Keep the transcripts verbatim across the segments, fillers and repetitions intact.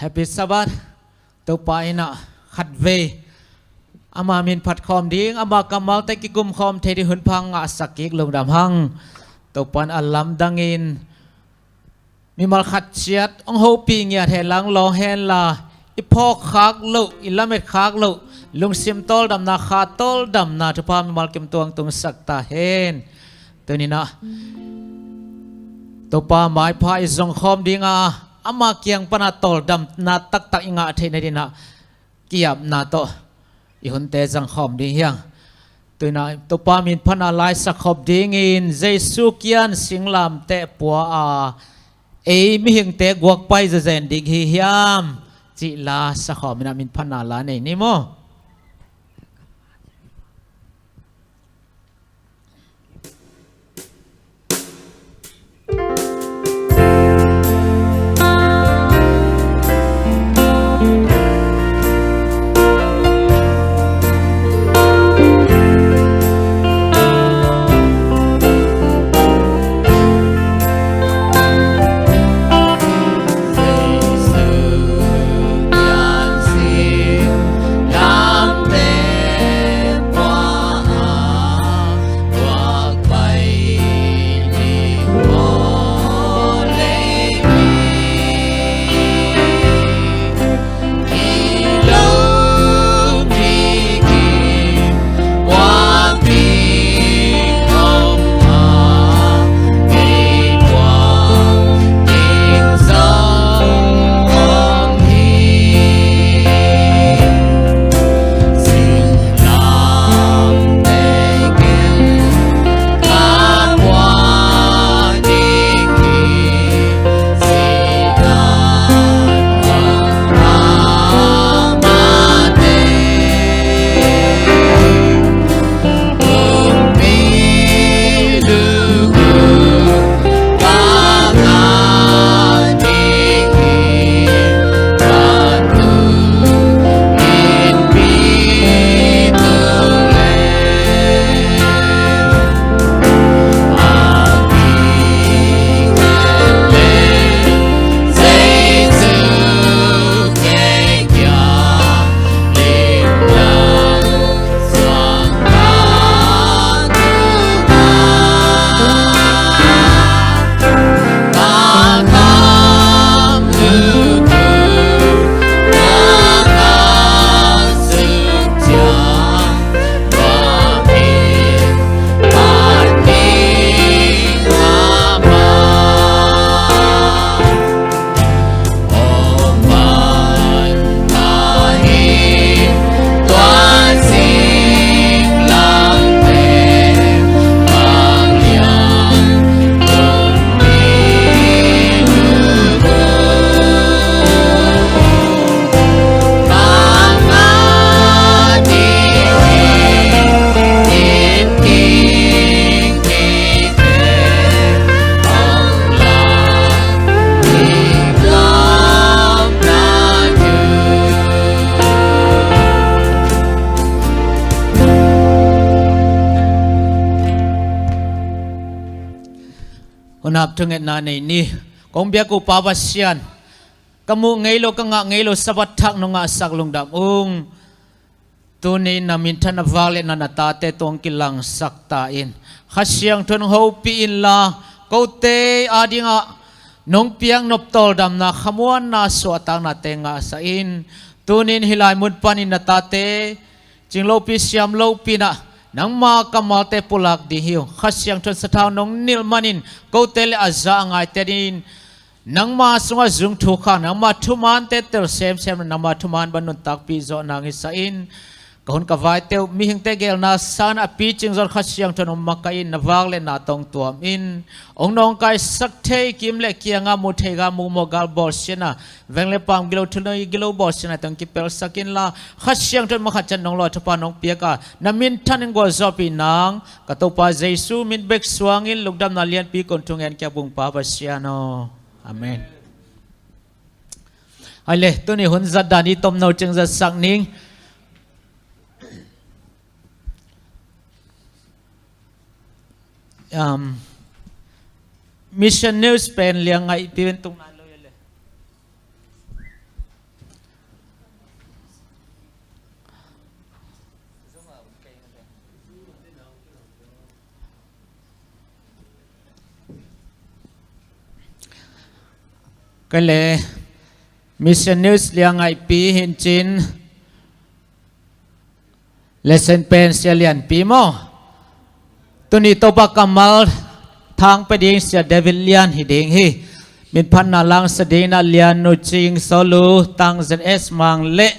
Happy Sabbath. Topa in ah khatvei ama min phat khawm ding, ama kammalte kikum khawm thei ding hun pha ngahsak kik lungdam hang. Topa in a lamdangin mimal khat ciat hong hopih ngiat hen la, hong lawng hen la, i phawk khak loh, i lamet khak loh, lungsim tawldamna, kha tawldamna thupha mimal kim tuang tungsak ta hen. Tuni-in ah Topa maipha i zong khawm ding a, ama kiang pan a tawldamna taktak i ngah theih nadingin ah ki-apna tawh i hunte zang khawm ding hi hang. Tuni-in ah Topa min phatna la i sak khop dingin Jesu kiang singlamteh pua a, ei mihingte guak pai zenzen ding hi hiam cih la sak khawm in ah min phatna la nei ni maw? Hun ap thungetna nei ni. Kong biak uh Pa Pasian, ka muh ngei lo, ka ngah ngei lo Sabbath thak nong ngahsak lungdam ung. Tuni-in na minthanna vak le na, na tate tungah kilangsak ta in. Kha Siangtho in hong hopih inla, kote adingah nong piaknop tawldamna, khamuanna, suahtaknate ngahsak in. Tuni-in hih lai mun panin na tate cing lopi siam lopi in ah nangma kammalte pulak ding hi ung. Kha Siangtho in sathau nong nilh manin kote le a za a ngaite adingin nangma sungah zung thukhak, nangma thumante tel semsem, nangma thuman bang nuntakpih zawh nang hi sa in. Ka hun ka vaite uh mihingte geelna sangin a picing zong Kha Siangtho in hong makaih in, na vak le na tawh hong tuam in. Hong nawngkaisak thei, kim le kiangah mu thei, gam mu mawh, gal bawlsiatna, veng le paam gilo, thunei gilo bawlsiatna tawh hong kipelsak inla, Kha Siangtho in mah khat ciat nong lawh thupha nong piak a, na minthan in gualzawhpih nang, ka Topa Jesu min bek suangin lungdamna lianpi kong thungen kiak bung Pa Pasian aw. Amen. Hai le, tuni hun zat dan i tomno ciang zatsak ning. Um, Mission News pen liang ngaih pi pen tung nai lo le. Kei le Mission News Liangngaipi hi in cin, lesson pen Sia Lianpi maw? Tuni Topa kammal thang pia ding Sia David Lian hi ding hi. Minphatna langsa dingin ah Lian Nu Cing, Solu, Tang Z S Mang le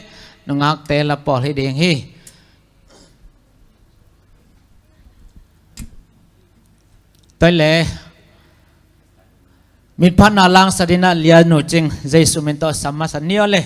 nungakte la pawl hi ding hi. Tua le minphatna langsa dingin ah Lian Nu Cing, Jesu min tawh sam masa ni aw le.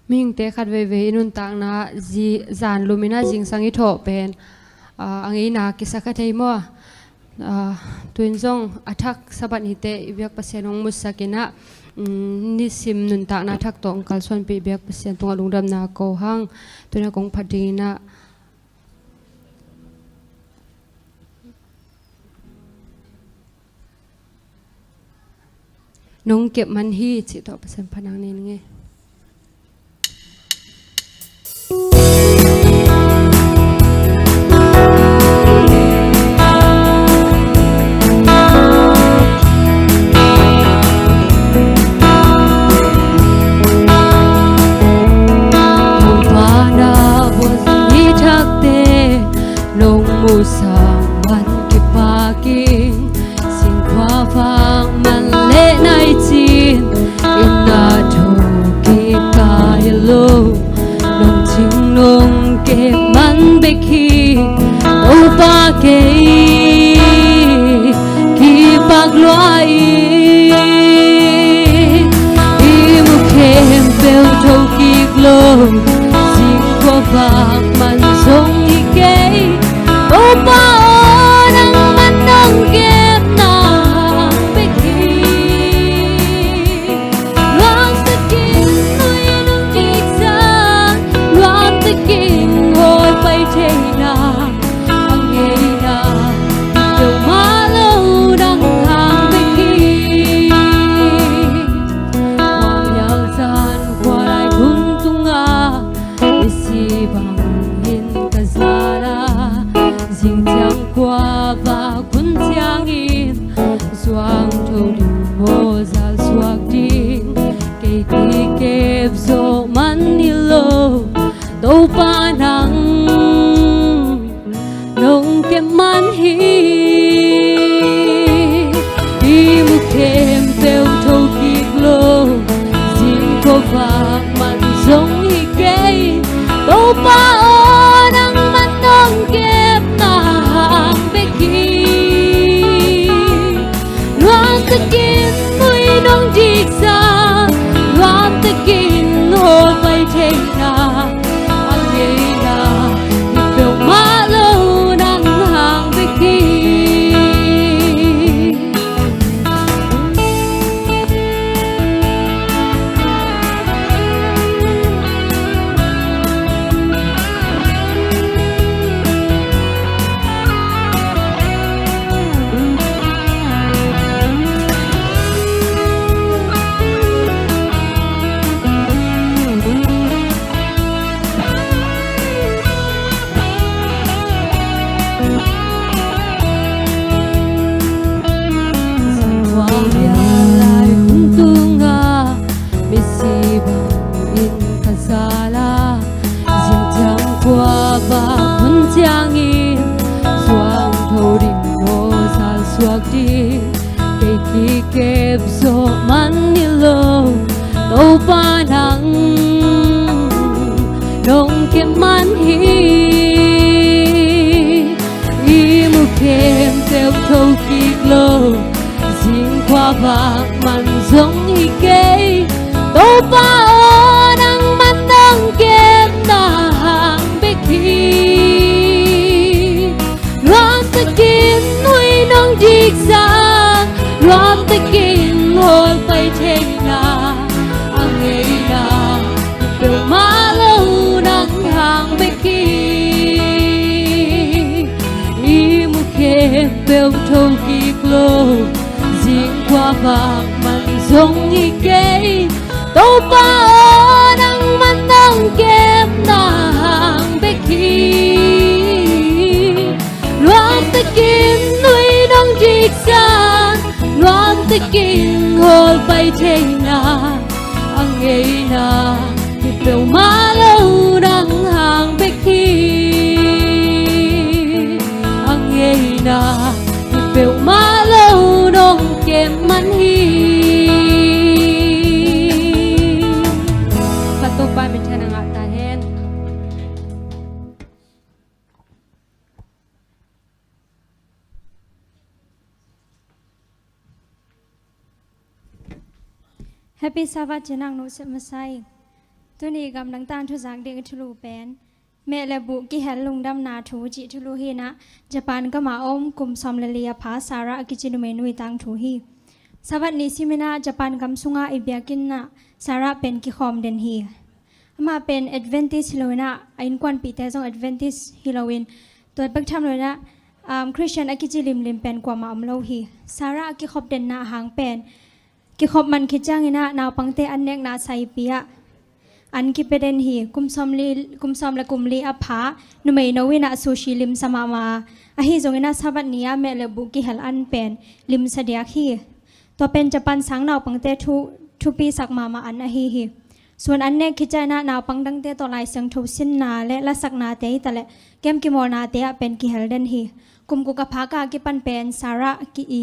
Mihingte khat veivei i nuntakna zi-, zan lumin ah zingsang i thawh pen, aa, a ngeina kisa kha thei maw? Aa, tu in zong a thak Sabbath nite i biak Pasian hong musak in ah, um, nisim nuntakna thak tawh hong kalsuanpih biak Pasian tungah lungdamna ko hang. Tu in ah kong phat dingin ah nong kep man hi cih tawh Pasian phat nang nei ning ei. Topa na vot i thakte nong musak man kipak ing. Singkhuavak man le nai cin, inn ah tho kik ka hi lo. Nong cing nong kep man bek hi, Topa kei kipak lua ing. I mu khempeuh tho kik lo, singkhuavak man zong hi kei. Topa aw, nangman nong kepna hang bek hi. Luang takin nui nong kiksa, luang takin hawl pai theihna, a ngeina peuhmah lo nang hang bek hi. Khuamial zan khualai khun tungah misi bangin ka zal a, zingciang khuavak hun ciangin zuang tho ding maw zal suak ding. Kei kikep zawh man hi lo, Topa nang nong kep man hi. I mu khempeuh tho kik lo, singkhuavak man zong hi kei. Topa aw, nangman nong kepna hang bek hi. Luang takin nui nong diksa, luang takin hawl pai theihna, a ngeina hi peuhmah lo nang hang bek hi. Singkhuamial lai hun tungah misi bangin ka zal a, zingciang khuavak hun ciangin zuang tho ding maw zal suak ding. Kei kikep zawh man hi lo, Topa nang nong kep man hi. I mu khem Vak man zong hi kei, Topa aw, nangman nong kepna hang bek hi. Nuamtakin nui nong diksan, nuamtakin hawlpai theihna a ngeina, peuhmah lo nang hang bek hi. I mu khempeuh tho kik lo, zingkua vak man zong hi kei, Topa aw, nangman nong kepna hang bek hi. Nuamtakin nui nong diksan, nuamtakin hawlpai theihna a ngeina, hi peuhmah lo nang hang bek hi. A ngeina, hi peuhmah lo nong kep man hi. Ka Topa minthanna ngah ta hen. Happy Sabbath, ci-in nang nusia masa ing. Tuni gam dang tangthu zak ding thulu pen meh le buh kihel lungdamna thu cih thulu hi-in ah, Japan gam a om kum sawm le li a pha Sarah a kici numeinu ii tangthu hi. Sabbath ni simin ah Japan gam sunga i biakinn ah Sarah pen kikhawm den hi. Amah pen Adventist hi loin ah, a innkuanpihte zong Adventist hi loin, tua bek tham loin ah, um, Christian a kici limlim pen kuamah om lo hi. Sarah a kikhop denna hang pen, kikhop man khit ciangin ah naupangte an nekna saipi ah an kipia den hi. Kum sawm li, kum sawm le kum li a pha numeinu in ah sushi limsa mahmah a, ahi zongin ah Sabbath ni ah meh le buh kihel an pen limsa diak hi. Tua pen Japan sang naupangte thu, thupisak mahmah an ahi hi. Sun an nek khit ciangin ah naupang dangte tawh Lai Siangtho sinna le lasaknate hi taleh game kimawlnate ah pen kihel den hi. Kum guk a pha ka kipan pen Sarah ki i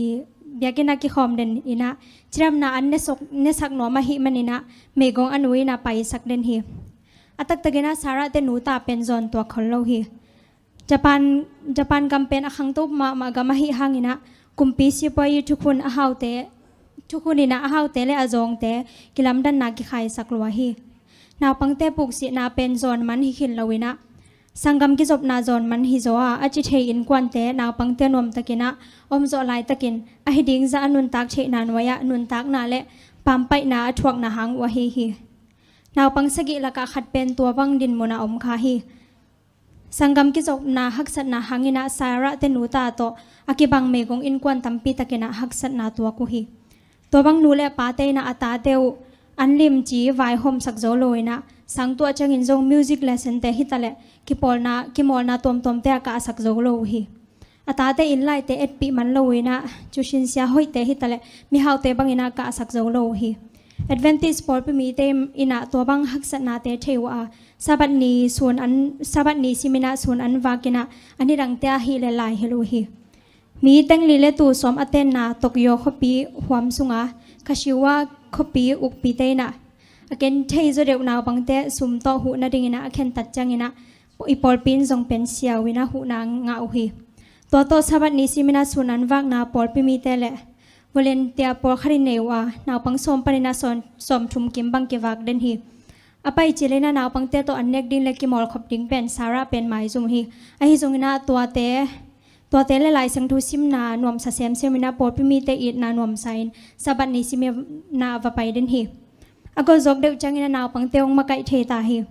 biakinn ah kikhawm den in ah, cidamna an nesak, nesak nuam ahih manin ah meigong a nu in ah paisak den hi. A taktakin ah Sarah te nuta pen zawn tuak khol lo hi. Japan, Japan gam pen a khangto mahmah gam ahih hangin ah, kumpi sipuai ii thukhun a haute, thukhun in ah a haute le a zawngte kilamdanna kikhaisak lua hi. Naupangte puksihna pen zawn man hi khin loin ah, sanggam kizopna zawn man hi zaw a, a ci thei innkuante naupangte nuamtakin ah om zawh laitakin, ahi ding zah a nuntak theihna nuai ah nuntakna le pampaihna a thuakna hang uh ahi hi. Naupang sagih lakah khat pen tua bang dinmun ah om kha hi. Sanggam kizopna haksatna hangin ah Sarah te nuta tawh a kibang meigong innkuan tampi takin ah haksatna tuak uh hi. Tua bang nu le pate in ah a tate uh an limci vaihawmsak zo loin ah, sang tuah ciangin zong music lesson te hi taleh kipawlna, kimawlna tuamtuamte ah kahsak zo lo uh hi. A tate inn laite etpih man loin ah, tuition sia hoihte hi taleh mihaute bangin ah kahsak zo lo uh hi. Adventist pawlpi mite in ah tua bang haksatnate thei uh a, Sabbath ni sun an, Sabbath ni simin ah sun an vakin ah, a nidangte ah hih leh laihilh uh hi. Mi teng li le tul sawm a tenna Tokyo khuapi huam sunga Kashiwa khuapi ukpite in ah, a ken thei zaw deuh naupangte sum tawh huh nadingin ah a khentat ciangin ah, i pawlpi in zong pen siau in ah huhna ngah uh hi. Tua tawh Sabbath ni simin ah sun an vakna pawlpi mite le volunteer pawlkhat in nei uh a, naupang sawm panin ah sawm, sawmthum kim bang kivak den hi. A pai cilin ah naupangte tawh an nek ding le kimawlkhop ding pen Sarah pen maizum hi. Ahi zongin ah tuate, tuate le Lai Siangtho simna nuamsa semsem in ah pawlpi mite itna nuamsa in Sabbath ni simin ah va pai den hi. A gol zawk deuh ciangin ah naupangte hong makaih thei ta hi.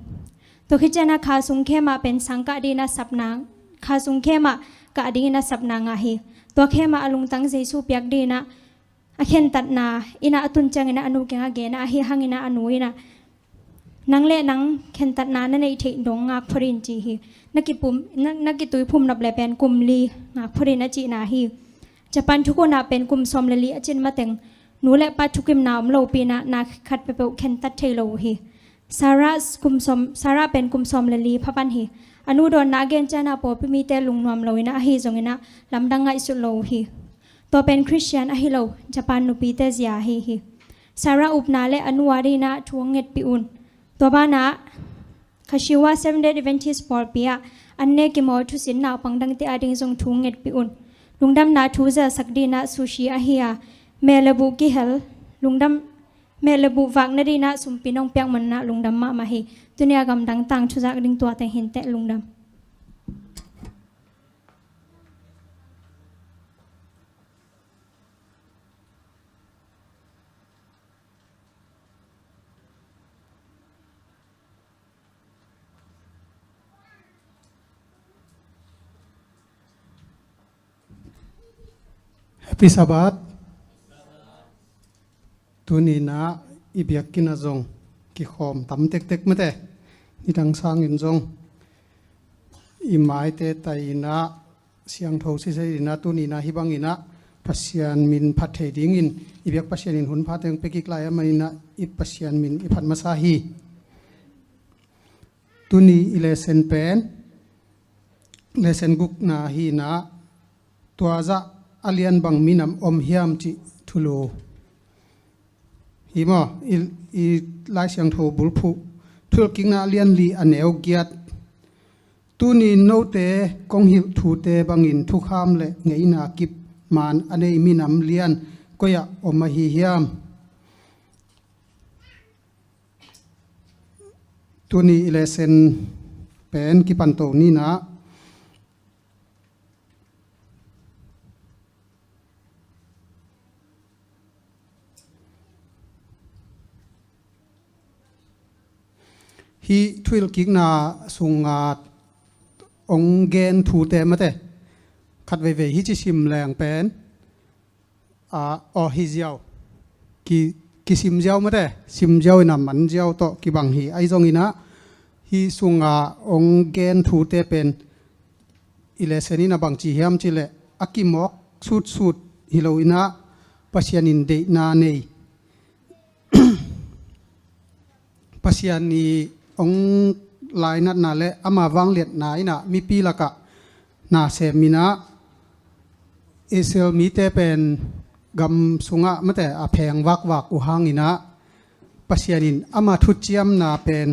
Tua khit ciangin ah kha sung khem ah pen sang kah dingin ah sapna, kha sung khem ah kah dingin ah sapna ngah hi. Tua khem ah a lungtang Jesu piak dingin ah a khentatna in ah a tun ciangin ah a nu kiangah gen ah, ahi hangin ah a nu in ah, "Nang le nang khentatna na neih theih dong ngak phot in," ci hi. "Na kipum, na, na kituiphum nop le pen kum li ngak phot in," a cihna hi. Japan thukhun ah pen kum sawm le li a cin mateng nu le pa thukimna om lopi in ah na khat peuhpeuh khentat thei lo uh hi. Sarah kum sawm, Sarah pen kum sawm le li pha pan hi. A nu dawnna a gen ciangin ah pawlpi mite lungnuam loin ah, ahi zongin ah lamdang ngaihsut lo uh hi. Tua pen Christian ahi lo Japan nupite zia ahi hi. Sarah upna le a nu a dingin ah thu hong ngetpih un. Tua banah Kashiwa Seventh Day Adventist pawlpi ah an ne kimawl thusin naupang dangte a ding zong thu hong ngetpih un. Lungdamna thu zelsak dingin ah sushi ahi a, Meh le buh kihel, lungdam, meh le buh vak nadinah sumpi nong piak manah lungdam mahmah hi. Tuni a gamdang tangthu zak ding tua teng hi inteh, lungdam. Happy Sabbath. Tuni inah i biakinn ah zong kikhawm tam tektek mate. Nidang sangin zong i maite tai inah siangtho sisei inah tuni inah hih bang inah Pasian min phat thei dingin i biak Pasian in hun pha teng pia kik lai a, amah inah i Pasian min i phat masa hi. Tuni i lesson pen lesson gukna hi inah, tua zah a lian bang minam om hiam cih thulu hi maw? I, i Lai Siangtho bulphuh, Thuhilhkikna a lian li a neu giat. Tuni note kong hilh thute bangin thukham le ngeina kip maan a nei minam lian koi-ah om ahi hiam? Tuni i lesson pen kipan to ni inah, hih Thuhilhkikna sunga hong gen thute mate, khat veivei hih ci sim leng pen, a, aw hi ziau. Ki, kisim ziau mate, sim ziau inah man ziau tawh kibang hi. Ahi zong inah hih sunga hong gen thute pen i lesson inah bangci hiam cih leh a kimawk sutsut hi lo inah Pasian in deihna nei, Pasian i hong lainatna le ama vangliatna inah mipi lakah na sem inah Israel mite pen gam sungah mate a pheng vakvak uh hang inah Pasian in ama thuciamna pen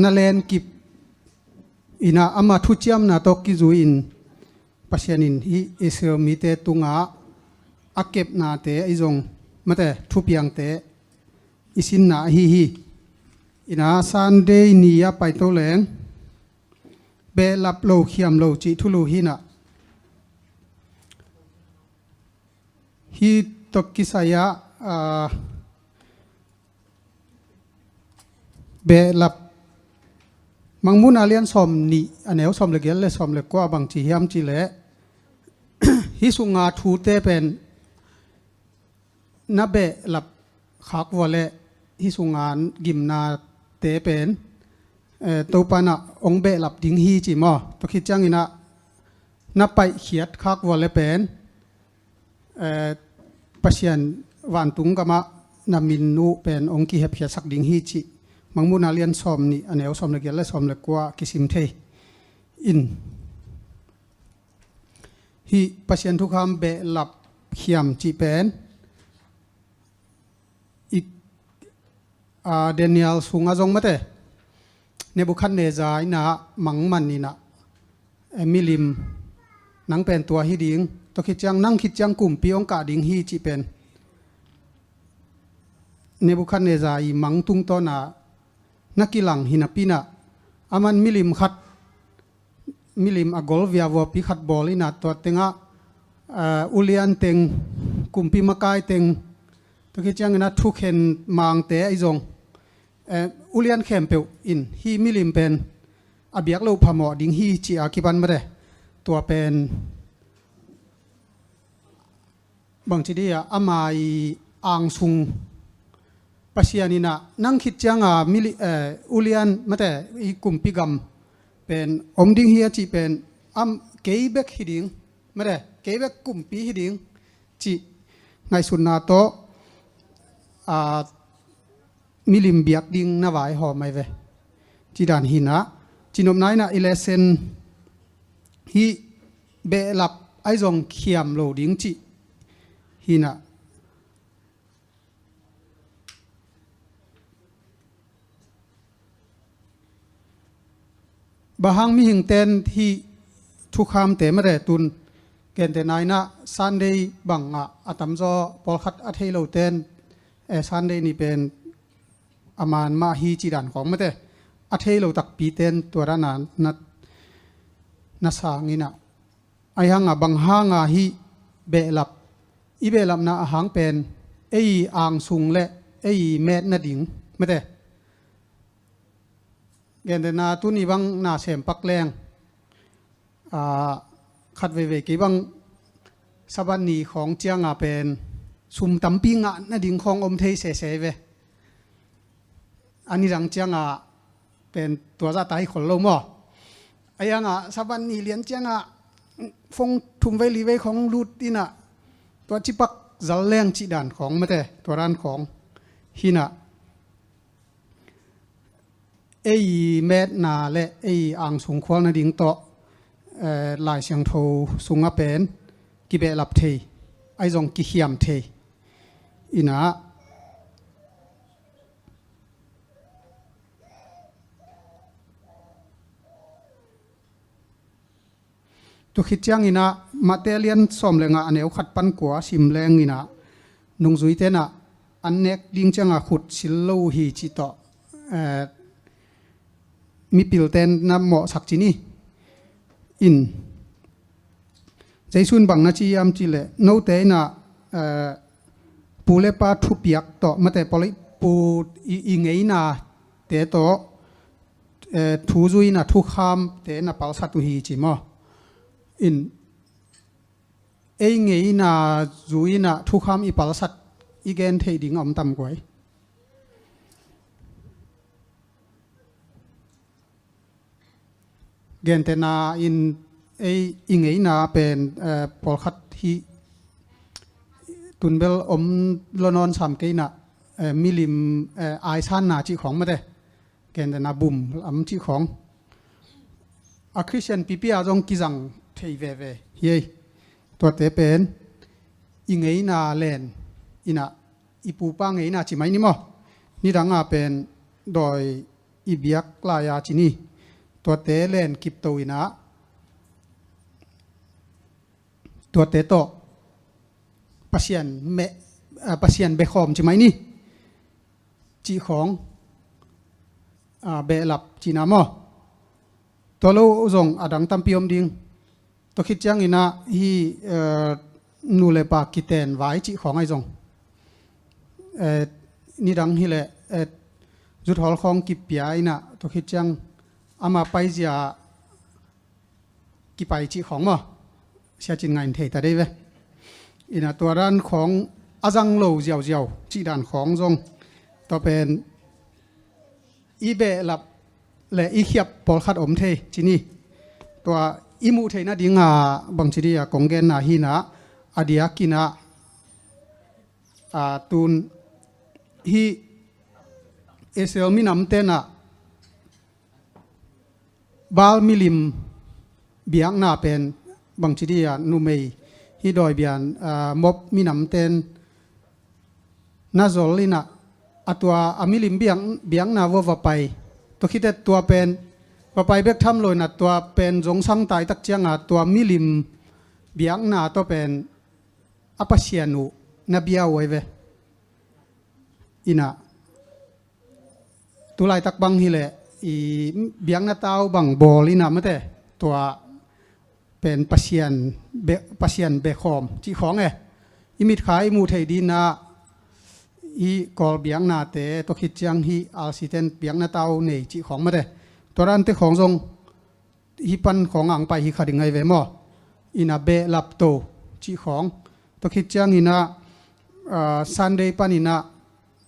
na lenkip inah ama thuciamna tawh kizui-in Pasian in hih Israel mite tungah a kepnate ahi zong mate thupiangte i sinna ahi hi. Inah Sunday ni a paito leng behlap lo khiam lo cih thulu hi inah, hih tawh kisai-ah, aa, behlap, Mangmuhna lian sawm nih a neu sawm le giat le sawm le kua bangci hiam cih leh, hih sunga thute pen na behlap khak vua leh hih sunga gimnate pen, eh, Topa inah hong behlap ding hi ci maw? Tua khit ciang inah na paihkhiat khak vua le pen, eh, Pasian vantung gamah na min uh pen hong kihepkhiatsak ding hi cih Mangmuhna lian sawm nih a neu sawm le giat le sawm le kua kisim thei in. Hih Pasian thukham behlap khiam cih pen i, a, Daniel sungah zong mate, Nebuchadnezzar inah mang man inah, eh, milim, nang pen tua hi ding, tua khit ciang nang khit ciang kumpi hong kah ding hi cih pen Nebuchadnezzar i mang tungtawna na kilang hi napi inah, aman milim khat, milim a gol viavuapi khat bawl inah tua tengah, eh, ulian teng, kumpi makai teng, tua khit ciang inah thukhen mangte ahi zong, eh, ulian khempeuh in hih milim pen a biak loh phamawh ding hi ci-a kipan mate. Tua pen bangci dih a, ama i angsung Pasian inah nang khit cianga mili, eh, ulian mate i kumpi gam pen om ding hi a cih pen, am, kei bek hi ding mate, kei bek kumpi hi ding cih ngaihsutna tawh, a, milim biak ding na vaihawm ahi ve. Ci dan hi inah, cinopna inah i lesson hih behlap ahi zong khiam lo ding cih hi inah, bang hang mihingte'n hih thukhamte mate tun Gentehna in ah Sunday bangah a tamzaw pawlkhat a thei loten, eh, Sunday ni pen a man mah hi cih dan khawng mate, a thei lo takpiten tua dan a na, na sang in ah, ahi hangah bang hangah hih behlap, i behlapna a hang pen ei angsung le ei met nading mate. Gentehna tuni bang na sem pak leng, ah, khat veivei kei bang Sabbath ni khawng ciangah pen sum tampi ngah nading khawng om thei sese ve. A nidang ciangah pen tua zahta hi khol lo maw? Ahi hangah Sabbath ni lian ciangah phone thum vei li vei khawng lut in ah tua cipak zal leng cih dan khawng mate, tua dan khawng hi in ah ei metna le ei angsung khual nading tawh, eh, Lai Siangtho sungah pen kibehlap thei, ahi zong kikhiam thei in ah, tua khit ciangin ah Mate lian sawm le nga a neu khat pan kua sim leng in ah nungzuite in ah an nek ding ciangah khut sil lo uh hi cih tawh, eh, mipilten na mawhsak ci ni. In Jesu in bang na ci hiam cih leh note in ah, eh, pu le pa thupiak tawh mate, pawlih pu i, i ngeinate tawh, eh, thu zui in ah thukhamte na palsat uh hi ci maw? In ei ngeina zui in ah thukham i palsat i gen theih ding a om tam guai. Gentehna in ei i ngeina pen, eh, pawlkhat hi tunbel om lo nawn sam kei in ah, eh, milim, eh, aisanna cih khawng mate. Gentehna bum lam cih khawng a Khristian pipi ah zong kizang thei veve hi ei. Tuate pen i ngeina len in ah, i pupa ngeina ci mai ni maw? Nidang a pen dawi i biak lai-a ci ni. Tuate len kipto in ah tuate tawh Pasian meh, ah, Pasian bekhawm ci mai ni. Cih khawng, ah, behlap cihna maw? Tua lo zong a dang tampi om ding. Tua khit ciangin ah hih, eh, nu le pa kiten vai cih khawng ahi zong, eh, nidang hi leh, eh, zuthawl khawng kipia in ah tua khit ciang ama paizia kipai cih khawng maw? Sia Cin Ngai in thei ta dei ve. In ah tua dan khawng a zang lo ziauziau cih dan khawng zong tua pen i behlap le i khiap pawlkhat om thei ci ni. Tua i muh theih nading a bangci dih a kong genna hi in ah, a diak in ah, a, tun hih Israel minamte in ah Baal milim biakna pen bangci dih a numei hih dawi bian, a, Moab minamte in na zol in ah, a tua a milim biak, biakna vua va pai. Tua khit teh tua pen va pai bek tham lo in ah tua pen zongsang taitak ciangah tua milim biakna tawh pen a pasian uh na bia uh ahi ve. In ah tu laitak bang hi leh i biakna tau bang bawl in ah mate, tua pen Pasian be, Pasian bekhawm cih khawng e. I mitkha i muh theih dih in ah i Kawl biaknate tua khit ciang hih R C ten biakna tau nei cih khawng mate. Tua dante khawng zong hih pan khawng ang pai hi kha ding ahi ve maw? In ah behlap to cih khawng. Tua khit ciangin ah, ah, Sunday pan in ah,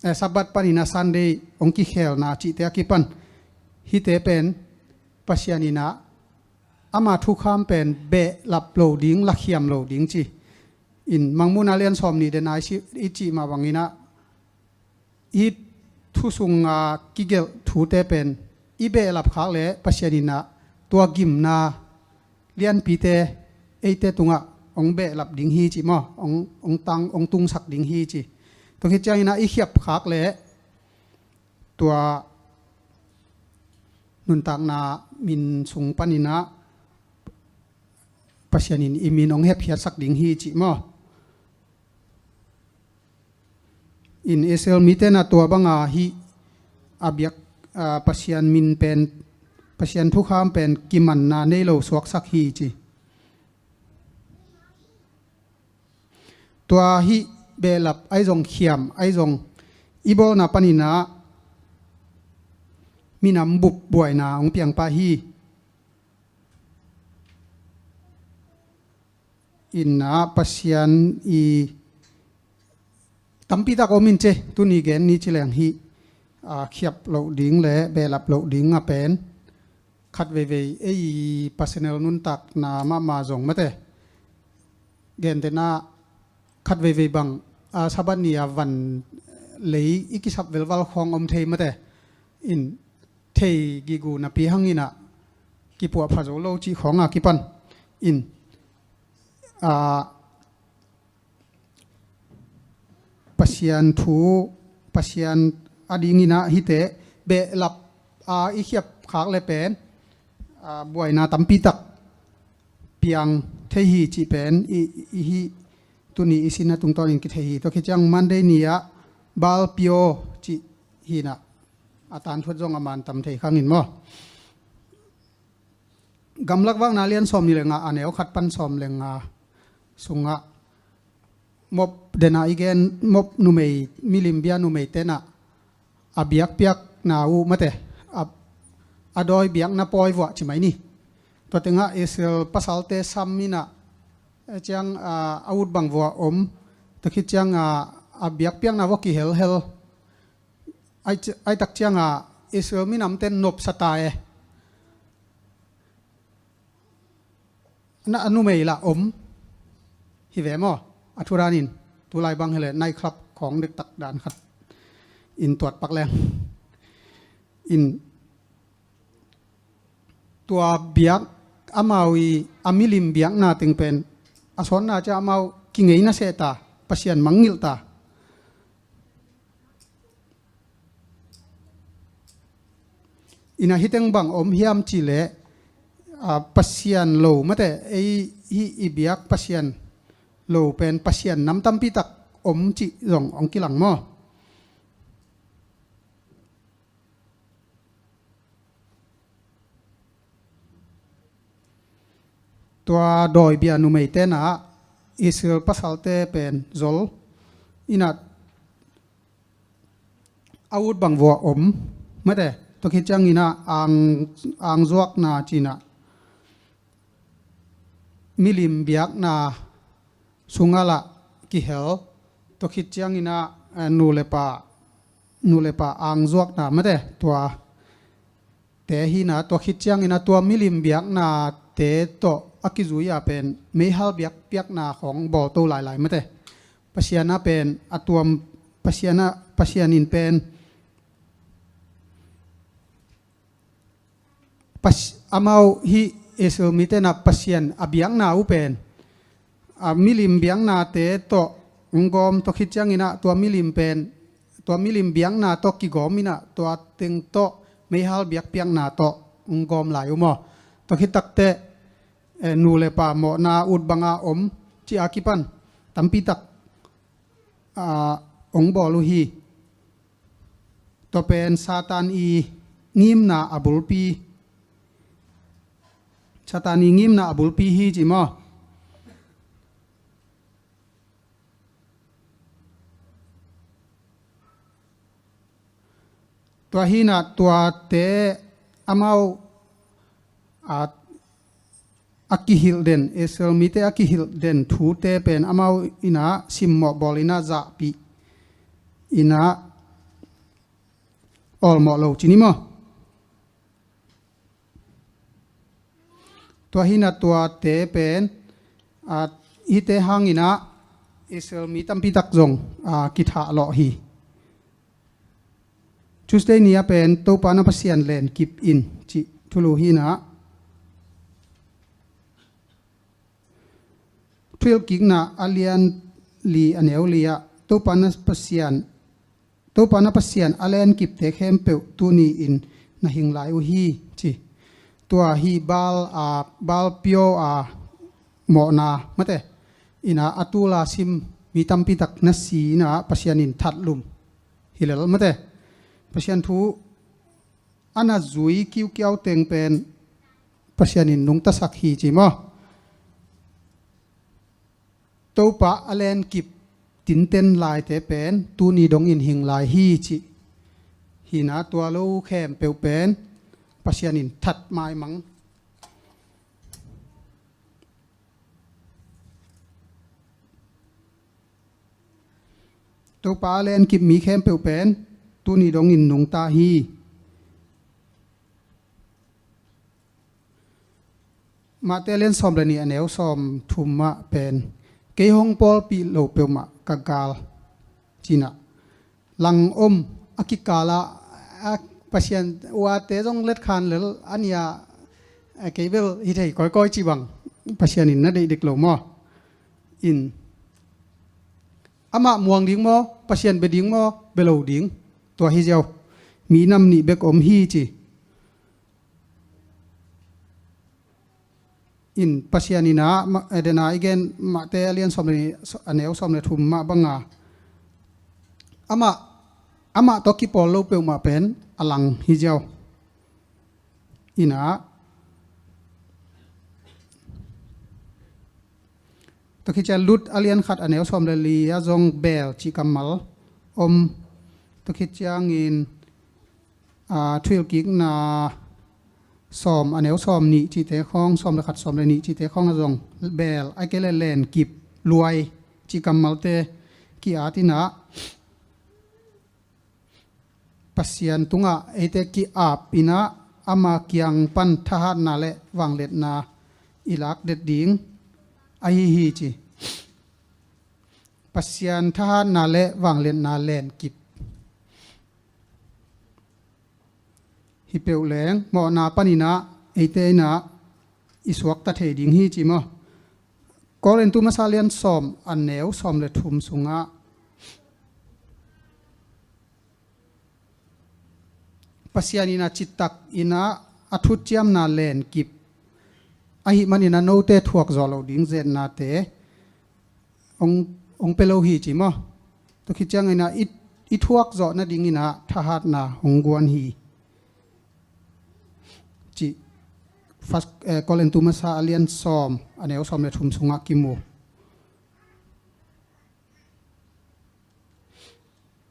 eh, Sabbath pan in ah Sunday hong kikhelna cihte a kipan hihte pen Pasian in ah ama thukham pen behlap lo ding, lakhiam lo ding ci. In Mangmuhna lian sawm nih den a i cih, i cih mah bangin ah hih thu sungah kigelh thute pen i behlap khak leh Pasian in ah tua gimna lianpite eite tungah hong behlap ding hi ci maw, hong, hong tang, hong tungsak ding hi ci. Tua khit ciangin ah i khiap khak leh tua nuntakna min sung panin ah Pasian in i min hong hepkhiatsak ding hi cih maw? In Israel mite na tua banga hih a biak, a, Pasian min pen, Pasian thukham pen kimanna nei lo suaksak hi ci. Tua hih behlap ahi zong khiam ahi zong i bawlna panin ah minam bup buaina hong piang pah hi. In ah Pasian i tampi tak om in ci, tuni gen ni ci leng hih, a, khiap loh ding le behlap loh ding a pen khat veivei ei personal nuntakna mahmah zong mate. Gentehna khat veivei bang, a, Sabbath ni a van lei i kisap velval khawng om thei mate. In thei gige napi hangin ah kipuahpha zo lo cih khawng a kipan in, a, Pasian thu, Pasian a dingin ah hihte behlap a i khiap khak le pen, a, buaina tampi tak piang thei hi cih pen i, i hih tuni i sinna tungtawnin kithei hi. Tua khit ciang Monday ni ah Baal Peor cih hi in ah a tangthu zong a man tam thei khang in maw? Gamlak Vakna lian sawm ni le nga a neu khat pan sawm le nga sungah Moab dena i gen, Moab numei, milim bia numei ten ah a biakpiakna uh mate, a, a dawi biakna pawi vuah ci mai ni. Tua tengah Israel pasalte sam in ah, eh, ciang, a, a ut bang vuah om, tua khit ciang, a, a biakpiakna vuah kihelhel. Ai, ai tak ciang a Israel minamte nopsa ta e. Na a numei lah om hi ve maw? A thu danin tulai bang hi le night club khawng dektak dan khat in tuat pak leng. In tua biak amau i a milim biakna teng pen a sawnna ciah amau kingei na seh ta, Pasian mangngilh ta. Ina hih teng bang om hiam cih leh, a, Pasian lo mate, ei hih i biak Pasian lo pen Pasian nam tampi tak om cih zong hong kilang maw? Tua dawibia numeite na Israel pasalte pen zol in ah a ut bang vua om mate, tua khit ciangin ah ang, ang zuakna ci-in ah milim biakna sungah lah kihel, tua khit ciangin ah, eh, nu le pa, nu le pa ang zuakna mate, tua te hi-in ah, tua khit ciangin ah tua milim biaknate tawh a kizui-a pen meihal biakpiakna khawng bawlto lailai mate. Pasian a pen a tuam, Pasian a, Pasian in pen Pas-, amau hih Israel mite na Pasian a biakna uh pen, a, milim biaknate tawh hong gawm, tua khit ciangin ah tua milim pen, tua milim biakna tawh kigawm in ah tua teng tawh meihal biakpiakna tawh hong gawm lai uh maw? Tua khit takteh, eh, nu le pa mawhna ut banga om ci-a kipan tampi tak, ah, hong bawl uh hi. Tua pen Satan i ngimna a bulpi, Satan i ngimna a bulpi hi ci maw? Tua hi-in ah tuate amau, a, a kihilh den, Israel mite a kihilh den thute pen amau in ah simmawh bawl in ah zahpih in ah awlmawh lo ci ni maw? Tua hi-in ah tuate pen, a, hihte hangin ah Israel mi tampi tak zong, a, kithah lawh hi. Tuesday ni-a pen Topa na Pasian len kip in cih thulu hi-in ah, Thuhilhkikna a lian li a neu li-ah Topa na Pasian, Topa na Pasian a len kipte khempeuh tuni-in na hing lai uh hi ci. Tua hih Baal, a, Baal Peor, a, mawhna mate. Ina a tula sim mi tampi tak na si ina Pasian in that lum hi lel mate. Pasian thu a na zui kiukiau teng pen Pasian in nungtasak hi ci maw? Topa a lenkip tinten laite pen tuni dongin hing lai hi ci. Hina tua lo khempeuh pen Pasian in that maimang. Topa a lenkip mi khempeuh pen tuni dongin nungta hi. Mate lian sawm le nih a neu sawm thum mah pen kei hong pawlpih lo peuhmah ka gal cina lang om a kikala a Pasian uate zong letkhan lel a nia kei bel hi thei kawikawi ci bang Pasian in na deih dek lo maw? In amah muang ding maw, Pasian bia ding maw, bia lo ding, tua hi ziau. Mi nam nih bek om hi ci. In Pasian ina ma- eh, dena i gen Mate a lian sawm le nih a neu sawm le thum mah banga amah amah tawh kipawl lo peuhmah pen a lang hi ziau. Ina tua khit ciang Lut a lian khat a neu sawm le li a zong bel cih kammal om. Tua khit ciangin a thuhilhkikna sawm a neu sawm nih cihte khawng, sawm le khat sawm le nih cihte khawng a zong bel a kei le lenkip luai cih kammalte ki-at ina Pasian tungah eite ki-ap ina ama kiang pan thahatna le vangliatna i lak det ding ahi hi ci. Pasian thahatna le vangliatna lenkip hi peuh leng mawhna paninah eite inah i suakta thei ding hi ci maw? Korintu masa lian sawm a neu sawm le thum sungah Pasian inah citak inah a thutciamna lenkip ahi maninah note thuak zawh lo ding zetnate hong, hong pia lo hi ci maw? Tua khit cianginah i, i thuak zawh nadinginah thahatna hong guan hi ci. First, eh, Korintu masa a lian sawm a neu sawm le thum sungah kimu.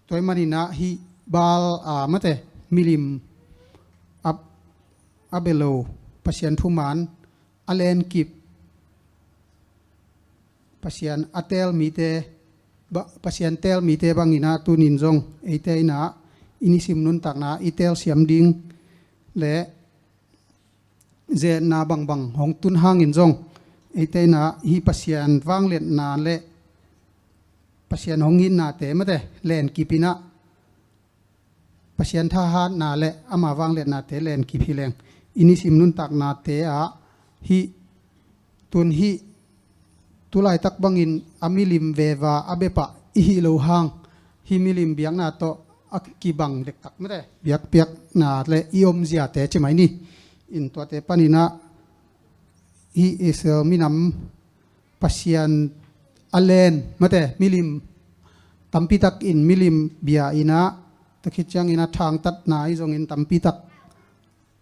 Tua hi maninah hih Baal a mate milim a, a bia lo Pasian thuman a lenkip Pasian a teel mite ba, Pasian teel mite banginah tunin zong eite inah i nisim nuntakna i teelsiam ding le zetna bangbang hong tun hangin zong eite inah hih Pasian vangliatna le Pasian hong itnate mate lenkip inah Pasian thahatna le ama vangliatnate lenkip hi leng i nisim nuntaknate ah hih tun hih tulaitak bangin a milim veva a bepah i hih lo hang hih milim biakna tawh a kibang dektak mate biakpiakna le i omziate ci mai ni. In tuate paninah hih Israel minam Pasian a len mate milim tampitakin milim bia inah tua khit ciangin a thangtatna ahi zongin tampitak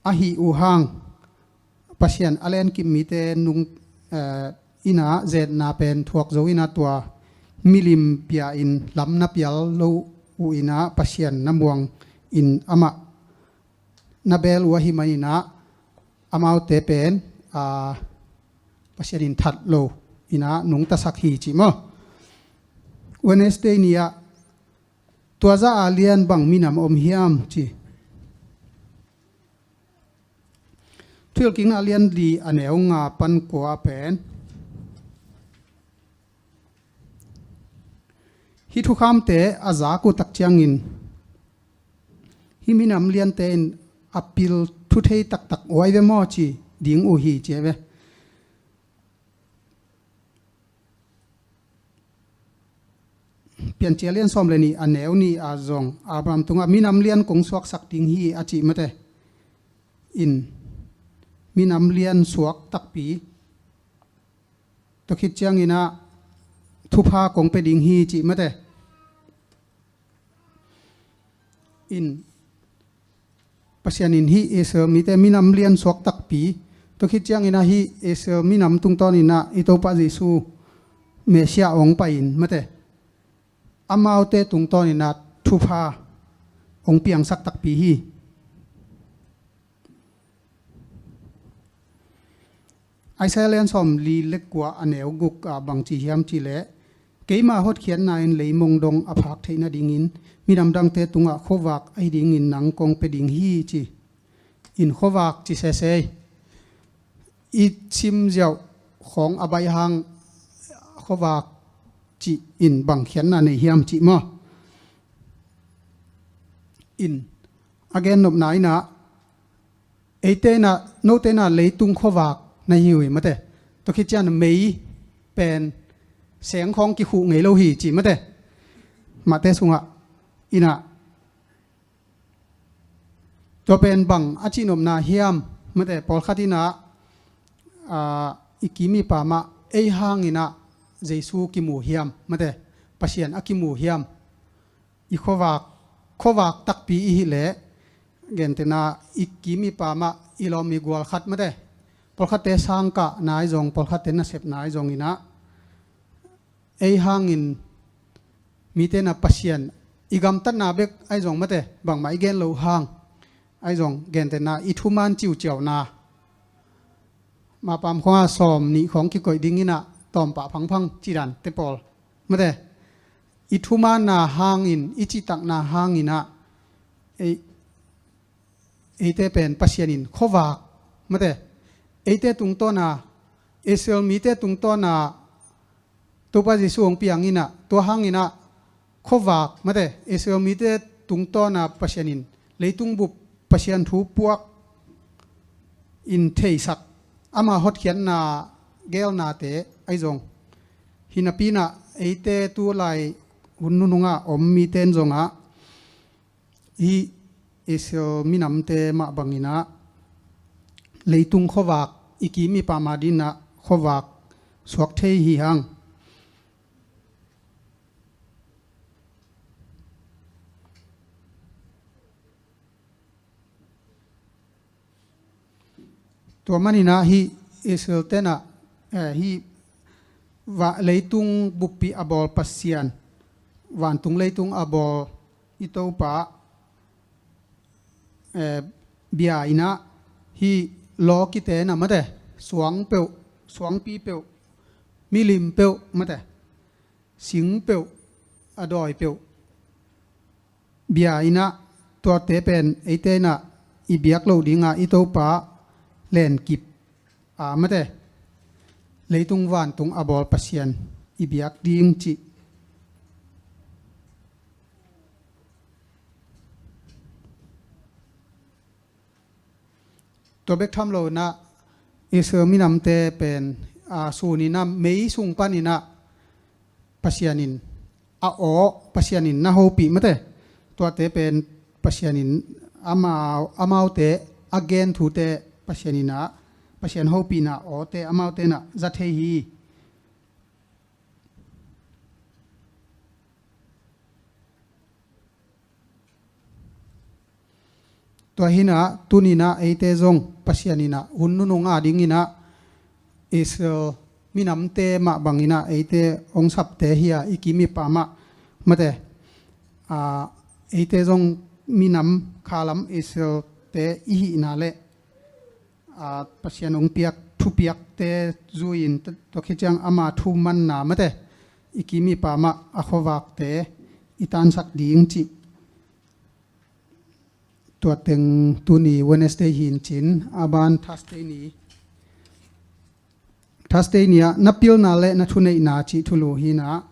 ahi uh hang Pasian a lenkip mite nung, eh, inah zetna pen thuak zo inah tua milim bia in lam na pial lo uh inah Pasian na muang in amah na beel uh ahi maninah amaute pen, ah, Pasian in that lo inah nungtasak hi ci maw? Wednesday ni-ah tua za a lian bang minam om hiam ci. Thuhilhkikna a lian li a neu nga pan kua pen hih thukhamte a zak uh tak ciangin hih minam liante in a pil thuthei taktak uai ve maw ci ding uh hi ci ve. Piancil lian sawm le nih a neu nih a zong Abraham tungah minam lian kong suaksak ding hi a cih mate in minam lian suak takpi Tua khit ciangin ah thupha kong pia ding hi cih mate. In Pasian in hih Israel mite minam lian suak takpi, tua khit ciangin ah hih Israel minam tungtawnin ah i Topa Jesu Messiah hong pai in mate, amaute tungtawnin ah thupha hong piangsak takpi hi. Isaiah lian sawmli le kua a neu guk ah bang ci hiam cih leh, keima hotkhiatna in leimong dong a phak theih nadingin minam dangte tungah khuavak ahi dingin nang kong pia ding hi ci. In khuavak ci sese i sim ziau khawng a baih hang khuavak cih in bang khiatna nei hiam cih maw? In a gennopna in ah eite in ah, note in ah leitung khuavak na hi uh hi mate. Tua khit ciang mei pen seng khawng kikhuh ngei lo hi ci mate. Mate sungah in ah tua pen bang a cihnopna hiam mate, pawlkhat in ah, aa, i kim i pam ah ei hangin ah Jesu kimu hiam mate, Pasian a kimu hiam, i khuavak, khuavak takpi i hih leh, gentehna i kim i pam ah i lawm i gual khat mate, pawlkhatte sangkahna ahi zong, pawlkhatte nasepna ahi zongin ah ei hangin mite in ah Pasian i gamtatna bek ahi zong mate, bangmah i gen loh hang ahi zong, gentehna i thuman ciuciauna, mapam khawng ah sawm nih khawng kikoih dingin ah tawmpah phangphang cidan te pawl mate, i thumanna hangin, i cihtakna hangin ah ei, eite pen Pasian in khuavak mate, eite tungtawn a, Israel mite tungtawn a Topa Jesu hong piang in ah, tua hangin ah khuavak mate, Israel mite tungtawn a Pasian in leitung bup Pasian thu puak in theisak, ama hotkhiatna geelnate ahi zong, hi napi in ah eite tu lai hun nunung ah om mite in zong ah hih Israel minamte mah bangin ah leitung khuavak, i kim i pam a dingin ah khuavak suak thei hi hang. Tua manin ah hih Israel-te in ah, eh, hih va-, leitung buppi a bawl Pasian, vantung leitung a bawl i Topa, eh, bia in ah hih lawkite in ah mate, suang peuh, suangpi peuh, milim peuh mate, sing peuh, a dawi peuh bia in ah, tuate pen eite in ah i biak loh ding a i Topa lenkip a mate, leitung vantung a bawl Pasian i biak ding cih. Tua bek tham lo in ah Israel minamte pen, a, sun in ah mei sung panin ah Pasian in a aw, Pasian in na hopih mate. Tuate pen Pasian in amau, amaute a gen thute Pasian in ah, Pasian hopihna awte amaute in ah za thei hi. Tua hi in ah tuni in ah eite zong Pasian in ah hun nunung a dingin ah Israel minamte mah bangin ah eite hong sapte hi a, i kim i pam ah mate, a, eite zong minam khalam Israel-te i hihna le, a, Pasian hong piak thupiakte zui-in, tua khit ciang ama thumanna mate, i kim i pam ah a khuavakte i tansak ding cih. Tua teng tuni Wednesday hi in cin, a ban Thursday ni, Thursday ni ah na pilna le na thuneihna cih thulu hi in ah,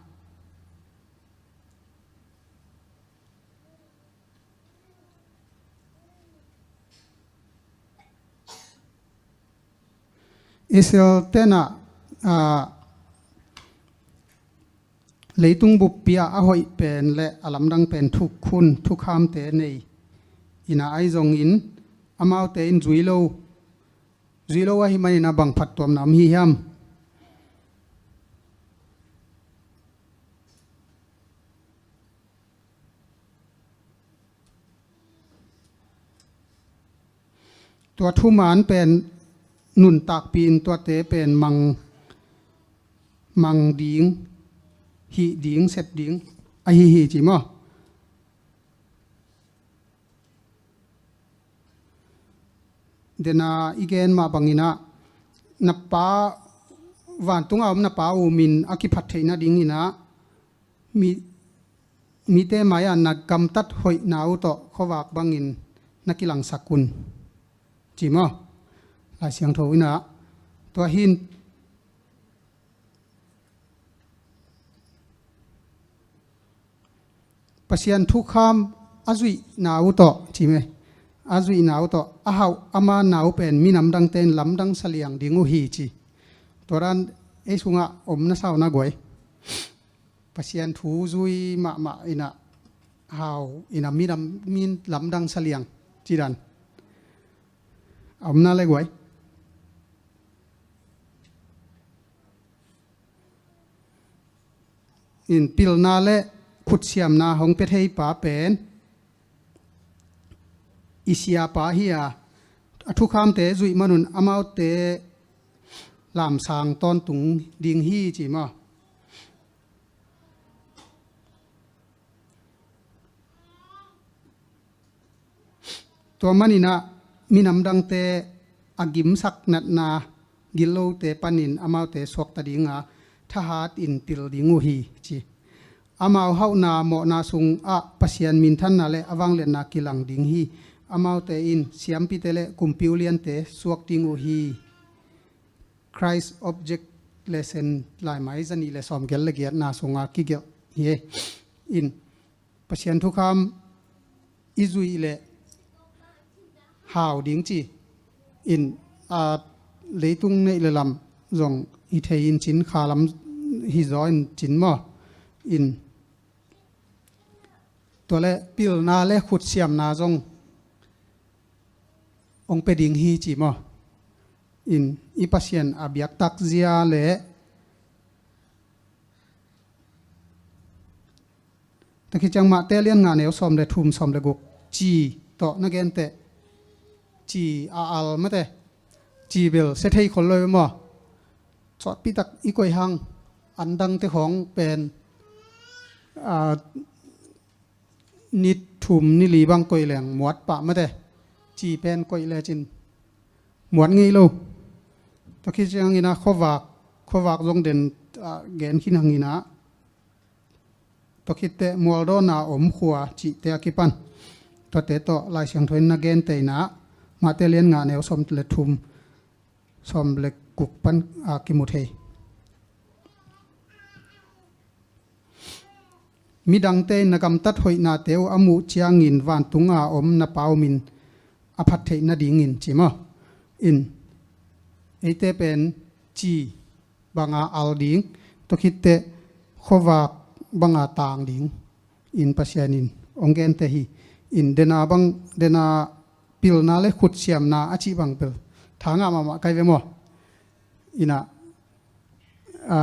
Israel-te in ah, aa, leitung buppi ah a hoih pen le a lamdang pen thukhun, thukhamte nei in ah ahi zongin, amaute in zui lo, zui lo ahih manin ah bang phattuamna om hi hiam? tua thuman pen nuntakpih in tuate pen mang, mang ding, hih ding, sep ding ahi hi ci maw? Dena i gen mah bangin ah, na Pa, vantung a om na Pa uh min a kiphat theih nadingin ah, mi, mite mai-ah na gamtat hoihna uh tawh khuavak bangin na kilangsak un ci maw? Lai Siangtho in ah, tua hi in, Pasian thukham a zuihna uh tawh ci me, a zuihna uh tawh a hauh ama na uh pen minam dangte in lamdang saliang ding uh hi ci. Tua dan ei sungah om na sa uh na guai. Pasian thu zui mahmah in ah, hau in ah, minam, min lamdang saliang ci dan a om na le guai. In pilna le khutsiamna hong pia theipa pen i siapa hi a, a thukhamte zuih manun amaute lamsang tawntung ding hi ci maw? Tua manin ah minam dangte a gimsak natna gitlote panin amaute suakta ding a, thahat in pil ding uh hi ci. Amau hauhna mawhna sungah Pasian minthanna le a vangliatna kilang ding hi. Amaute in siampite le kumpi uliante suak ding uh hi. Christ Object Lesson, laimai zanih le sawmgiat le giatna sungah kigelh hi. In Pasian thukham i zuih leh hau ding ci. In, a, leitung neih le lam zong hi thei in cin, kha lam hi zaw in cin maw? In tua le pilna le khutsiamna zong hong pia ding hi ci maw? In i Pasian a biaktak zia le Tua khit ciang Mate lian nga neu sawm le thum, sawm le guk, ci tawh na genteh, ci a al mate, ci bel sia thei khol lo maw? Cawtpi tak i koih hang, an dangte khawng pen, a, ni thum ni li bang koih leng muat pah mate, ci pen koih lecin muat ngei lo. Tua khit ciangin a khuavak, khuavak zong den, a, gen khin hangin a, tua khitteh mualdawna om khua cihte a kipan tuate tawh Lai Siangtho in na genteh in a, Mate lian nga neu sawm le thum, sawm le guk pan a kimu thei. Midangte in na gamtat hoihnate uh a muh ciangin vantunga om na Pa uh min a phat theih nadingin ci maw? In eite pen ci banga al ding, tua khitteh khuavak banga tang ding in Pasian in hong genteh hi. In dena bang, dena pilna le khutsiamna a cih bang bel tha ngah mahmah kai ve maw? Ina, a,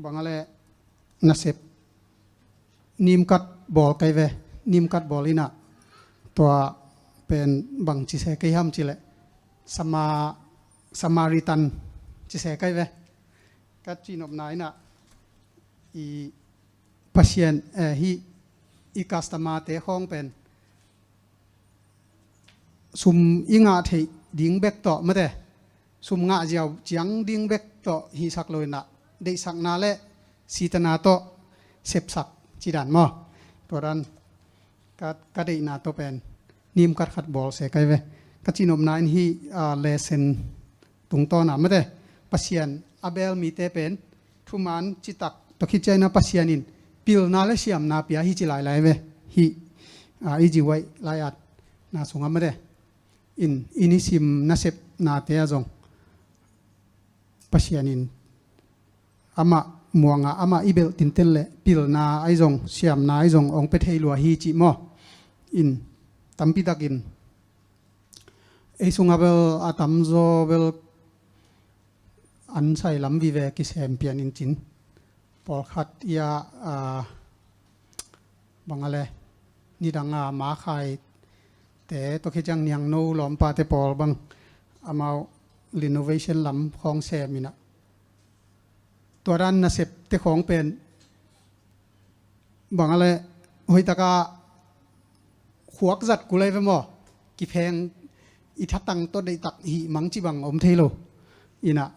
bang a le nasep nimkat bawl kai ve, nimkat bawl ina, tua pen bang ci se kei ham ci le, Sama, Samaritan ci se kai ve. Ka cinopna ina, i Pasian, eh, hi, i customer te khawng pen sum i ngah theih ding bek tawh mate, sum ngah ziau ciang ding bek tawh hisak lo ina, deihsakna le sitana tawh sepsak ci dan maw? Tua dan ka, ka deihna tawh pen nimkat khat bawl se kai ve. Ka cinopna in hi, a, lesson tungtawna mate, Pasian a bel mite pen thuman citak, tua khit ciangin a Pasian in pilna le siamna pia hi ci lailai ve. Hi, a, i ziuaih lai-at na sungah mate, in, i nisim nasepnate ah zong Pasian in amah muanga, amah i belh tinten le pilna ahi zong, siamna ahi zong hong pia thei lua hi cih maw? In tampi takin ei sungah bel a tamzaw bel an sai lam vive kisem pian in cin. Pawlkhat ia, a, bang a le, nidang a makhai te, tua khit ciang niangno lawmpa te pawl bang amau renovation lam khawng sem in ah, tua dan nasep te khawng pen bang a leh hoih taka khuak zat kul lai ve maw? Kipheng i thatang tawh deihtak hih mang ci bang om thei lo. In ah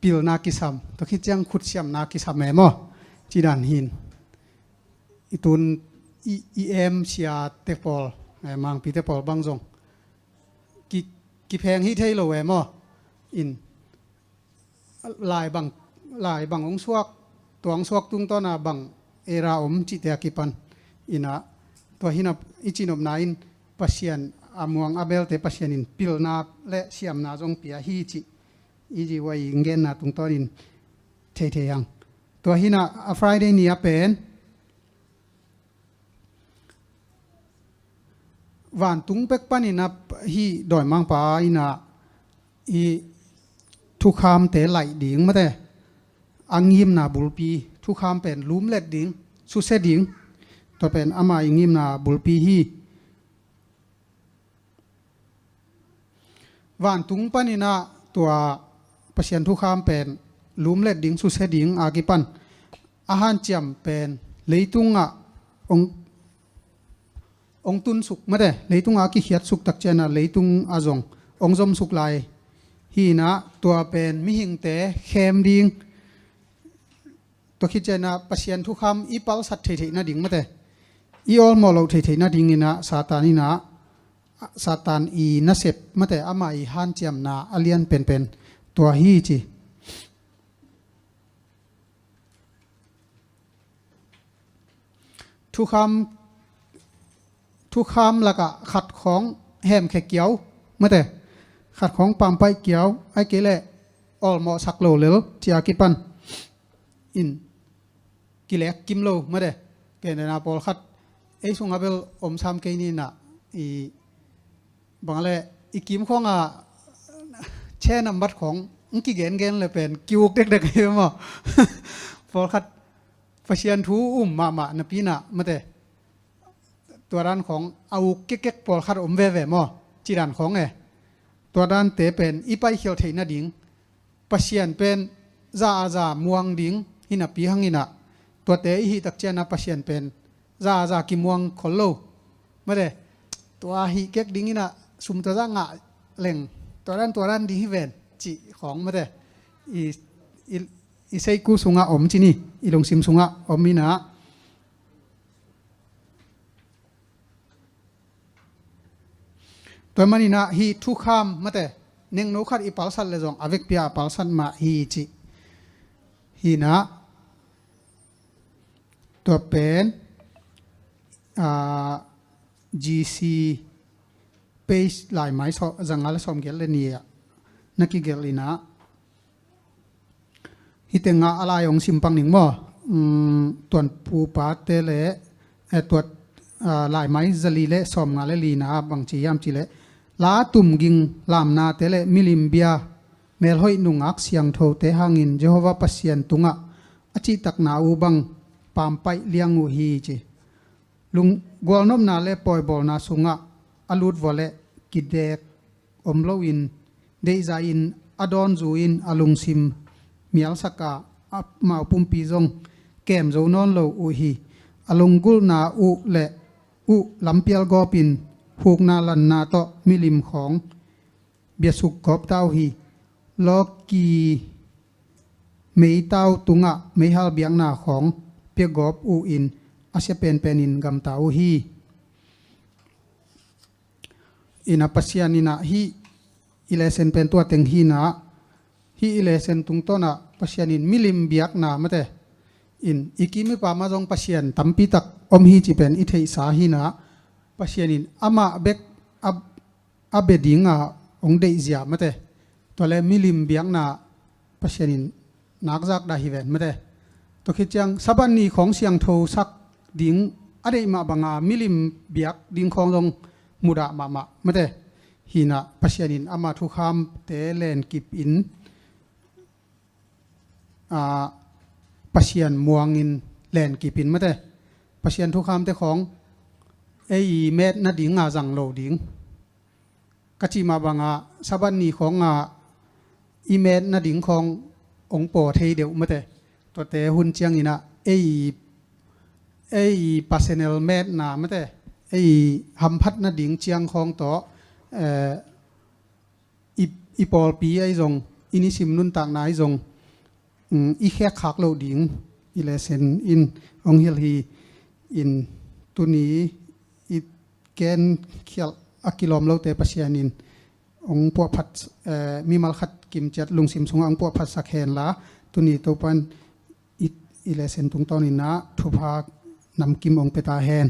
pilna kisam, tua khit ciang khutsiamna kisam e maw? Ci dan hi in. I tun i, i em sia te pawl, eh, mangpi te pawl bang zong ki, kipheng hi thei lo e maw? In lai bang, lai bang hong suak, tua hong suak tungtawn a bang error om cihte a kipan in ah, tua hi in ah i cihnopna in Pasian a muang a belte Pasian in pilna le siamna zong pia hi cih i zi wai i genna tungtawn in thei thei hang. Tua hi in ah a Friday ni a pen vantung pek panin ah hih dawimangpa in ah i thukhamte laih ding mate, a ngimna bulpi, thukham pen lumlet ding, susia ding, tua pen ama i ngimna bulpi hi. Vantung panin ah tua Pasian thukham pen lumlet ding, susia ding a kipan a hanciam pen leitungah hong, hong tunsuk mate, leitungah a kikhiatsuk tak ciangin ah leitung a zong hong zomsuk lai hi in ah, tua pen mihingte khem ding, tua khit ciangin ah Pasian thukham i palsat thei theih nading mate, i awlmawh loh thei theih nadingin ah Satan in ah, Satan i nasep mate, ama i hanciamna a lian penpen tua hi ci. Thukham, thukham lakah khat khawng hemkhia kiau mate, khat khawng pampaih kiau, ahih kei leh awlmawhsak lo lel ci a kipan in kilek kim lo mate. Ken dena pawlkhat ei sungah bel om sam kei ni in ah, i bang leh i kim khawngah che nambat khawng hong kigengen le pen ki-uk dekdek hi maw? Pawlkhat Pasian thu um mahmah napi in ah mate, tua dan khawng a uk kekkek pawlkhat om veve maw? Ci dan khawng e. Tua dante pen i paikhial theih nading Pasian pen za a za muang ding hi napi hangin ah, tuate i hih tak ciangin ah Pasian pen za a za kimuang khol lo mate. Tua hih kek dingin ah sum tua zah ngah leng tua dan tua dan ding hi ven cih khawng mate, i, i, i seiku sungah om ci ni, i lungsim sungah om in ah. Tua manin ah hih thukham mate, nengno khat i palsat le zong a vekpi a palsat mah hi cih hi in ah, tua pen, ah, G C page laimai sawm, zanga le sawmgiat le nih ah na kigelh in ah, hih tengah a lai hong sim pak ning maw? Um, Tuanpupate le, eh, tuat, ah, laimai zali le sawmnga le lina bang ci hiam cih leh, la tumging lamnate le milim bia, melhoih nungak siangthote hangin Jehovah Pasian tungah a cihtakna uh bang pampaih liang uh hi ci. Lung, gualnopna le pawibawlna sungah a lut vua leh kidek om loin, deihzah in a dawnzu in a lungsim mialsak a, amau pumpi zong kem zo nawn lo uh hi. A lunggulhna uh le uh lampial gawpin, hukna lanna tawh milim khawng biasuk gawp ta uh hi. Lawki meitau tungah meihal biakna khawng pia gawp uh in, a sia penpen in gamta uh hi. In ah Pasian in ah hih i lesson pen tua teng hi in ah, hih i lesson tungtawn ah Pasian in milim biakna mate, in i kim i pam ah zong Pasian tampi tak om hi cih pen i theihsa hi in ah, Pasian in amah bek a, a bia ding a hong deihzia mate, tua le milim biakna Pasian in nakzak dah hi ven mate. Tua khit ciang Sabbath ni khawng siangthosak ding a deih mah banga milim biak ding khawng zong mudah mahmah mate. Hi in ah Pasian in ama thukhamte lenkip in, ah, Pasian muangin lenkip in mate, Pasian thukhamte khawng ei i met nading a zang lo ding. Ka cih mah bangah Sabbath ni khawngah i met nading khawng hong paw thei deuh mate. Tuate hun cianginah ei i, ei i personal metna mate, ei i hamphat nading ciang khawng tawh, eh, i, i pawlpi ahi zong, i nisim nuntakna ahi zong, um, i khekkhak loh ding i lesson in hong hilh hi. In tuni i gen khialh a kilawm lote Pasian in hong puahphat, eh, mimal khat kimciat lungsim sungah hong puahphatsak henla, tuni Topan i, i lesson tungtawninah thupha namkim hong pia ta hen.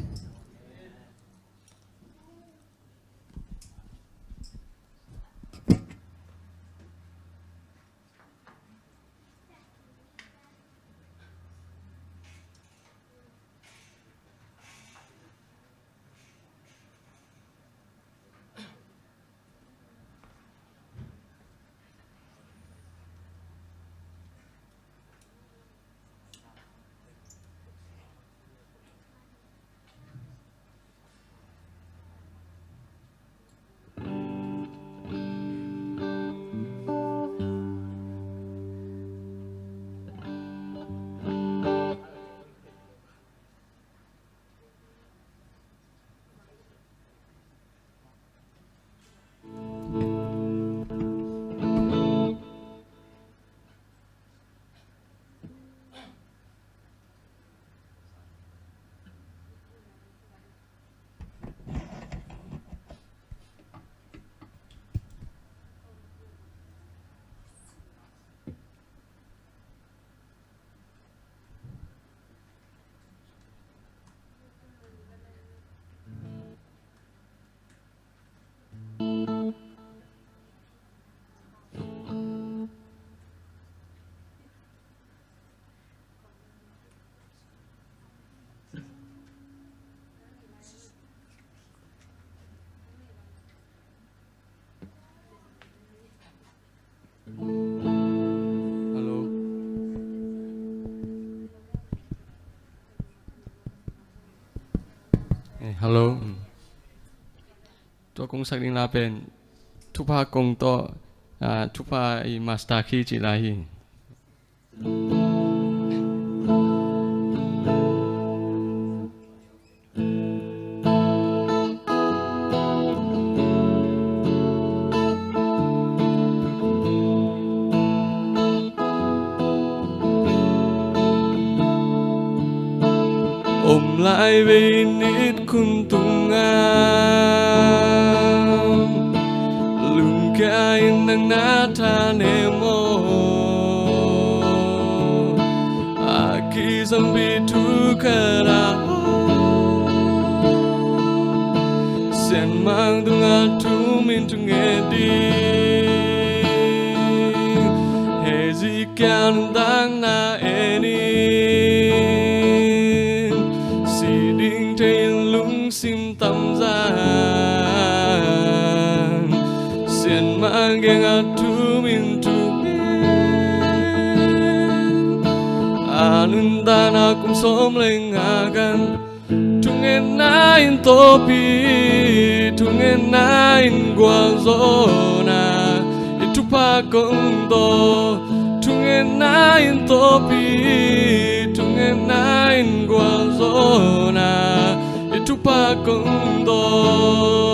Hello. Eh, hello. Tua kong sak ding la pen thupha kong tawh, ah, thupha i master key cih la hi. Om lai vei nit khun tungah lungkia in nang na thanem aw. A kisampi thu khat ah Sianmang tungah thu min thungen ding Hezekiah nuntakna en in, si ding thei in lungsim tamzah Sianmang kiangah thu min thungen. A nuntakna kum sawm le nga kan thungetna in tawpih, thungetna in gualzawhna i thupha kong tawh. Thungetna in tawpih, thungetna in gualzawhna i thupha kong tawh.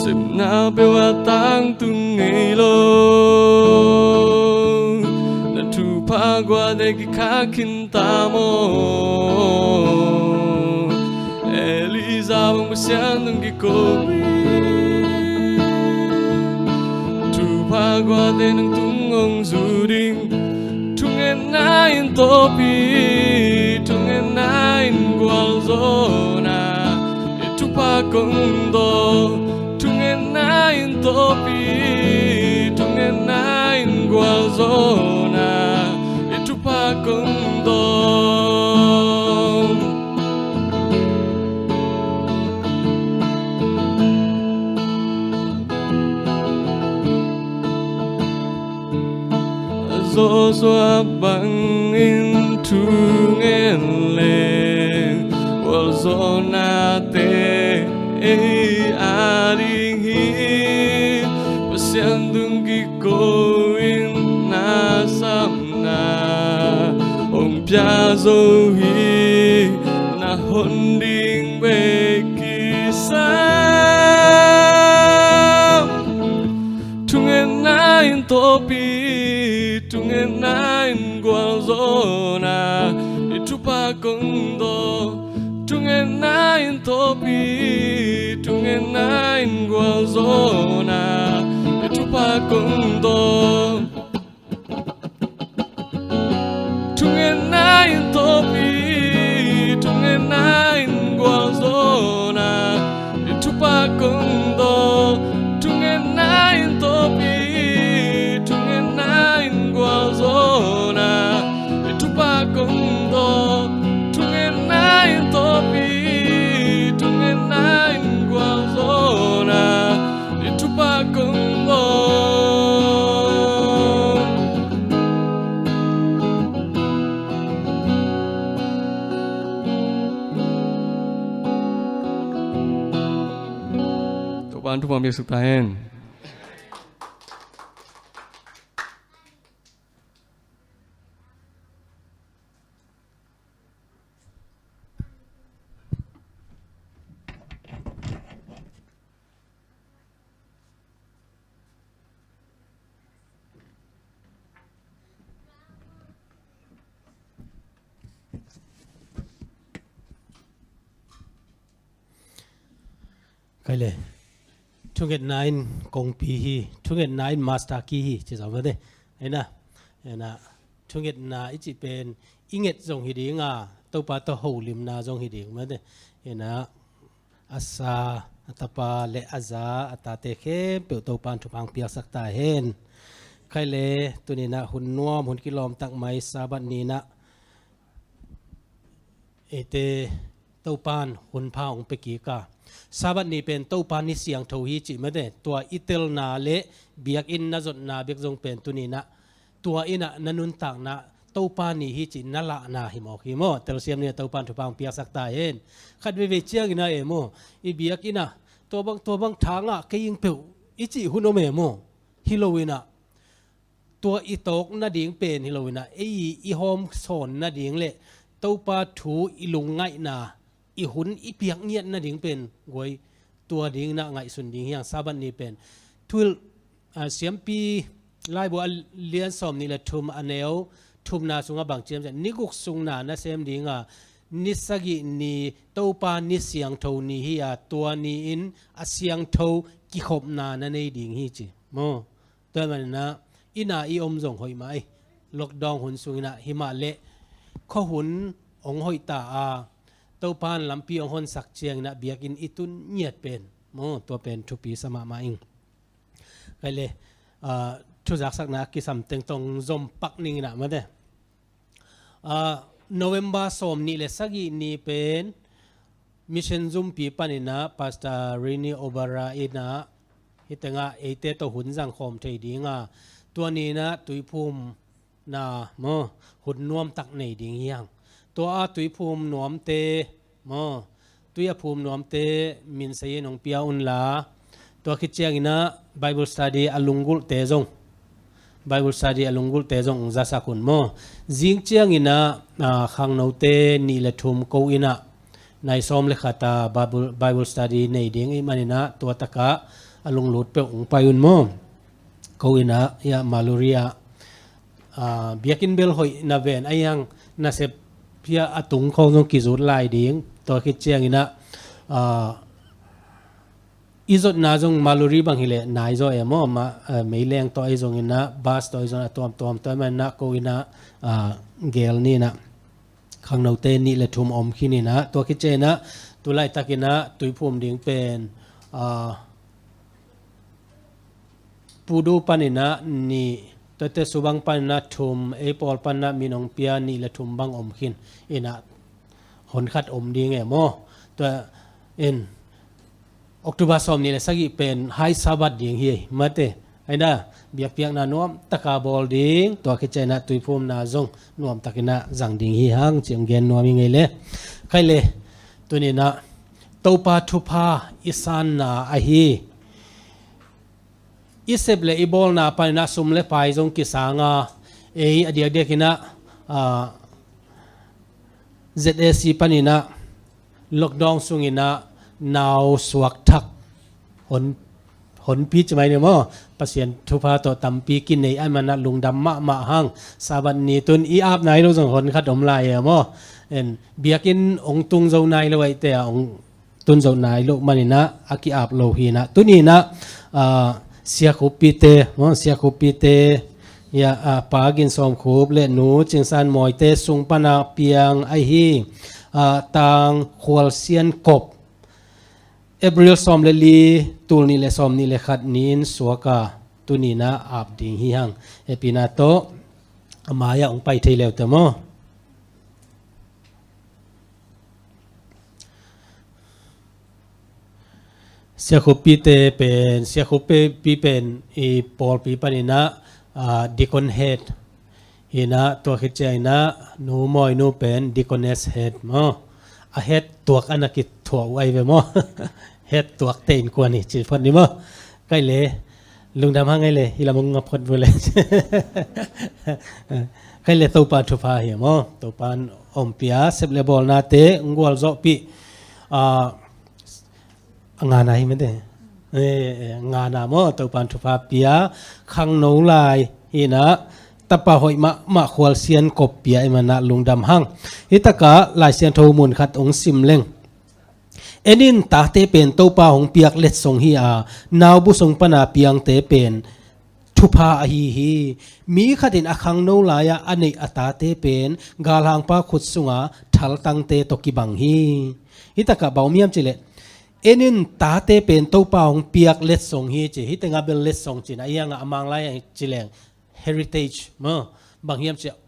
Sepna peuh a tangtung ngei lo, na thupha gualte kikhak khin ta maw. Elijah bang Pasian tung kiko in, thupha gualte nang tung hong zu ding. Thungetna in tawpih, thungetna in gualzawhna i thupha kong tawh. Thungetna in tawpih, thungetna in gualzawhna i thupha kong tawh. Suak bangin thungen leng gualzawhnate ei a ding hi. Pasian tung kiko in na samna hong pia zo hi. Na hon ding bek kisam. Thungetna in tawpi, thungetna in gualzawhna i thupha kong tawh. Thungetna in tawpi, thungetna in gualzawhna i thupha kong tawh. Thungetna in tawpi, thungetna in gualzawhna i thupha kong tawh. Thungetna in tawpi, thungetna in gualzawhna i thupha kong tawh. Thungetna in tawpi, thungetna in gualzawhna i thupha kong tawh. Topa'n thupha hong piaksak ta hen. Kei le, thungetna in kongpi hi, thungetna in master key hi, ci zong mate. Ena, ena, thungetna i cih pen i nget zong hi ding a, Topa tawh holimna zong hi ding mate. Ena, a sa, a tapa le a za, a tate khempeuh Topa'n thupha hong piaksak ta hen. Kei le, tuni-in ah hun nuam, hun kilawm tak mai, Sabbath ni-in ah eite Topa'n hun pha hong pia kik a. Sabbath ni pen Topa ni siangtho hi cih mate, tua i telna le biakinn na zotna bek zong pen tuni-in ah tua in ah na nuntakna Topa ni hi cih na lahna hi mawk hi maw. Telsiam ni-in ah Topa'n thupha hong piaksak ta hen. Khat veivei ciangin ah e maw, i biakinn ah tua bang, tua bang tha ngah kei ing peuh i cih hun om e maw. Hi lo-in ah tua i tawk nading pen hi lo-in ah ei i hawmsawn nading le Topa thu i lungngaihna, i hun i piak ngiat nading pen guai, tua dingin ah ngaihsun ding hi hang. Sabbath ni pen thul, a, Siampi Laibu a lian sawmnih le thum, a neu thumna sungah bang ci hiam cih leh, ni guk sung na na sem ding a, ni sagih ni Topa ni siangtho ni hi a, tua ni-in a siangtho kikhopna na nei ding hi ci maw. Tua ahih manin ah inn ah i om zong hoih mah hi. Lockdown hun sungin ah hi mah leh khuahun hong hoih ta a, Topa'n lampi hong honsak ciangin ah biakinn i tun ngiat pen maw, tua pen thupi sa mahmah ing. Kei le, ah, thuzaksakna a kisam teng tawh zom pak ning in ah mate. Ah, November sawmnih le sagih ni pen Mission Zumpi panin ah Pastor Rini Obara in ah hih tengah eite tawh hun zang khawm thei ding a, tua ni-in ah tuiphumna maw, hun nuam tak nei ding hi hang. Tua a tuiphum nuamte maw, tui a phum nuamte min sei in hong pia un la, tua khit ciangin ah Bible study a lunggulhte zong, Bible study a lunggulhte zong hong zasak un maw. Zing ciangin ah, ah, khangnote nih le thum ko in ah nai sawm le khat a Bible, Bible study nei ding ahih manin ah tua tak ah a lunglut peuh hong pai un maw. Ko in ah, hiah Maluri ah, ah, biakinn bel hoih na ven, ahi hang nasep hiah a tung khawng zong kizut lai ding. Tua khit ciangin ah, ah, i zotna zong Maluri bang hi leh nai zaw e maw, ma, ah, meileng tawh ahi zongin ah, bus tawh ahi zongin ah, a tuamtuam tawh ahih manin ah ko in ah, ah, gel ni in ah, khangnote nih le thum om khin in ah, tua khit ciangin ah tu laitakin ah tuiphum ding pen, ah, Pudu panin ah nih, tuate Subang panin ah thum, ei pawl panin ah min hong pia nih le thum bang om khin in ah, hon khat om ding e maw. Tua in October sawmnih le sagih pen High Sabbath ding hi mate. Aina, biakpiakna nuam taka bawl ding, tua khit ciangin ah tuiphumna zong nuam takin ah zang ding hi hang, ci hong gen nuam hi ngei le. Khai le, tuni-in ah Topa thupha i sanna ahi. I sep le i bawlna panin ah sum le pai zong kisang a, ei a diakdiakin ah, ah, Z A C panin ah lockdown sungin ah nau suak thak hon, honpi ci mai ni maw. Pasian thupha tawh tampi kinei ahih manin ah lungdam mahmah hang. Sabbath ni tun i ap nai lo zong hon khat om lai e maw. En, biakinn hong tung zo nai lo ahih teh a, hong tun zo nai lo manin ah a ki-ap lo hi-in ah. Tuni-in ah, ah, Sia Khup Pite, maw, Sia Khup Pite, ya, ah, Pa Gin Sawm Khup le Nu Cing San Mawite sung pan a piang ahi, ah, Tang Khual Sian Kop, April sawm le li, tul nih le sawm nih le khat ni-in suak a, tuni-in ah ap ding hi hang. Hehpihna tawh a mai-ah hong pai thei le uh teh maw. Sia Khup Pite pen, Sia Khup Pi, Pi pen i pawlpi panin ah, ah, deacon head hi-in ah, tua khit ciangin ah Nu Mawi Nu pen deaconess head maw. A head tuak a na kithuah uh ahi ve maw. Head tuakte innkuan hi ci phot ni maw. Khai le, lungdam hang e le, hih lam hong ngap phot ve le. Khai le, Topa thupha hi maw. Topa'n ompih a, sep le bawlnate hong gualzawhpih. Ah, a ngana hi mete. Eh, eh, ngana maw, Topa'n thupha pia, khangno lai hi-in ah, tapa hoih mahmah Khual Sian Kop pia ahih manin ah lungdam hang. Hih takah Lai Siangtho mun khat hong sim leng. En in, tate pen Topa hong piak letsong hi a, naubu sung pan a piangte pen thupha ahi hi. Mi khat in a khangno lai-ah a neih a tate pen galhangpa khut sunga thaltangte tawh kibang hi. Hih takah bang om hiam cih leh, en in, tate pen Topa hong piak letsong hi ci. Hih tengah bel letsong ci-in ah, a hiangah a Mang lai-ah ci leng heritage maw. Bang hiam cih leh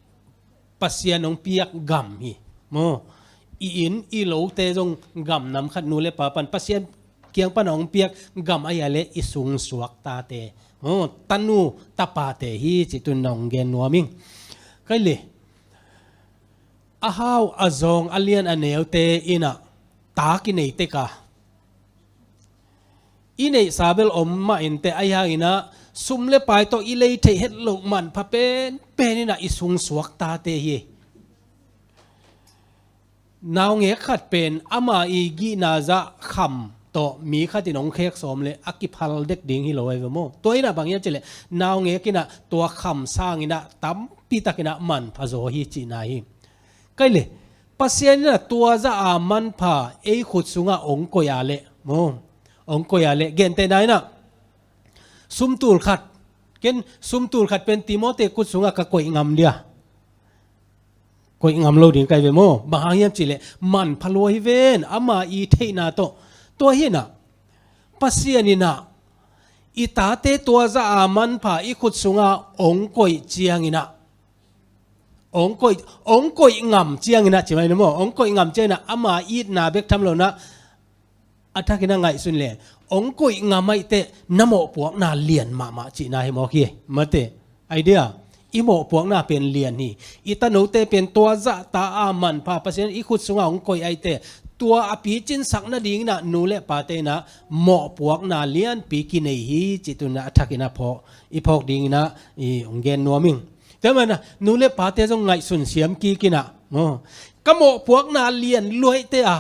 Pasian hong piak gam hi maw. I inn i lote zong gam nam khat, nu le pa pan, Pasian kiang pan hong piak gam ahi a leh i sungsuak tate maw, tanu tapate hi ci tuni-in ah hong gen nuam ing. Khai le, a hau a zawng, a lian a neute in ah ta kinei tek a, i neihsa bel om mah inteh, ahi hangin ah sum le pai tawh i lei theih het loh manpha penpen in ah i sungsuak tate hi. Naungek khat pen ama i gihna zah kham tawh mi khat in hong khek sawm leh a kiphal dek ding hi lo ahi ve maw. Tua in ah bang hiam cih leh, naungek in ah tua kham sangin ah tampi takin ah manpha zaw hi cihna hi. Khai le, Pasian in ah tua zah a manpha ei khut sungah hong koih a leh maw, hong koih a leh, gentehna in ah sumtul khat, ken sumtul khat pen Timothy khut sungah ka koih ngam dia? Koih ngam lo ding ka hi ve maw. Bang hang hiam cih leh manpha lua hi ven, ama i theihna tawh. Tua hi-in ah, Pasian in ah i tate tua zah a manpha i khut sungah hong koih ciangin ah, hong koih, hong koih ngam ciangin ah, ci mai ni maw, hong koih ngam ciangin ah, ama itna bek tham lo-in ah, a thakin ah ngaihsun leh, hong koih ngam ahih teh na mawhpuakna lian mahmah cihna hi mawk hi. Mate, idea, i mawhpuakna pen lian hi. I tanote pen tua zah ta a manpha Pasian i khut sungah hong koih ahih teh, tua a picin sak nadingin ah nu le pate in ah mawhpuakna lianpi kinei hi cih tuni-in ah a thakin ah phawk, i phawk dingin ah i hong gen nuam ing. Tua manin ah nu le pate zong ngaihsun siam kik in ah maw, ka mawhpuakna lian lua ahih teh a,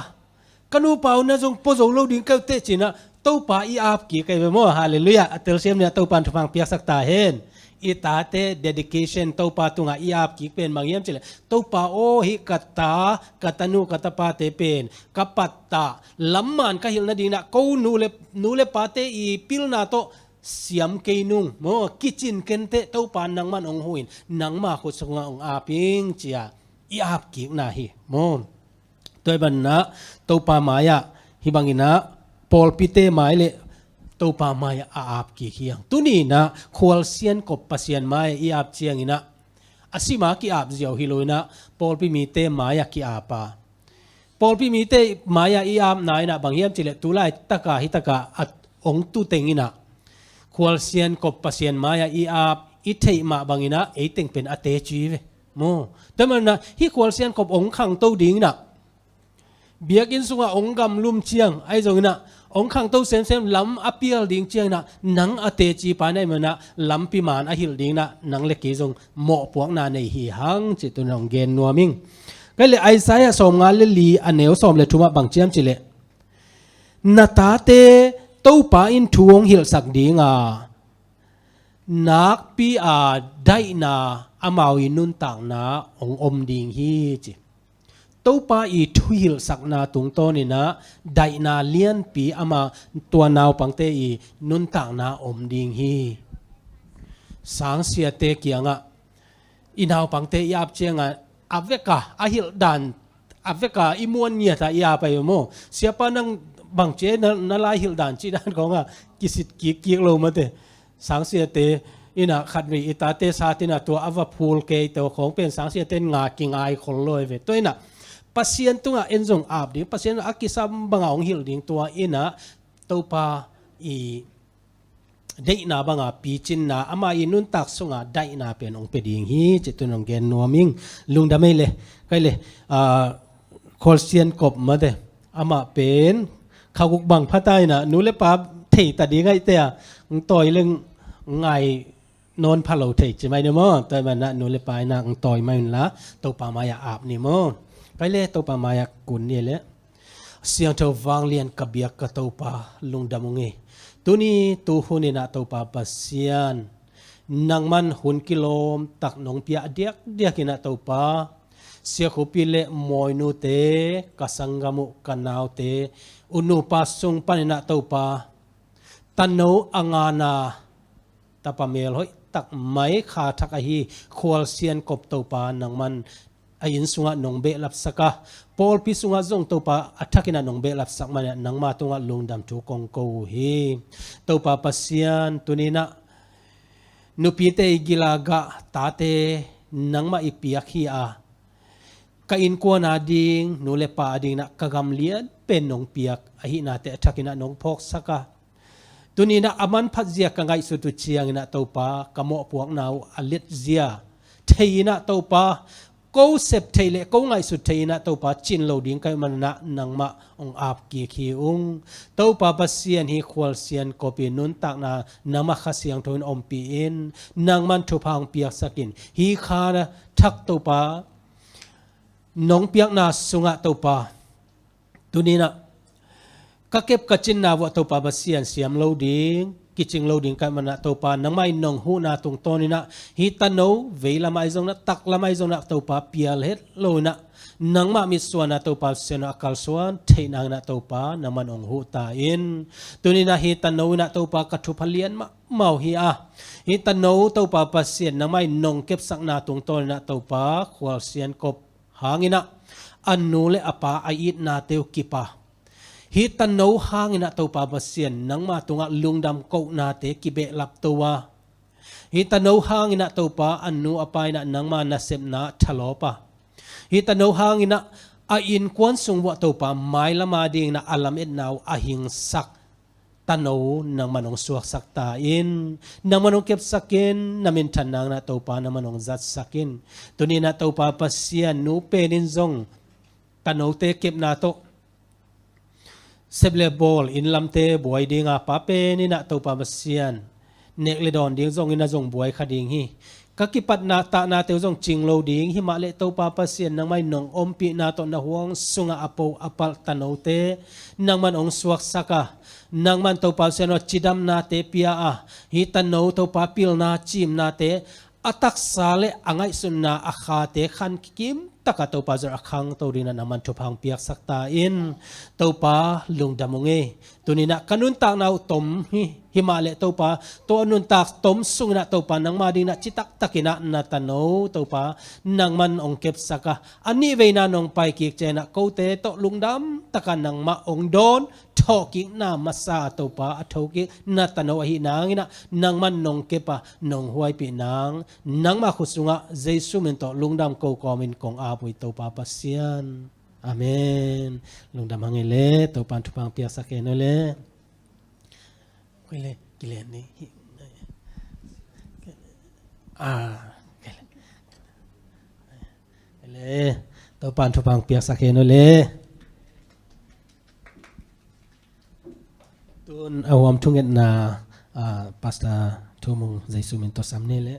ka nupa uh na zong pua zo lo ding ka hi uh teh ci-in ah Topa i ap kik ahi ve maw. Halleluiah. A telsiam ni-in ah Topa'n thupha hong piaksak ta hen. I tate dedication Topa tungah i ap kik pen bang hiam cih leh, Topa aw, hih ka ta, ka tanu, ka tapate pen ka pattah, lamman ka hilh nadingin ah ko nu le, nu le pate i pilna tawh siam kei nung maw, kicin ken teh, Topa nangman hong huh in, nangma khut sungah hong ap ing, ci-a i ap kikna hi maw. Tua ahih manin ah Topa mai-ah, hih bangin ah pawlpite mai le Topa mai-ah a ap kik hi hang. Tuni-in ah Khual Sian Kop Pasian mai-ah i ap ciangin ah, a sim a ki-ap ziau hi lo-in ah pawlpi mite mai-ah ki-ap a, pawlpi mite mai-ah i apna in ah bang hiam cih leh, tu laitak a, hih tak a, a hong tu teng in ah khualsian kop Pasian mai-ah i ap i theih mah banginah ei teng pen a teci ve. Maw, tua manah hih khualsian kop hong khangto dinginah biakinn sungah hong gamlum ciang ahi zonginah hong khangto semsem lam a pial ding cianginah nang a teci pa na hih manah lampi man a hilh dinginah nang le kei zong mawhpuakna nei hi hang cih tun hong gen nuam ing. Kei le Isaiah sawmnga le li a neu sawm le thumah bang ciam cileh, na tate Topa in thu hong hilhsak dinga nakpi a daihna amau i nuntakna hong om ding hi ci. Topa i thuhilhsakna tungtawninah daihna lianpi ama tua naupangte i nuntakna om ding hi. Sangsiate kiangah i naupangte i ap ciangah a veka a hilhdan a veka i muan ngiata i ap ahi maw? Siapa nang bangci na, na lai hilhdan cih dan konga kisit kikkik lo mate. Sangsiate inah khatvei i tate satinah tua a va phul kei tawh khong pen sangsiate in nga kingai khol lo ve. Tua inah Pasian tungah en zong ap ding, Pasian a kisam banga hong hilh ding tua inah Topa i deihna banga picinna ama i nuntak sunga daihna pen hong pia ding hi cih tun hong gen nuam ing. Lungdam ei le kei le khualsian kop mate amah pen khaguk bang phata inah nu le pa theita ding aihte a ng tawi leng ngai nawn phalo thei ci mai ni maw? Tawi manah nu le pa inah ng tawi mai unla Topa mai-ah ap ni maw? Kei le Topa mai-ah kun ni le siangtho vanglian ka biak ka Topa lungdam ung ei. Tuni tuhun inah Topa Pasian nangman hun kilawm tak nong pia a diakdiak inah Topa siakhupi le mawinute ka sanggam uh ka naute unupa sung paninah Topa tano a ngana tapa melhoih tak mai kha thak ahi khualsian kop Topa nangman a inn sungah nong behlapsak a pawlpi sungah zong Topa a thakinah nong behlapsak manah nangma tungah lungdam thu kong ko uh hi. Topa Pasian tuninah nupite i gilagah tate nangmah i piak hi a ka innkuan ading nu le pa adinginah ka gam lian pen nong piak ahihnate a thakinah nong phawksak a tuninah a manphat zia ka ngaihsut uh cianginah Topa ka mawhpuakna uh a let zia thei inah Topa ko sep thei le ko ngaihsut thei inah Topa cin lo ding ka hih manah nangmah hong ap kik hi ung. Topa Pasian hi khualsian kopi nuntakna nangmah Kha Siangtho in ompih in nangman thupha hong piaksak in hi kha thak Topa nong piakna sungah Topa tuninah ka kep ka cinna vuah Topa Pasian siam lo ding kicing lo ding ka hih manah Topa nangmah in nong huhna tungtawninah hi tano veilam ahi zonginah taklam ahi zonginah Topa pial het lo inah nangmah mitsuanna Topa Pasian a kalsuan theih nanginah Topa nangman hong huh ta in tuninah hi tano inah Topa ka thupha lian mahmah uh hi a hi tano Topa Pasian nangmah in nong kepsakna tungtawninah Topa khualsian kop hanginah a nu le a pa a itnate uh kipa hi tano hanginah Topa Pasian nangma tungah lungdam kohnate kibehlap to a hi tano hanginah Topa a nu a pa inah nangma nasepna thalawpa hi tano hanginah a innkuan sung vuah Topa mailama dinginah a lametna uh a hingsak tano nangman hong suaksak ta in nangman hong kepsak in na minthan nanginah Topa nangman hong zatsak in tuninah Topa Pasian nu penin zong tanote kepna tawh sep le bawl inn lamte buai dinga pa peninah Topa Pasian nek le dawn ding zongin a zong buai kha ding hi. Ka kipatna tahnate uh zong cing lo ding hi mah le Topa Pasian nangmah in nong ompihna tawh na huang sungah a po a palh tanote nangman hong suaksak a nangman Topa Pasian aw cidamnate pia a hi tano Topa pilna cimnate a taksa le a ngaihsutna a khate khan kikim taka Topa zong a khangto dinah nangman thupha hong piaksak ta in Topa lungdam ung ei. Tuninah ka nuntakna uh tom hi hi mah le Topa tua nuntak tom sunginah Topa nangma dinginah citaktakinah na tano Topa nangman hong kepsak a a nih veina nong pai kik cianginah kote tawh lungdam takah nangmah hong dawn thawhkikna masa Topa a thokik na tano ahi nanginah nangman nong kep a nong huaipih nang nangmah khut sungah Jesu min tawh lungdam ko kawmin kong ap uh hi Topa Pasian. Amen. Lungdam hang ei le Topa in thupha hong piaksak hen uh le. Koi le kilen ni hi. Ah, kei le. Kei le. Topa'n thupha piaksak hen uh le. Tun a huam thungetna, ah, Pastor Thu Mung Jesu min tawh sam ni le.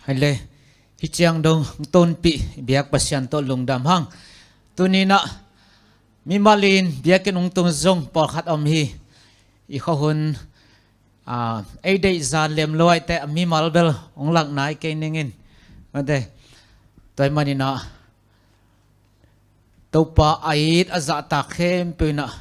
Hai le, hi ciang dong tonpih biak Pasian tawh lungdam hang. Tuni-in ah mimal in biakinn hong tung zong pawlkhat om hi. I khuahun, ah, ei deih zan lem luaite a mimal bel hong lak nai kei ning in. Tua ahih manin ah Topa a it a zahtak khempeuh in ah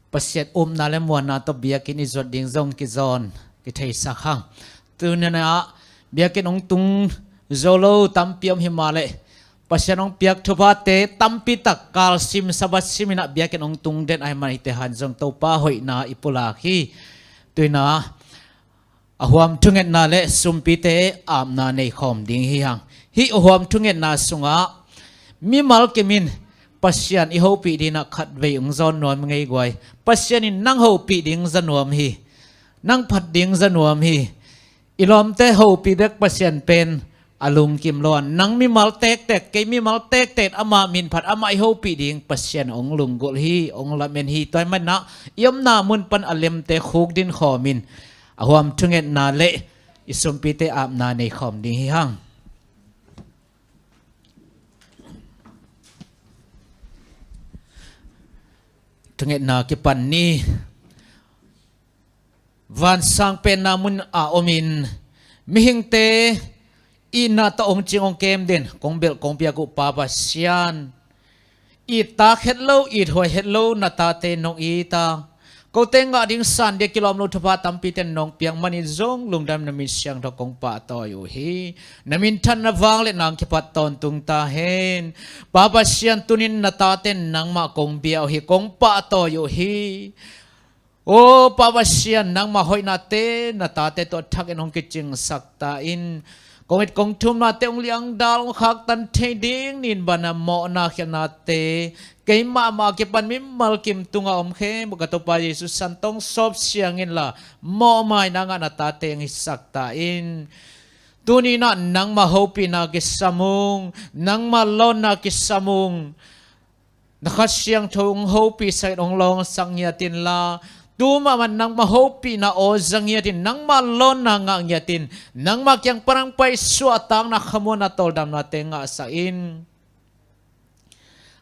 Pasian upna le muanna tawh biakinn i zuat ding zong kizawn kitheisak hang. Tuni-in ah biakinn hong tung zo lo tampi om hi mah leh Pasian hong piak thuphate tampi tak kalsim Sabbath sim in ah biakinn hong tung den ahih manin hihte hang zong Topa hoihna i pulak hi. Tuni-in ah a huam thungetna le sumpite apna nei khawm ding hi hang. Hih a huam thungetna sungah mimal kim in Pasian i hopih ding in ah khatvei hong zawn nuam ngei guai. Pasian in nang hopih ding za nuam hi. Nang phat ding za nuam hi. I lawmte hopih bek Pasian pen a lungkim lo a, nang mimal tektek, kei mimal tektek, amah min phat, amah i hopih ding Pasian hong lunggulh hi, hong lamen hi. Tua ahih manin ah i omna mun pan a lemte khukdin khawm in a huam thungetna le i sumpite apna nei khawm ding hi hang. Thungetna kipan ni. Vansang penna mun a om in mihingte itna tawh hong cing hong kem den kong belh kong piak uh Pa Pasian, it tak het lo, it huai het lo na tate nong it a, kote ngah ding san dia kilawm lo thupha tampite nong piak manin zong lungdam, na min siangtho kong pahtawi uh hi. Na minthanna vangliatna hong kipat tawntung ta hen. Pa Pasian, tuni-in na tate nangmah kong bia uh hi, kong pahtawi uh hi. Aw Pa Pasian, nangmah hoihnate na tate tawh thakin hong kicingsak ta in. Kong it kong thumnate hong liangdal hong khaktan thei ding, nin bana mawhna khialhnate keimah mah a kipan mimal kim tungah om khempeuh ka Topa Jesu san tawh hong sawp siang inla, mawhmaina ngah na tate hong hisak ta in. Tuni-in ah nangmah hopihna kisam ung, nangmah lawnna kisam ung. Na Kha Siangtho hong hopihsak in hong lawngsak ngiat inla, tu mahmah nangmah hopihna aw za ngiat in, nangmah lawnna ngah ngiat in, nangmah kiang pan hong paisuah a takna khamuanna tawldamnate ngahsak in.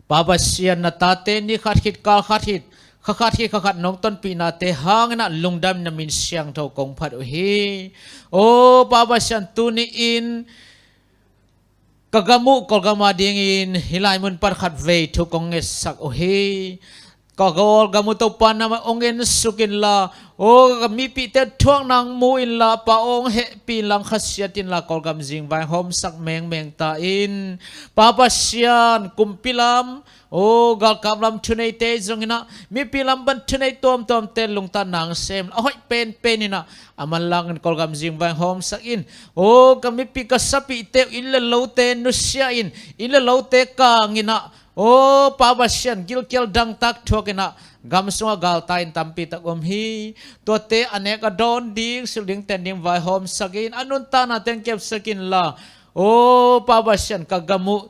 Pa Pasian, na tate ni khat khit kal khat khit, kha khat khit kha khat nong tonpihnate hangin ah lungdam, na min siangtho kong phat uh hi. Aw Pa Pasian, tuni-in ka gam uh Kawlgam a dingin hih lai mun pan khatvei thu kong ngetsak uh hi. Ka Kawlgam uh Topa nangmah hong ensuk inla, aw ka mipihte thuakna hong mu inla, Pa aw hong hehpih inla, hong khasiat inla, Kawlgam zingvai hong hawmsak mengmeng ta in. Pa Pasian, kumpi lam, aw galkap lam thuneite zongin ah mipi lam pan thunei tuamtuamte lungtatna hong sem, a hoih penpen in ah a manlangin Kawlgam zingvai hong hawmsak in. Aw ka mipi ka sapihte uh inn le lote nusia in, inn le lote kang in ah, aw Pa Pasian, gilkial dangtak thuak in ah gam sungah galtai in tampi tak om hi. Tuate a nek a dawn ding, silh ding ten ding vai hawmsak in, a nuntaknate hong kepsak inla, aw Pa Pasian, ka gam uh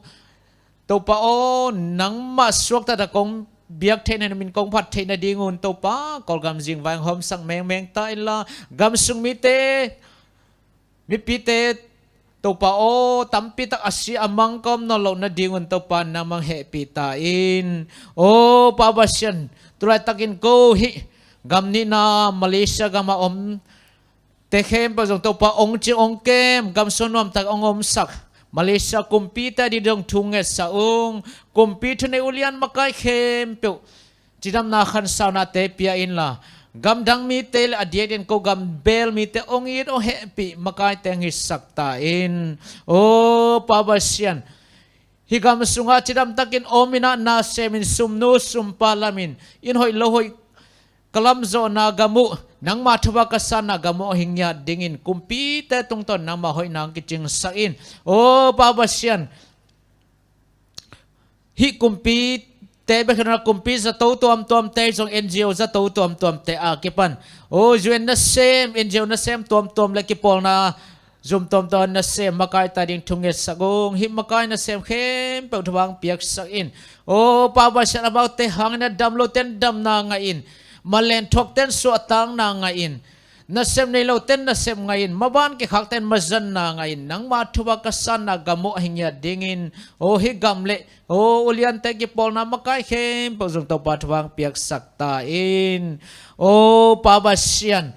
Topa aw, nangmah suakta tak kong biak theihna, na min kong phat theihna dingun Topa, Kawlgam zingvai hong hawmsak mengmeng ta inla, gam sung mite, mipite Topa aw, tampi tak a si a mang ka om nawn loh nadingun Topa nangmah hong hehpih ta in. Aw Pa Pasian, tu laitakin ko hih gam nihna Malaysia gam a om te khempeuh zong Topa hong cing hong kem, gam sung nuamtak hong omsak Malaysia kumpite ading zong thu ngetsak ung. Kumpi thunei ulian makai khempeuh cidamna khansaunate pia inla, Gamdang mite le a diakdiakin ko gambel mite hong it hong hehpih makaite hong hisak ta in. O Pa Pasian, hih gam sungah cidamtakin om in ah, na semin, sumnu sumpa lamin, inn hoih lo hoih ka lamzawhna gam uh, nangma thupha ka sanna gam uh hong hi ngiat dingin, kumpite tungtawn nangma hoihna hong kicingsak in. O Pa Pasian, hih kumpite bek hi lo in ah, kumpi zato tuamtuamte zong, N G O zato tuamtuamte a kipan, o U N nasem, N G O nasem tuamtuam le kipawlna zum tuamtuam nasem makaite ading thungetsak ung. Hih makai nasem khempeuh thupha hong piaksak in. O Pa Pasian, amaute hangin a damlote in damna ngah in, malen thuakte in suahtakna ngah in, nasep nei lote in nasep ngah in, maban kikhakte in mazanna ngah in, nangma thupha ka sanna gam uh hong hi ngiat dingin, o hih gam le, o uliante kipawlna makai khempeuh zong Topa thupha hong piaksak ta in. O Pa Pasian,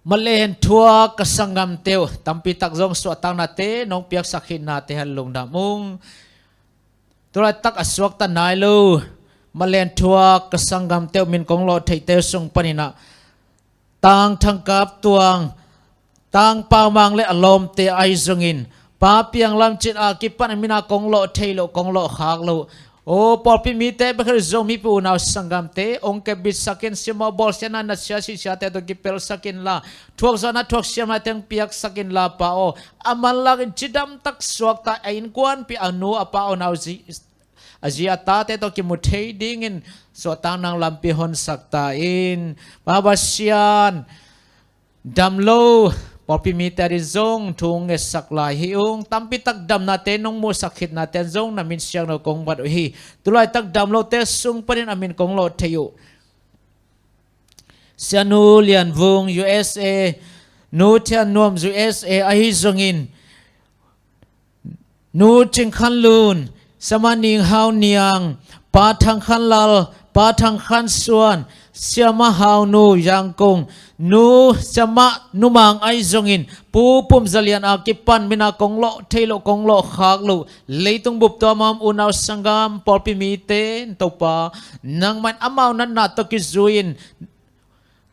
malen thuak ka sanggamte uh, tampi tak zong suahtaknate nong piaksak khitnate hang lungdam ung. Tulaitak a suakta nai lo, malen thuak ka sanggamte uh, min kong lawh theite uh sung panin ah, Tang Thang Kap Tuang, Tang Pau Mang le a lawmte ahi zongin, Pa Piang Lam Cin a kipan a min a kong lawh thei loh, kong lawh khak loh, o pawlpi mite bek hi lo in, Zomi pu unau sanggamte hong kepbitsak in, simmawh bawlsiatna natsia sihsiate tawh kipelsak inla, thuakzawhna thuaksiamnate hong piaksak inla Pa aw, a manlakin cidamtak suakta, a innkuanpih, a nu a pa, a unau zi, a zi a tate tawh kimu thei dingin suahtakna hong lampi honsak ta in. Pa Pasian, dam lo pawlpi mite ading zong thu hong ngetsak lai hi ung. Tampi tak damnate nong muhsak khitnate in zong na min siangtho kong vat uh hi. Tulaitak dam lote sung panin a min kong lawh thei uh, Sianu Lian Vung, U S A, Nu Thian Nuam, U S A ahi zongin, Nu Cing Khan Lun, Siamah Ning Hau Niang, Pa Thang Khan Lal, Pa Thang Khan Suan, Siamah Hau Nu, Yangon, Nu, Siamah Nu Mang ahi zongin, Pu Pum Za Lian a kipan min a kong lawh thei loh, kong lawh khak loh, leitung bup tuam a om unau sanggam pawlpi mite in Topa, nangmah in amau natna tawh kizui in,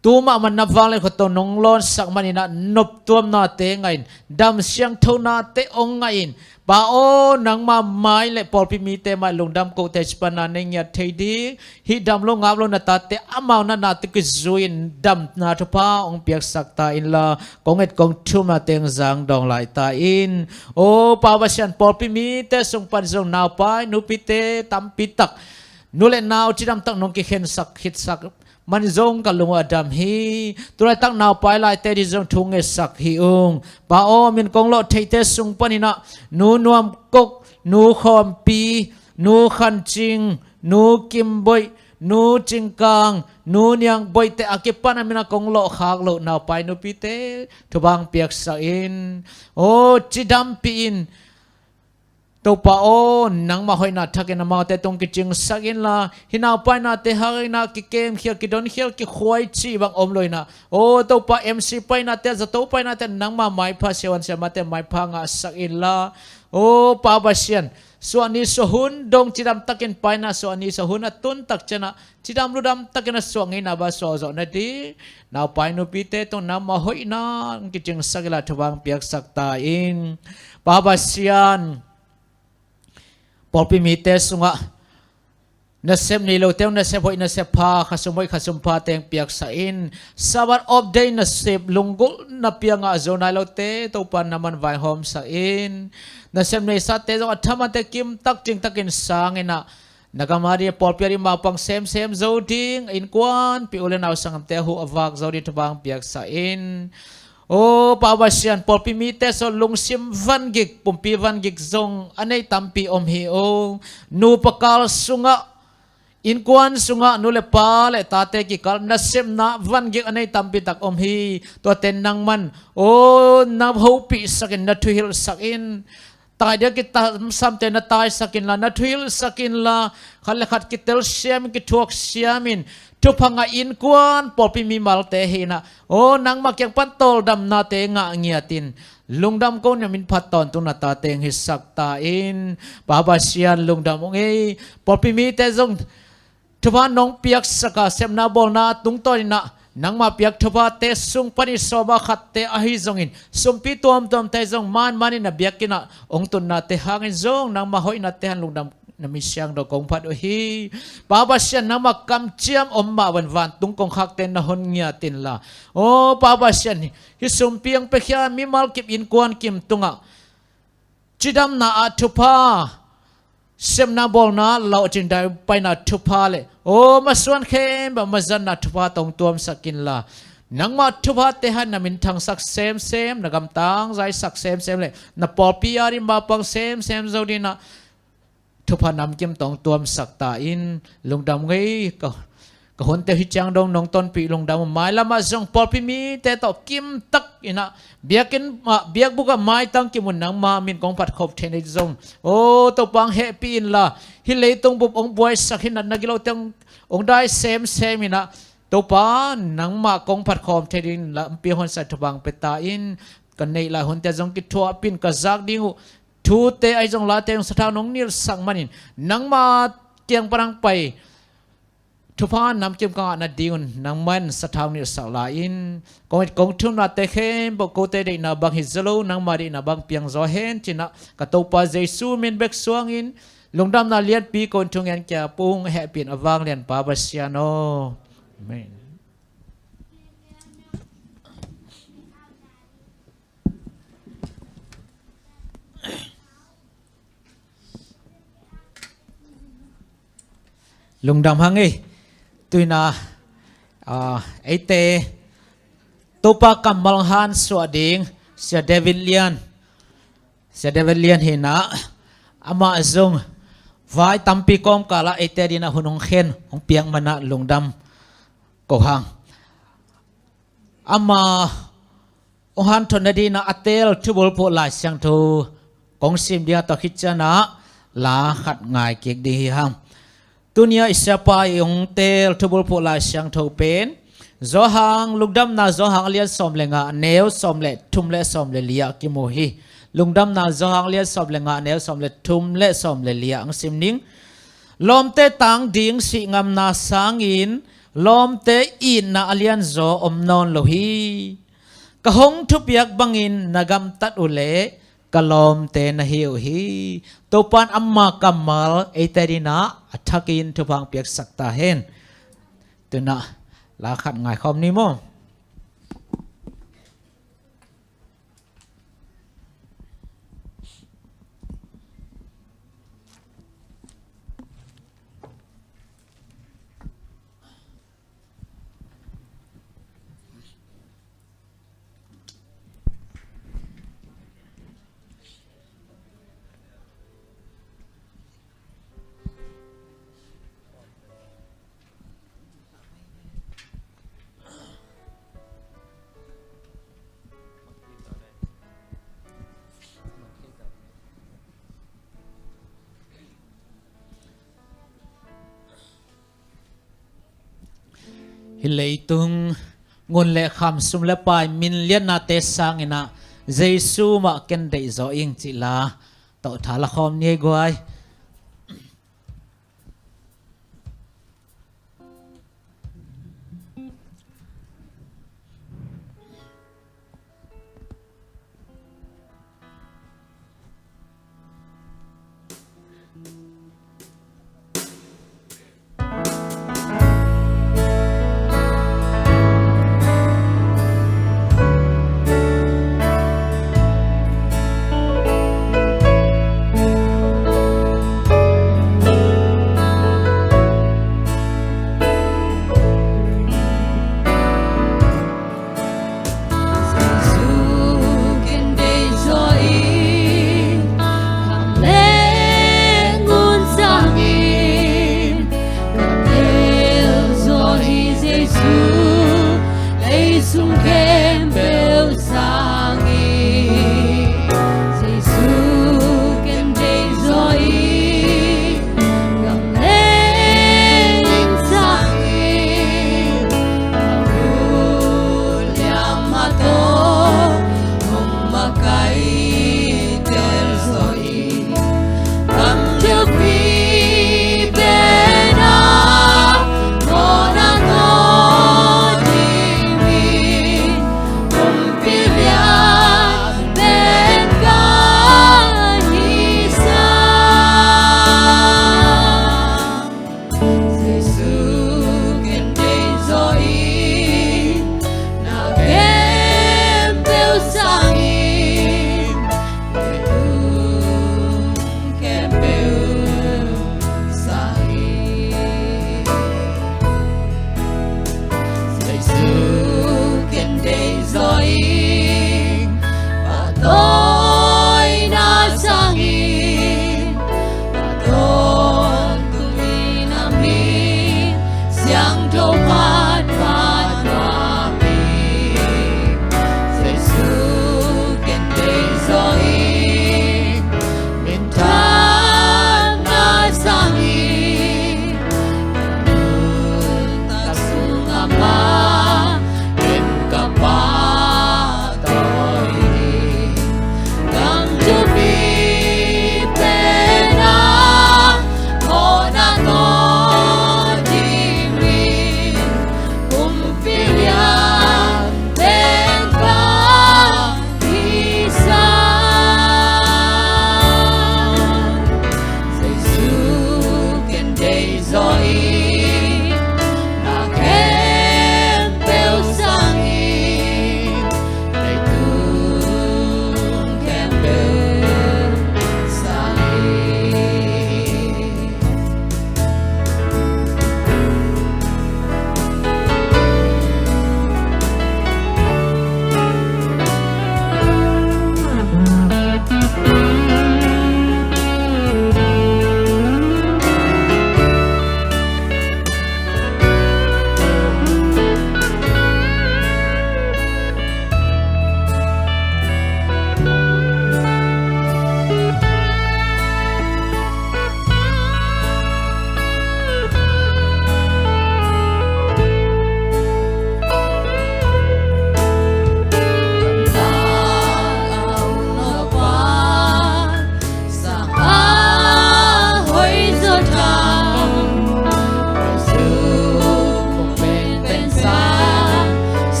tu mahmah na vanglian khut tawh nong lawnsak manin ah, noptuamnate ngah in, dam siangthonate hong ngah in, Pa aw, nangma mai le pawlpi mite mai lungdam kote, cih pan na nei ngiat thei ding, hih dam lo ngap lo na tate amau natna tawh kizui in damna thupha hong piaksak ta inla, kong et kong thumnate hong zang dawng lai ta in. O Pa Pasian, pawlpi mite sung pan zong naupai nupite tampi tak, nu le nau cidamtak nong kikhensak khitsak man zong ka lung uh a dam hi. Tulaitak naupai laite ading zong thu ngetsak hi ung. Pa aw, min kong lawh theite sung panin ah, Nu Nuam Kok, Nu Khawm Pi, Nu Khan Cing, Nu Kim Boih, Nu Cing Kang, Nu Niang Boih te a kipan a min a kong lawh khak loh naupai nupite thupha hong piaksak in. O, cidampih in, Topa aw, nangma hoihna thakin amaute tung kicingsak inla, hih naupainate hangin ah kikemkhial, kidonkhial, kikhuai cih bang om lo in ah, o Topa, M C painate, zato painate nangma maipha, siavuan siamahte maipha ngahsak inla, o Pa Pasian, suahni suahhun dong cidamtakin paina, suahni suahhun a tun tak ciangin ah cidam ludam takin a suah ngeina bang suah zawh nading, naupai nupite tung nangma hoihna hong kicingsak inla, thupha hong piaksak ta in. Pa Pasian, pawlpi mite sungah nasep nei lote hong nasep hoih nasep pha, khasum hoih khasum phate hong piaksak in. Sabbath off day nasep lunggulhna pia ngah zo nai lote Topa, na man vaihawmsak in. Nasep neisate zong a thamante kimtak cingtakin sang in ah, na gam ading, pawlpi ading mapang semsem zo ding, innkuanpih, u le nau sanggamte a huh a vak zo ding thupha hong piaksak in. O Pa Pasian, pawlpi mite sung lungsim vangik, pumpi vangik zong a nei tampi om hi ung. Nupa kal sungah, innkuan sungah nu le pa le tate kikal nasepna vangik a nei tampi tak om hi. Tuate nangman, o, na hopihsak in, na thuhilhsak in. Tai dia kitamsamte na taisak inla, na thuhilhsak inla, khat le khat kitelsiam in, kithuaksiam in, thupha ngah innkuan pawlpi mimalte hi in ah, o, nangma kiang pan tawldamnate ngah ngiat in, lungdam ko, na min phat tawntung na tate hong hisak ta in. Pa Pasian, lungdam ung ei. Pawlpi mite zong thupha nong piaksak a, sepna bawlna tungtawn in ah nangmah piak thuphate sung panin sawm ah khatte ahi zongin, sumpi tuamtuamte zong manmanin na biakinn ah hong tunnate hangin zong nangmah hoihnate hangin lungdam, na min siangtho kong phat uh hi. Pa Pasian, nangmah kamciam om mah bangin vantung kongkhakte na hon ngiat inla, aw Pa Pasian, hih sumpi hong piakhia mimal kim, innkuan kim tungah cidamna ah thupha, sepna bawlna, lawhcing daipaina thupha le, aw masuan khempeuh mazatna thupha tawh hong tuamsak inla, nangmah thuphate hangin na min thangsak semsem, na gamtang zaisak semsem le na pawlpi adingin mapang semsem zo dingin ah thupha namkim tawh hong tuamsak ta in. Lungdam ngei, ka, ka hunte uh hih ciang dong nong tonpih lungdam uh. Mailam ah zong pawlpi mite tawh kimtak in ah biakinn ah, biakbuk ah maitang kim un, nangma min kong phat khawm theih nading zong, aw Topa, hong hehpih inla, hih leitung bup hong buaisak, hih natna gilote hong, hong dai semsem in ah, Topa, nangmah kong phat khawm theih dingin lampi hong honsak thupha hong pia ta in. Ka neih lai hunte ah zong kithuahpih in, ka zak ding uh thute ahi zong late zong sathau nong nilhsak manin, nangma kiang pan hong pai thupha namkim ka ngah nadingun nangmah in sathau nilhsak lai in. Kong it kong thumnate khempeuh kote deihna bang hi zaw lo, nangma deihna bang piang zaw hen ci-in ah, ka Topa Jesu min bek suangin lungdamna lianpi kong thungen kei a, Pu, hong hehpih in, a vanglian Pa Pasian aw. Amen. Lungdam hang ei. Tu-in ah, ah, eite Topa kammal hong hanthawn suah ding Sia David Lian, Sia David Lian hi-in ah, amah zong vai tampi kawmkal ah eite adingin ah hun hong khen, hong piak man ah lungdam ko hang. Amah hong hanthawn nadingin ah a teel thubulphuh Lai Siangtho kong sim ding a, tua khit ciangin ah la khat ngai kik ding hi hang. Tuni-a i siapa in hong teel thubulphuh Lai Siangtho pen Johan, Lungdamna Johan a lian sawm le nga, a neu sawm le thum le sawm le li ah kimu hi. Lungdamna Johan a lian sawm le nga, a neu sawm le thum le sawm le li ah hong sim ning. Lawmte tang ding sihngamna sangin lawmte itna a lianzaw om nawn lo hi. Ka hong thupiak bangin na gamtat uh leh ka lawmte na hi uh hi. Topa in ama kammal eite adingin ah a thakin thupha hong piaksak ta hen. Tu-in ah la khat ngaikhawm ni maw. Hih leitung ngun le kham, sum le pai, min liatnate sangin ah Jesu mah ken deihzaw ing cih la tawh tha la khawm ni ei guai.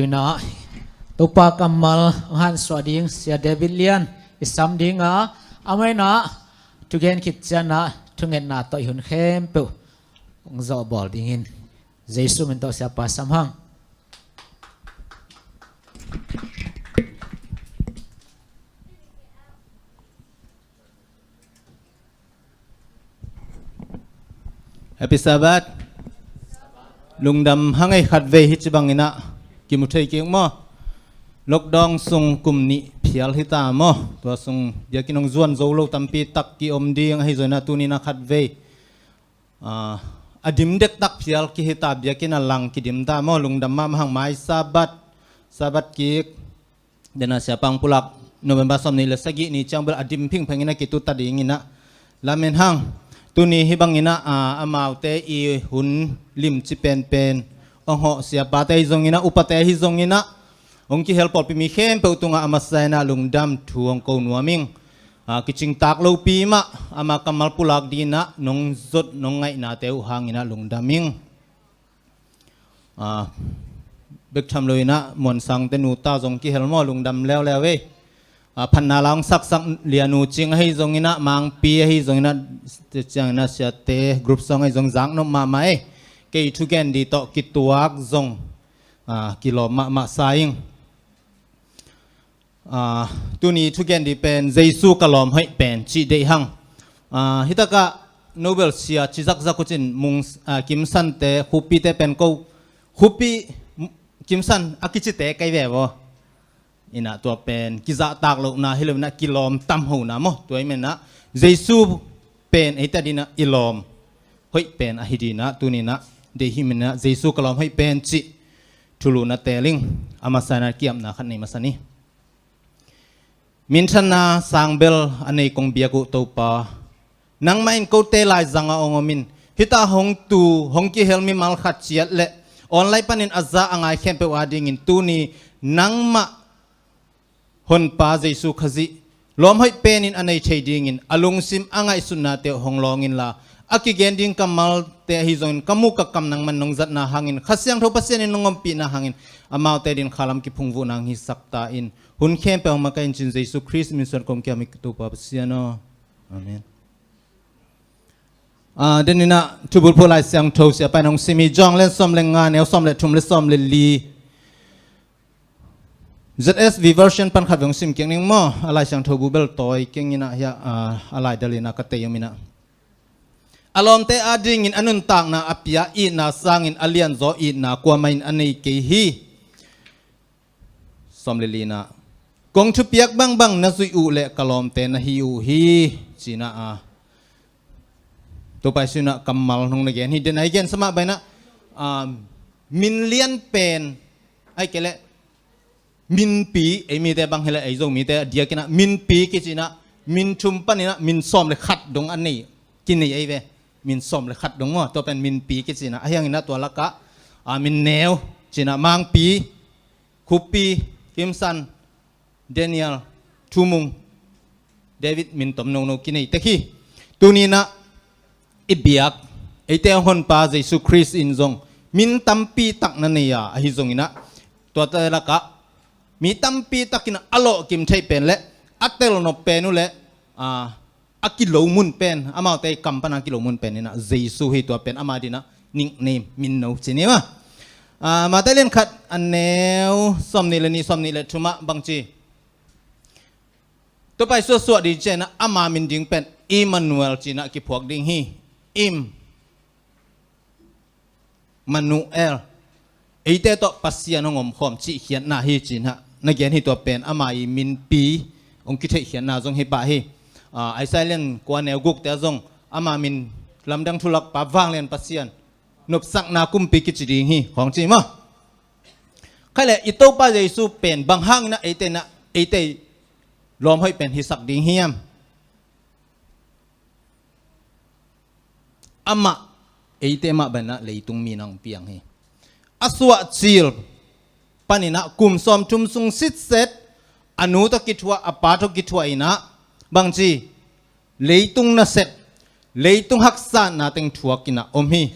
Tuinah Topa kammal hong hansuah ding Sia David Lian i sam dinga, amah inah thugen khit cianah thungetna tawh i hun khempeuh hong zawhbawl dingin Jesu min tawh Siapa sam hang. Happy Sabbath. Lungdam hang ei, khatvei hih ci banginah kimu thei kik maw? Lockdown sung kum nih phial hita maw? Tua sung biakinn hong zuan zo lo tampi tak ki-om ding ahi zongin ah tuninah khatvei, ah, a dim dektak phial kihita, biakinn a lang kidim ta maw? Lungdam mahmah hang. Mai Sabbath, Sabbath kik. Dena Siapa hong pulak November sawmnih le sagih ni ciang bel a dim phingphengin a kituta dinginah lamen hang. Tuni hih banginah, ah, amaute i hun limci penpen hong hawh siapate ahi zonginah, upate ahi zonginah, hong kihel pawlpi mi khempeuh tungah a masa inah lungdam thu hong ko nuam ing. Ah, kicingtak lopi mah ama kammal pulak dinah nong zot nong ngaihnate uh hanginah lungdam ing. Ah, bek tham loinah Muansangte nuta zong kihel maw, lungdam leuleu ei. Ah, phatna la hong saksak Lianu Cing ahi zonginah, Mangpi ahi zonginah, te cianginah siate group song ahi zong zaknop mahmah ei. Kei thugen di tawh kituak zong, ah, kilawm mahmah sa ing. Ah, tuni thugen di pen Jesu ka lawm hoih pen cih deih hang. Ah, hitakah Nobel sia ci zakzak uh cin mung, ah, Kimsante, Khupite pen ko, Khupi, Kimsan a kicite kei ve vaw. Inah tua pen kizahtak lohna hi loinah kilawm tam hona maw? Tua i menah Jesu pen eite dinah i lawm hoih pen ahi dinah tuninah deih hi menah Jesu ka lawm hoih pen cih thulu na teeling. A masa inah kiamna khat nei masa ni. Minthanna sangbel a nei kong biak uh Topa, nangmah in kote laizangah hong omin, hita hong tu hong kihel mimal khat ciat le online panin a za a ngai khempeuh adingin tuni nangmah Honpa Jesu Khazih lawm hoih penin a nei thei dingin a lungsim a ngaihsutnate uh hong lawng inla, a kigen ding kammalte ahi zongin ka mu ka kam nangman nong zatna hangin, Kha Siangtho Pasian in nong ompihna hangin amaute din khalam kiphungvuhna hong hisak ta in. Hun khempeuh hong makaih in cin Jesu Khrist min suan kong kiam hi Topa Pasian aw. Amen. Ah, deninah thubulphuh Lai Siangtho Siapa in hong sim hi, John le sawm le nga, neu sawm le thum le sawm le li. Z S V version pan khat vei hong sim kik ning maw? A Lai Siangtho bu bel tawi kenginah hiah, ah, a laidal inah ka tei om inah. A lawmte adingin a nuntakna a pia itna sangin a lianzaw itna kuamah in a nei kei hi. Sawm le lina, kong thupiak bangbang na zuih uh le ka lawmte na hi uh hi, cinah a Topa Jesu inah kammal nong na gen hi. Dena i gensa mah bainah, ah, min lian pen, ai kei leh minpi, ei mite bang hi leh ei Zomite a diakinah minpi kicinah min thum paninah min sawm le khat dong a nei, kinei ei ve. Min sawm le khat dong maw, tua pen minpi kicinah, ahi hanginah tua lakah, ah, min neu cinah Mangpi, Khuppi, Kimsan, Daniel, Thumung, David min tom nono kinei tek hi. Tuninah i biak eite a Honpa Jesu Khrist in zong min tampi tak na nei a, ahi zonginah tuate lakah mi tampi takinah a lawhkim theih pen le a telnop pen uh le, ah, a kilo mun pen, amaute kam pana kilo mun pen inah Jesu hi. Tua pen ama dinah nickname, min no ci ni maw. Ah, Mate lian khat a neu sawmnih le nih, sawmnih le thumah bangci, Topa Jesu a suah ding cianah ama min ding pen Immanuel cinah kiphuak ding hi. Im Manuel, eite tawh Pasian hong omkhawm cihkhiatna hi cinah na gen hi. Tua pen ama i minpi hong kitheihkhiatna zong hi pah hi. Ah, Isaiah lian kua neu gukte ah zong ama min lamdang thulakpa vanglian Pasian, nopsakna kumpi kici ding hi khawng ci maw. Khaileh i Topa Jesu pen bang hanginah eite inah eite lawm hoih pen hisak ding hiam? Amah eite mah banah leitung mi nang piang hi. A suah cil paninah kum sawmthum sung sitset a nu tawh kithuah, a pa tawh kithuah inah bangci, leitung nasep, leitung haksatna teng thuak inah om hi.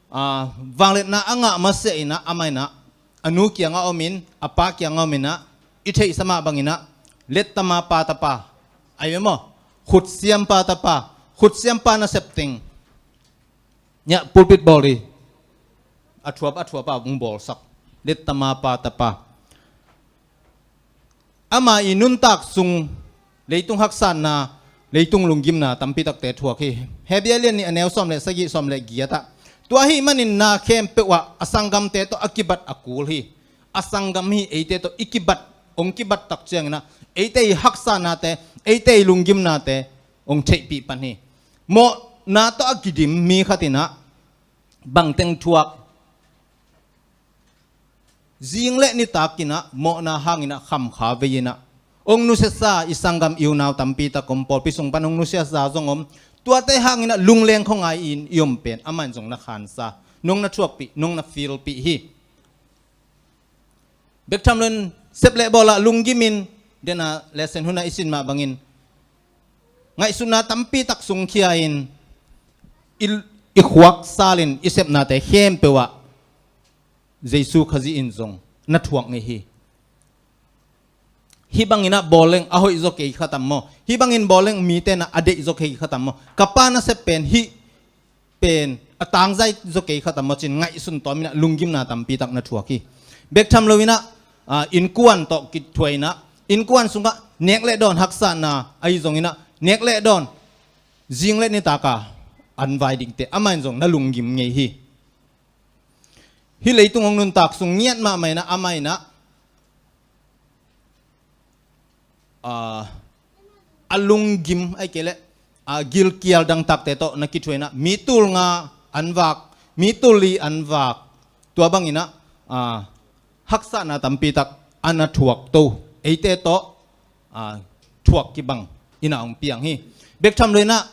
Ah, vangliatna a ngah masiah inah amah inah a nu kiangah omin, a pa kiangah ominah, i theihsa mah banginah, lettama pa tapa, ai ve maw, khutsiampa tapa, khutsiampa nasep teng niah pulpit bawl dih, a thuap a thuapa hong bawlsak, lettama pa tapa. Ama i nuntak sung leitung haksatna, leitung lunggimna tampi takte thuak hi. Hebrew lian nih a neu sawm le sagih, sawm le giatah, tua ahih manin na khempeuh ah a sanggamte tawh a kibat a kul hi. A sanggam hi, eite tawh i kibat, hong kibat tak cianginah eite i haksatnate, eite i lunggimnate hong theihpih pan hi. Mawhna tawh a kidim mi khatinah bangteng thuak, zing le nitakinah mawhna hanginah khamkha vei inah hong nusiasa i sanggam i unau tampi tak om, pawlpi sung pan hong nusiasa zong om. Tuate hanginah lungleng khuangai in i om pen amah in zong na khansa, nong na thuakpih, nong na fielpih hi. Bek tham loin sep le bawlah lunggimin, dena lesson hunah i sin mah bangin ngaihsutna tampi tak sungkhia-in i, i khuak salin i sepnate khempeuh ah Jesu Khazih in zong na thuak ngei hi. Hih banginah bawleng a hoih zaw kei khatam maw? Hih bangin bawleng mite na a deih zaw kei khatam maw? Ka pa nasep pen hih pen a tangzai zaw kei khatam maw? Cin ngaihsun tawminah lunggimna tampi tak na thuak hi. Bek tham loinah, ah, innkuan tawh kithuainah, innkuan sungah nek le dawn haksatna ahi zonginah nek le dawn zing le nitaka an vai dingte amah in zong na lunggim ngei hi. Hih leitung hong nuntak sung ngiat mahmah inah amah inah, ah, a lunggim ahi kei leh, ah, gilkial dangtakte tawh na kithuainah mi tul nga an vak, mi tul li an vak, tua banginah, ah, haksatna tampi tak a na thuak to eite tawh, ah, thuak kibang inah hong piang hi. Bek tham loinah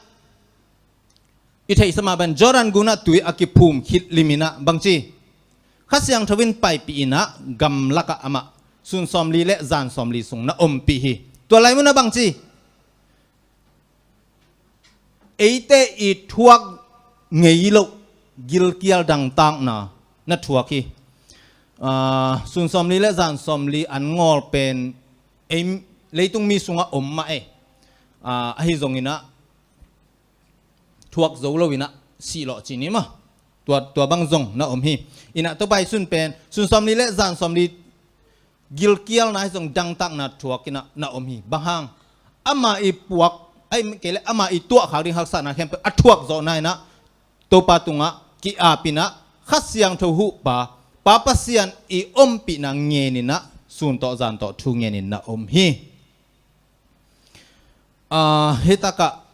i theihsa mah ban Jordan gunah tui a kiphum khit liminah bangci, Kha Siangtho in paipih inah gamlakah amah sun sawmli le zan sawmli sung na ompih hi. Tua lai munah bangci, eite i thuak ngei loh gilkial dangtakna na thuak hi. Ah, sun sawmli le zan sawmli an ngawl pen ei leitung mi sungah om mah e. Ah, ahi zonginah thuak zo loinah sih lawh cih ni maw? Tua, tua bang zong na om hi. Inah Topa i sun pen sun sawmli le zan sawmli gilkialna hi zong dangtakna thuakinah na om hi. Bang hang? Ama i puak ahi kei leh ama i tuahkhak ding haksatna khempeuh a thuak zawhna inah Topa tungah ki-apinah Kha Siangtho huhpa Pa Pasian i ompihna ngeninah sun tawh zan tawh thu ngenin na om hi. Ah, hitakah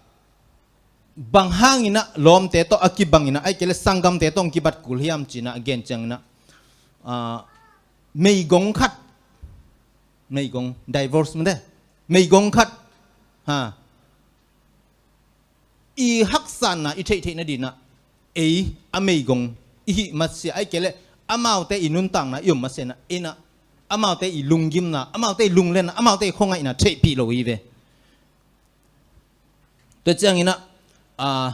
bang hanginah lawmte tawh a kibanginah ahi kei leh sanggamte tawh hong kibat kul hiam cinah a gen cianginah, ah, meigong khat, meigong, divorce mate, meigong khat, ha, i haksatna i theihtheih nadinah ei a meigong i hih masia ahi kei leh amaute i nuntakna i om masianah inah amaute i lunggimna, amaute i lunglenna, amaute i khuangaihna theihpih lo hi ve. Tua cianginah, ah,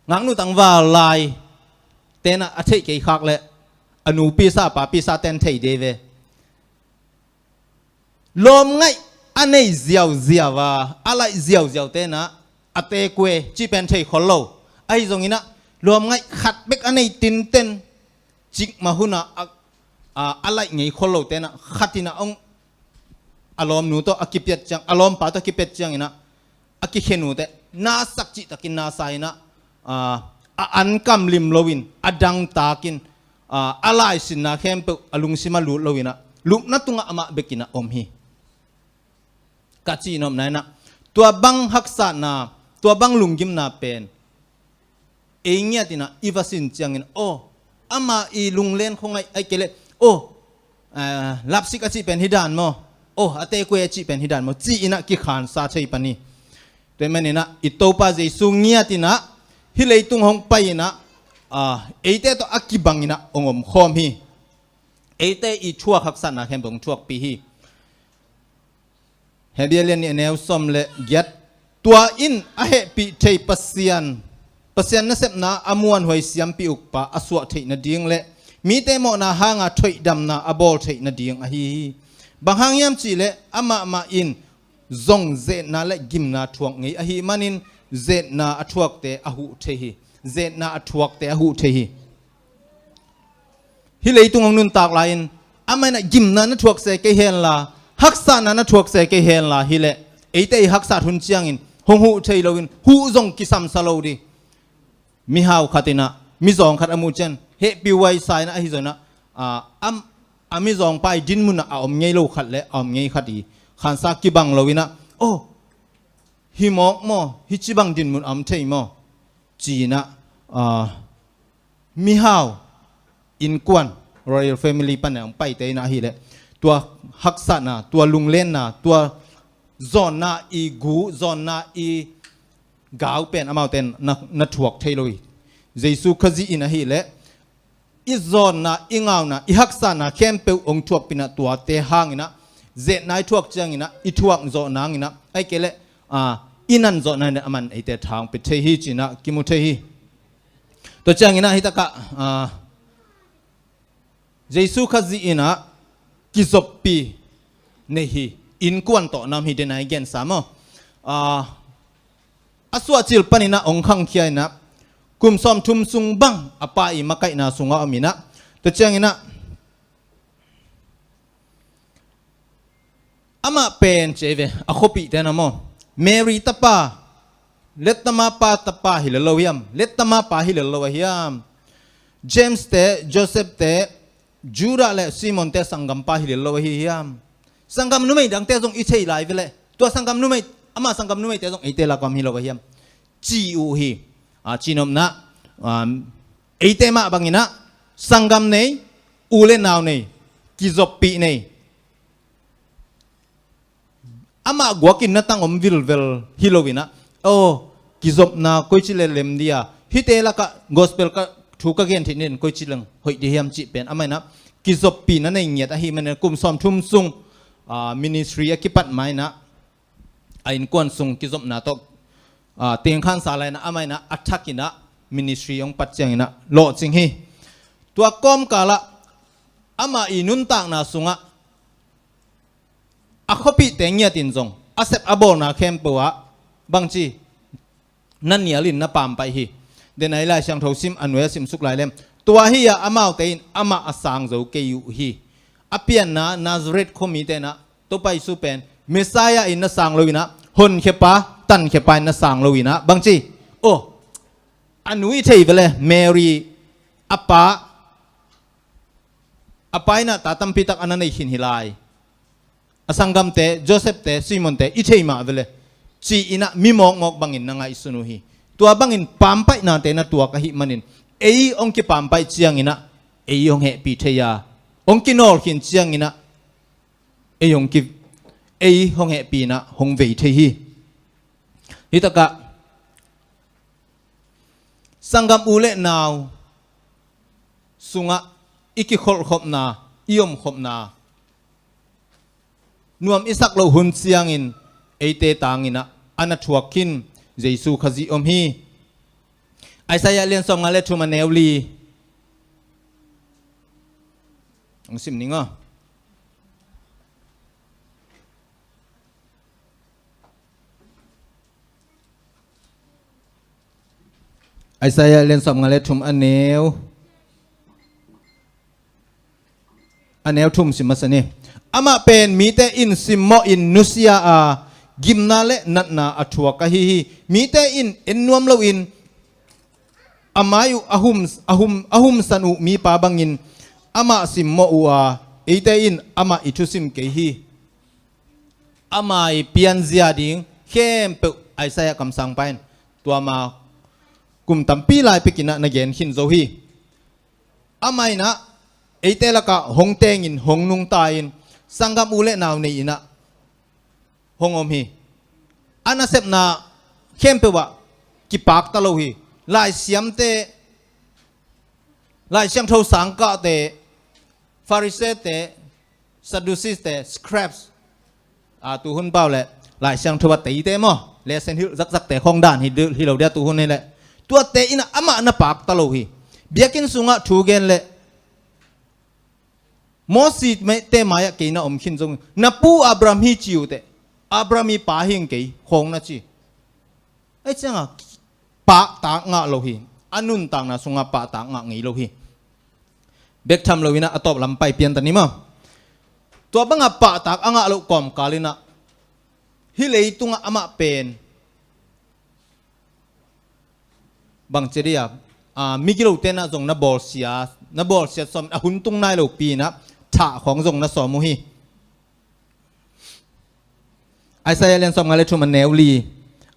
ngaknu tangval lai tenah a theih kei khak leh a nupisa a papisa ten thei dei ve. Lawmngaih a nei ziauziau a, a laih ziauziau tenah a tekue cih pen thei khol lo. Ahi zonginah lawmngaih khat bek a nei tinten cikmah hunah a, a, a laih ngei khol lo tenah khatinah hong a lawmnu tawh a kipiat ciang, a lawmpa tawh a kipiat cianginah a kikhen uh teh nasak cihtakin nasa inah, ah, a ankam lim loin a dangtakin, ah, a laisinna khempeuh a lungsim a lut loinah lupna tungah amah bekinah om hi. Ka cihnopna inah tua bang haksatna, tua bang lunggimna pen ei ngiatinah i va sin ciangin, aw, ama i lunglen khuangaih ahi kei leh, aw, ah, lapsik a cih pen hi dan maw, aw, a tekue a cih pen hi dan maw, ci-inah kikhansa thei pan hi. Tua ahih maninah i Topa Jesu ngiatinah hih leitung hong pai-inah, ah, eite tawh a kibanginah hong omkhawm hi. Eite i thuak haksatna khempeuh hong thuakpih hi. Hebrew lian nih a neu sawm le giat. Tua in a hehpih thei Pasian, Pasian nasepna a muanhuai siampih ukpa a suah theih nading le mite mawhna hanga thoihdamna a bawl theih nading ahi hi. Bang hang hiam cihleh amah mah in zong zetna le gimna thuak ngei ahih manin zetna a thuakte a huh thei hi. Zetna a thuakte a huh thei hi. Hih leitung hong nuntak lai-in amah in ah gimna na thuak se kei henla, haksatna na thuak se kei henla, hileh eite i haksat hun ciangin hong huh thei loin huh zong kisamsa lo dih. Mihau khat in ah mizawng khat a muh ciang hehpih huai sa in ah, ahi zongin ah, a, a mizawngpa i dinmun ah a om ngei lo khat le a om ngei khat i khansa kibang loin ah, "Oh, hi mawk maw, hih ci bang dinmun a om thei maw?" ci-in ah, a, mihau innkuan, royal family pan a hong paite in ah hileh tua haksatna, tua lunglenna, tua zawnna i gu, zawnna i gau pen amaute in na, na thuak thei lo hi. Jesu Khazih in ahileh i zawnna, i ngauna, i haksatna khempeuh hong thuakpih in ah, tuate hangin ah zetna i thuak ciangin ah i thuak zawh nangin ah, ahih kei leh, a, i nan zawh nangin ah aman eite tha hong pia thei hi ci-in ah kimu thei hi. Tua ciangin ah hih takah, a, Jesu Khazih in ah kizoppih nei hi. Innkuan tawh na om hi, den a i gensa maw? A, a suahcil panin ah hong khangkhia in ah kum sawmthum sung bang a pa i makaihna sungah om in ah, tua ciangin ah amah pen ci ei ve, a khuapihte na maw, Mary tapa, lettama pa tapa hi lel lo hiam? Lettama pa hi lel lo a hiam? James te, Joseph te, Judah le Simon te sanggampa hi lel lo ahi hiam? Sanggam numei dangte zong i thei lai ve leh, tua sanggam numei, amah sanggam numeite zong eite lak om hi lo a hiam? Ci uh hi. A, cihnopna, um, eite mah bangin ah sanggam nei, u le nau nei, kizoppih nei. Amah guakin na tang om vilvel hi loin ah, aw, kizopna koici le lem dia, hihte lakah gospel ka, thu ka gen theih nading koici leng hoih dih hiam cih pen amah in ah kizoppihna nei ngiat ahih manin kum sawmthum sung, a, ministry a kipat ma in ah, a innkuan sung kizopna tawh, a, tengkhansa lai in ah amah in ah a thakin ah ministry hong pat ciangin ah lawhcing hi. Tua kawmkal ah amah i nuntakna sungah a khuapihte ngiatin zong a sep a bawlna khempeuh ah bangci na nialin na pampaih hi. Den a i Lai Siangtho sim a nuai a simsuk lai lem, tua hi-a amaute in amah a sang zo kei uh hi. A pianna Nazareth khuamite in ah Topa Jesu pen Messiah in na sang loin ah, honkhiapa, tankhiapa in na sang loin ah, bangci, aw, a nu i thei ve leh, Mary a pa, a pa in ah ta tampi tak a na nei khin hi lai. A sanggamte, Joseph te, Simon te i thei mah ve leh, ci-in ah mi mawkmawk bangin na ngaihsun uh hi. Tua bangin pampaihnate na tuak ahih manin ei hong kipampaih ciangin ah ei hong hehpih thei a, hong kinawl khin ciangin ah ei hong ki, ei hong hehpih in ah hong vei thei hi. Hih takah sanggam u le nau sungah i kikholhkhopna, i omkhopna nuam i sak loh hun ciangin eite tangin ah a na thuak khin Jesu Khazih om hi. Isaiah lian sawmnga le thum a neu li hong sim ning aw. Isaiah lian sawmnga le thum a neu, a neu thum sim masa ni. Amah pen mite in simmawhin nusia a, gimna le natna a thuak ahi hi. Mite in en nuam loin a mai uh a hum, a hum, a humsan uh mipa bangin amah simmawh uh a, eite in amah i thusim kei hi. Amah i pianzia ding khempeuh Isaiah kamsangpa in tua ma kum tampi lai pekin ah na gen khin zo hi. Amah in ah eite lakah hong tengin, hong nungta-in, sanggam u le nau nei-in ah hong om hi. A nasepna khempeuh ah kipakta lo hi. Laisiamte, Lai Siangtho sangkahte, Pharisee-te, Sadducees-te, scribes, a, tuhun pau le Lai Siangtho a teite maw, lesson hilh zakzakte khong dan hi, hi lo dia tuhun hi leh, tuate in ah amah na pakta lo hi. Biakinn sungah thu gen le Moses te mai-ah kei na om khin zong, na pu Abraham hi ci uh teh, Abraham i pa hi ing kei khawng na ci. Ahi ciangah pahtak ngah lo hi. A nuntakna sungah pahtak ngah ngei lo hi. Bek tham loinah a tawp lam pai pian ta ni maw. Tua bangah pahtak a ngah loh kawmkal inah hih leitungah amah pen bang ci dia, a, migilote nah zong na bawlsia, na bawlsiat sawm a hun tung nai lopi inah thah khawng zong na sawm uh hi. Isaiah lian sawm nga le thum a neu li.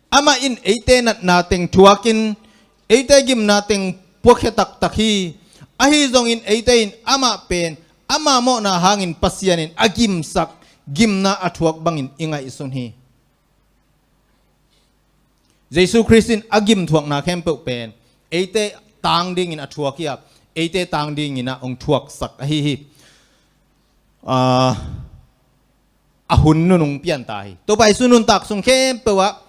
Amah in eite natna teng thuakin eite gimna teng puakhia taktak hi. Ahi zongin eite in amah pen ama mawhna hangin Pasian in a gimsak gimna a thuak bangin i ngaihsun hi. Jesu Khrist in a gimthuakna khempeuh pen eite tang dingin a thuak hi a, eite tang dingin a hong thuaksak ahi hi. Ah, a hun nunung pian ta hi. Topa Jesu nuntak sung khempeuh ah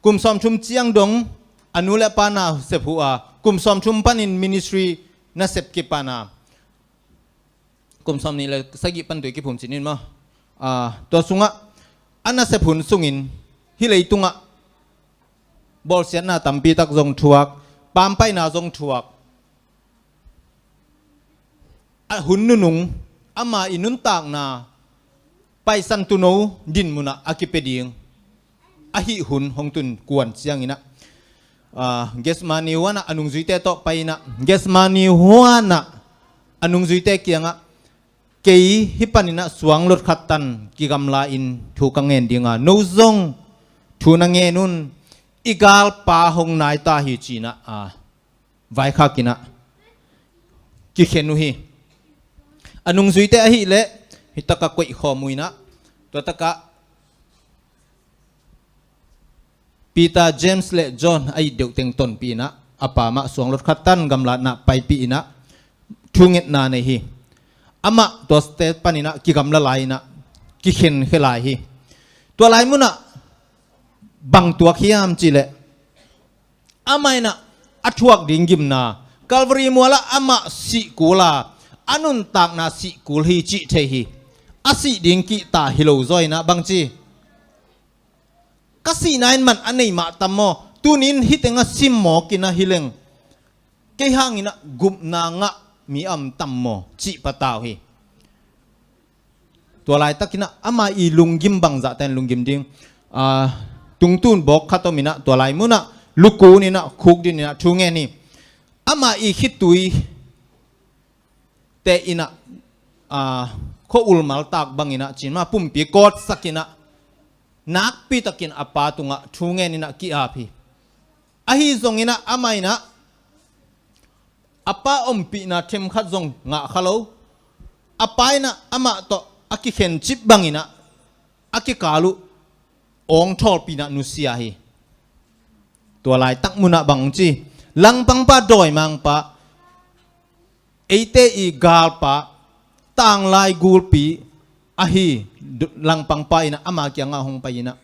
kum sawmthum ciang dong a nu le a pa nasep huh a, kum sawmthum panin ministry nasep kipan a, kum sawmnih le sagih pan tui kiphum cin in maw. Ah, tua sungah a nasep hun sungin hih leitungah bawlsiatna tampitak zong thuak, pampaina zong thuak. A hun nunung ama i nuntakna Paisan Tuuno dinmunah a kipia ding ahih hun hong tun kuan cianginah, ah, Gethsemane huanah a nungzuite tawh pai inah, Gethsemane huanah a nungzuite kiangah, kei hih paninah suang lot khat tan kigamla in thu ka ngen dinga, no zong thu na ngen un, i galpa hong nai ta hi cinah, ah, vaikhak inah kikhen uh hi. A nungzuite ahileh hih takah koihkhawm uh inah, tua takah Peter, James le John a it deuh teng tonpih inah a pa mah suang lot khat tan gamlatna paipih inah thungetna nei hi. Amah tuate paninah kigamla lai inah kikhenkhia lai hi. Tua lai munah bang tuak hiam cihleh, amah inah a thuak ding gimna, Calvary mualah amah sih kul a, a nuntakna sih kul hi cih thei hi. A sih ding kihta hi lo zaw inah bangci, ka sihna in man a nei mah tam maw? Tunin hih tengah simmawk inah hileng kei hanginah gupna ngah mi a om tam maw? Cih patau hi. Tua laitakinah ama i lunggim bangzahta in lunggim ding, ah, tungtun bawk khat om inah tua lai munah lukun inah khukdin inah thu ngen hi. Ama i khitui te inah, ah, khua-ul maltak bang inah cin mah pumpi kawtsak inah nakpitakin a pa tungah thu ngen inah ki-ap hi. Ahi zong inah amah inah a pa ompihna themkhat zong ngah kha lo. A pa inah amah tawh a kikhen cip bang inah a kikal uh awngthawlpi inah nusia hi. Tua laitak munah bang ci, langpangpa, dawimangpa, eite i galpa, tanglai gulpi ahi langpangpa inah ama kiangah hong pai inah,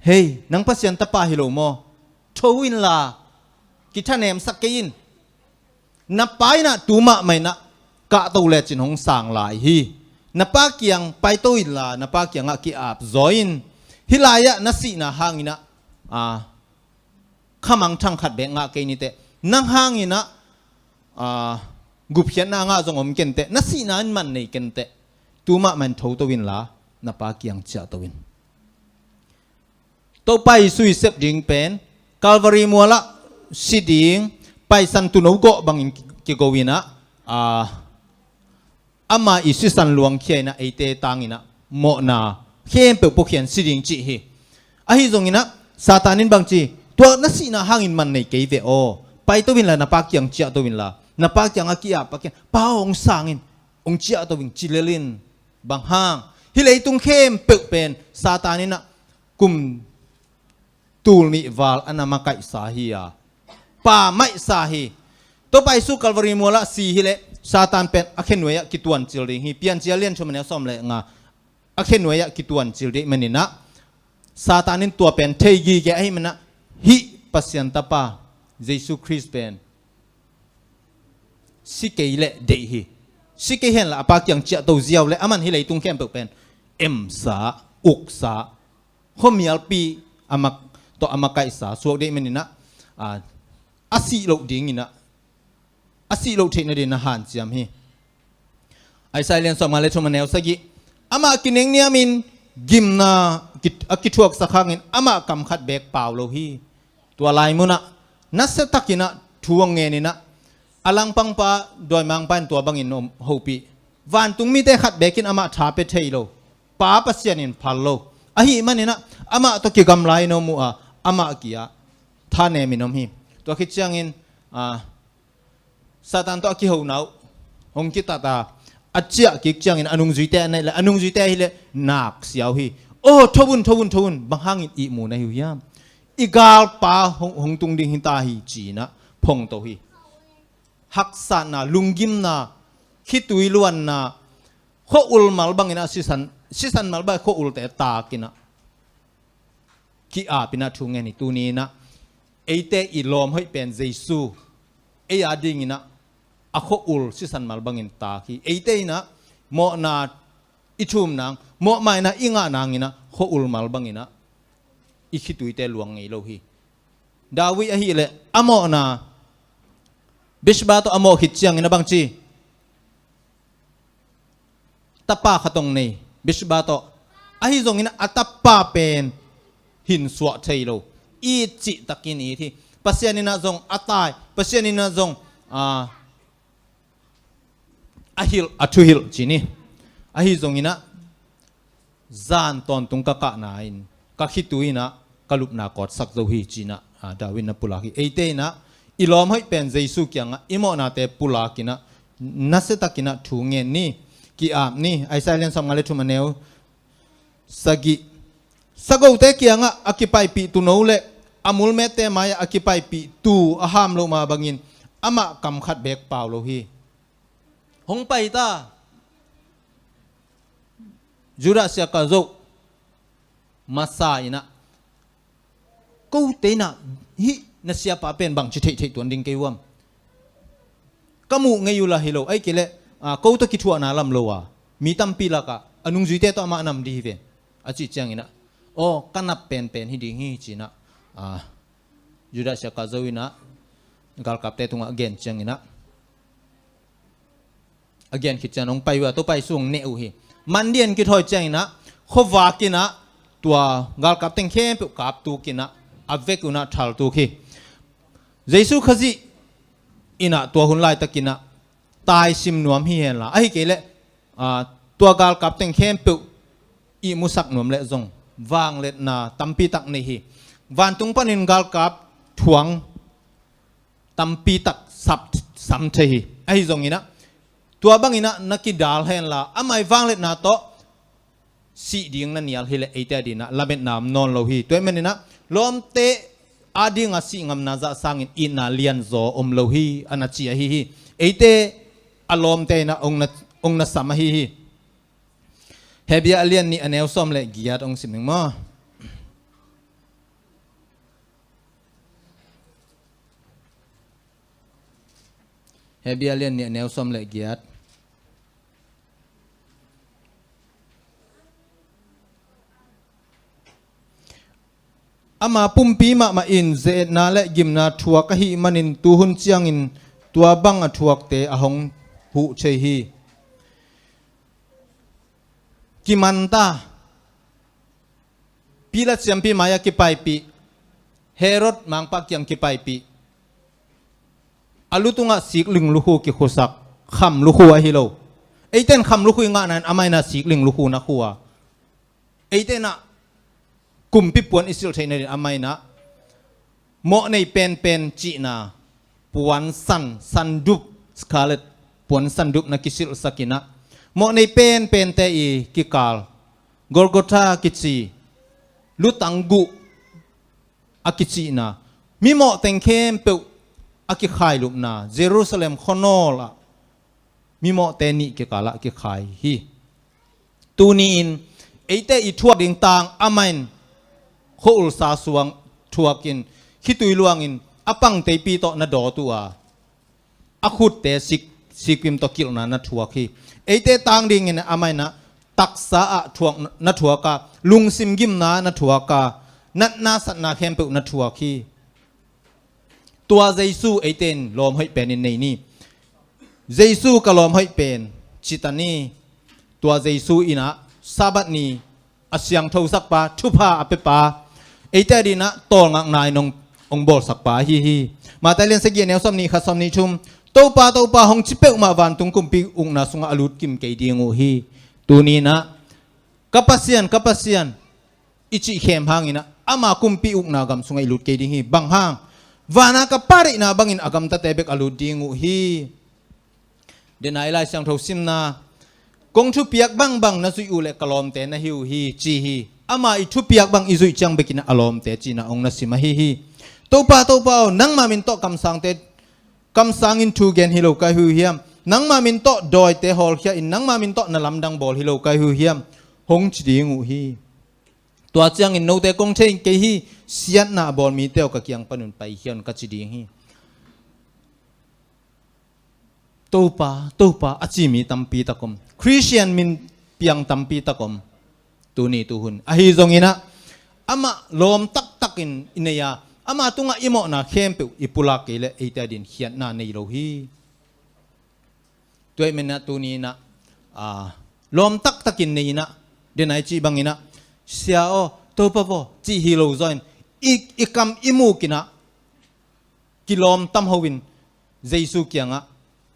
hei, nang Pasian tapa hi lo maw? Tho inla kithanemsak kei in. Na pa inah tu mahmah inah kahto lecin hong sang lai hi. Na pa kiang paito inla na pa kiangah ki-ap zaw in. Hih lai-ah na sihna hanginah, ah, khamangthang khat bek ngah kei niteh, nang hanginah, ah, gupkhiatna ngah zong om kenteh, na sihna in man nei kenteh, tu mahmah in thoto inla na pa kiang ciahto in. Topa Jesu i sep ding pen Calvary mualah si ding, Paisan Tuuno gawh bangin kigo inah, ah, ama i sisan luangkhia inah eite tanginah mawhna khempeuh puakhian si ding cih hi. Ahi zonginah Satan in bangci, tua na sihna hangin man nei kei ve aw, paito inla na pa kiang ciahto inla, na pa kiangah ki-ap a kiang, pa aw hong sang in, hong ciahto in ci lel in. Bang hang? Hih leitung khempeuh pen Satan inah kum tul nih val a na makaihsa hi a, pammaihsa hi. Topa Jesu Calvary mualah si hileh Satan pen a khenuai-ah kituancil ding hi. Piancil lian thum a neu sawm le nga, a khenuai-ah kituancil ding maninah Satan in tua pen thei gige ahi manah hih Pasian tapa Jesu Khrist pen si kei leh deih hi. Si kei henla a pa kiang ciahto ziau leh aman hih leitung khempeuh pen emsa, uksa, khuamialpi a mak tawh a makaihsa suak deih maninah, a, a sih loh dinginah, a sih loh theih nadinah hanciam hi. Isaiah lian sawmnga le thum a neu sagih. Amah kinengniamin gimna ki-, a kithuaksak hangin amah kam khat beek pau lo hi. Tua lai munah nasiatakinah thu hong ngeninah a langpangpa dawimangpa in tua bangin om hopih. Vantung mite khat beekin amah tha pia thei lo. Pa Pasian in phal lo. Ahi maninah amah tawh kigamla in om uh a, amah kia thanemin om hi. Tua khit ciangin, a, Satan tawh a kihona uh hong kitat a, a ciah kik ciangin a nungzuite a neih leh, a nungzuite ahileh nak siau hi. Oh, tho un, tho un, tho un, bang hangin ihmu na hi uh hiam? I galpa hong, hong tung ding hi ta hi, ci-inah phongto hi. Haksatna, lunggimna, khitui luanna, khua-ul mal banginah sisan, sisan mal bang khua-ulte takinah ki-apinah thu ngen hi. Tuni inah eite i lawm hoih pen Jesu, ei a dinginah a khua-ul sisan mal bangin tak hi. Eite inah mawhna i thum nang, mawhmaina i ngah nanginah khua-ul mal banginah i khituite luang ngei lo hi. David ahileh a mawhna, Bathsheba tawh a mawh khit ciangin a bangci, tapa khat hong nei, Bathsheba tawh. Ahi zongin a tapa pen hin suah thei lo, it cihtakin it hi. Pasian inah zong a tai, Pasian inah zong, a, a hilh, a thuhilh ci ni. Ahi zonginah zan tawntung ka kahna in ka khitui inah ka lupna kawtsak zo hi, ci-inah, a, David na pulak hi. Eite inah i lawm hoih pen Jesu kiangah i mawhnate pulakinah nasiatakinah thu ngen ni, ki-ap ni. Isaiah lian sawmnga le thum a neu sagih. Sagote kiangah a kipaipih tuuno le a mulmette mai-ah a kipaipih tuu a ham loh mah bangin amah kam khat beek pau lo hi. Hong pai ta. Judas Iskariot masa inah, kote inah hih na siapa pen bangci theihtheih tuan ding kei uam? Ka muh ngei uh la hi lo, ahih kei leh, a, ko tawh kithuahna lam lo a, mi tampi lakah a nungzuite tawh amah nam dih hi ve, a cih cianginah, aw, ka nap penpen hi ding hi, ci-inah, a, Judas Iskariot inah galkapte tungah a gen cianginah, a gen khit ciang hong pai uh a, Topa Jesu hong neh uh hi. Mandian kithawi cianginah khuavak inah tua galkap teng khempeuh kaptuk inah a vek unah thaltuk hi. Jesu Khazih inah tua hun laitakinah taisim nuam hi henla, ahih kei leh, a, tua galkap teng khempeuh ihmusak nuam leh zong vangliatna tampi tak nei hi. Vantung panin galkap thuang tampi tak sap, sam thei hi. Ahi zonginah tua banginah na kidal henla, amah i vangliatna tawh sih ding na nial hileh eite a dinah lametna om nawn lo hi. Tua ahih maninah lawmte a dinga sih ngamna zah sangin itna lianzaw om lo hi, a na ci ahi hi. Eite a lawmte inah hong na, hong na sam ahi hi. Hebru a lian nih a neu sawm le giat hong sim ning maw? Hebru a lian nih a neu sawm le giat. Ama pumpi mahmah in ze-etna le gimna thuak ahih manin tuhun ciangin tua bang a thuakte a hong huh thei hi. Kimanta. Pilat siampi mai-ah kipaipih, Herod mangpa kiang kipaipih, a lu tungah sikling lukhu kikhusak, kham lukhu ahi lo. Eite in kham lukhu i ngahna in amah in a sikling lukhu na khu a, eite in a kumpi puan i silh theih nadin amah in a mawhnei penpen cihna puansan, sandup, scarlet puansandup na kisilhsak in a, mawhnei penpente i kikal, Golgotha kici, lutang guh a kicihna, mimawh teng khempeuh a kikhailupna, Jerusalem khuanawl ah mimawhte nih kikalah kikhai hi. Tuni-in eite i thuak ding tang amah in khua-ul sa suang thuakin, khitui luangin a pangteipi tawh na dawt uh a, a khutte sik sikpim tawh kilhna na thuak hi. Eite tang dingin amah in ah taksa ah thuak na thuak a, lungsim gimna na thuak a, natna satna khempeuh na thuak hi. Tua Jesu eite in lawm hoih penin nei ni. Jesu ka lawm hoih pen ci ta ni. Tua Jesu in ah Sabbath ni a siangthosakpa, thupha a pepa, eite adingin ah tawlngakna in hong, hong bawlsakpa ahi hi. Matthai lian sagih, a neu sawmnih khat, sawmnih thum. Topa, Topa, hong ci peuhmah vantung kumpi ukna sungah a lut kim kei ding uh hi. Tuni in ah, ka Pasian, ka Pasian, i cih khem hangin ah ama kumpi ukna gam sungah i lut kei ding hi. Bang hang? Vana ka Pa deihna bangin a gamtate bek a lut ding uh hi. Dena i Lai Siangtho simna, kong thupiak bangbang na zuih uh leh ka lawmte na hi uh hi, ci hi. Ama i thupiak bang i zuih ciang bekin a lawmte ci-in ah hong na sim ahi hi. Topa, Topa aw, nangma min tawh kamsangte, kamsangin thu gen hi lo ka hi uh hiam? Nangma min tawh dawite hawlkhia-in nangma min tawh na lamdang bawl hi lo ka hi uh hiam? Hong ci ding uh hi. Tua ciangin note kong thei kei hi, siatna a bawl mite aw, ka kiang panun paikhia un, ka ci ding hi. Topa, Topa a ci mi tampi tak om. Khristian min piang tampi tak om. Tuni tuhun ahi zongin ah, amah lawm taktakin i nei a, ama tungah i mawhna khempeuh i pulak kei leh eite adingin khiatna nei lo hi. Tua ahih manin ah tuni in ah, ah, lawm taktakin nei in ah, dena i cih bangin ah, Sia aw, Topa aw, cih hi lo zaw in, i, i kam i muk in ah kilawm tam ho in, Jesu kiangah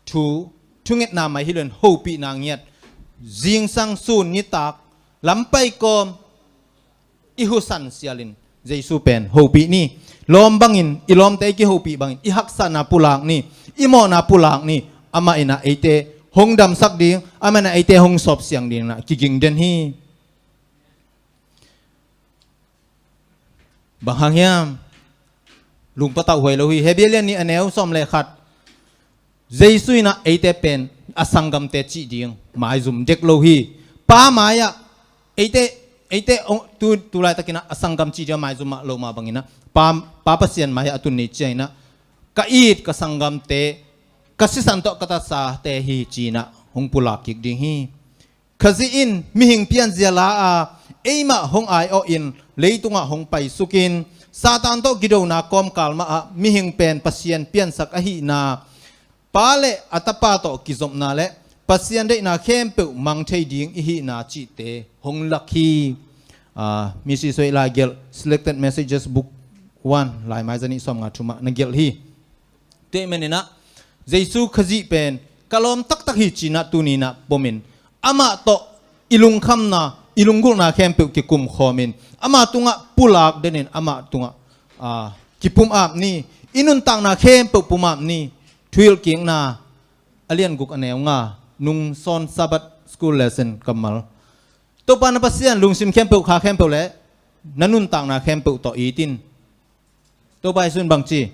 thu, thungetna mai hi lo in, hopihna ngiat, zingsang, sun, nitak, lampai kawm, i husan sialin Jesu pen hopih ni. Lawm bangin, i lawmte i kihopih bangin i haksatna pulak ni, i mawhna pulak ni. Amah in ah eite hong damsak ding, amah in ah eite hong sawpsiang ding in ah kiging den hi. Bang hang hiam? Lungpatauh huai lo hi. Hebru lian nih, a neu sawm le khat. Jesu in ah eite pen a sanggamte cih ding maizum dek lo hi. Pa mai-ah, eite, eite, oh, tu, tu laitakin ah a sanggam cih ding a maizum mah lo mah bangin ah, Pa, Pa Pasian mai-ah a tun ni ciangin ah, ka it ka sanggamte, ka sisan tawh ka tatsate hi, ci-in ah hong pulak kik ding hi. Khazih in mihing pianzia la a, eimah hong aiawhin leitungah hong paisukin, Satan tawh gidona kawmkal mahah mihing pen Pasian piansak ahihna, Pa le a Tapa tawh kizopna le Pasian deihna khempeuh mang thei ding i hihna cihte hong lak hi. Ah, Misi Suai lai gelh, Selected Messages, Book one, laimai zanih sawmnga thumah na gelh hi. Tua ahih manin ah, Jesu Khazih pen ka lawm taktak hi, ci-in ah tuni in ah pomin, amah tawh i lungkhamna, i lunggulhna khempeuh kikumkhawmin, amah tungah pulak denin, amah tungah, ah, kipumap ni. I nuntakna khempeuh pumap ni. Thuhilhkikna, a lian guk, a neu nga, nung sawn Sabbath school lesson kammal. Topa na Pasian lungsim khempeuh, kha khempeuh le na nuntakna khempeuh tawh it in. Topa Jesu in bang ci?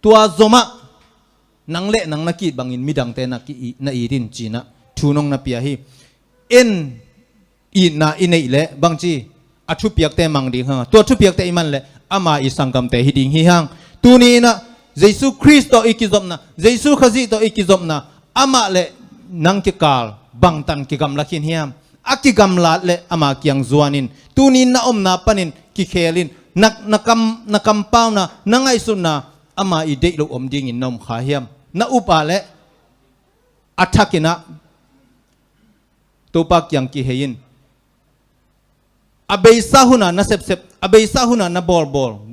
Tua zomah nang le nang na ki-it bangin midangte na ki-, na it in, ci-in ah thu nong na pia hi. En itna i neih leh bang ci? A thupiakte mang ding hang a, tua thupiakte i man leh ama i sanggamte hi ding hi hang. Tuni in ah Jesu Khrist tawh i kizopna, Jesu Khazih tawh i kizopna, amah le nang kikal bangtan kigamla khin hiam? A kigamlat leh ama kiang zuanin, tuni in na omna panin kikhelin, na, na kam, na kampauna, na ngaihsutna ama i deih loh om dingin na om kha hiam? Na up ah leh a thakin ah Topa kiang kihei in, a beisa hun a na sepsep, a beisa hun a na bawlbawl,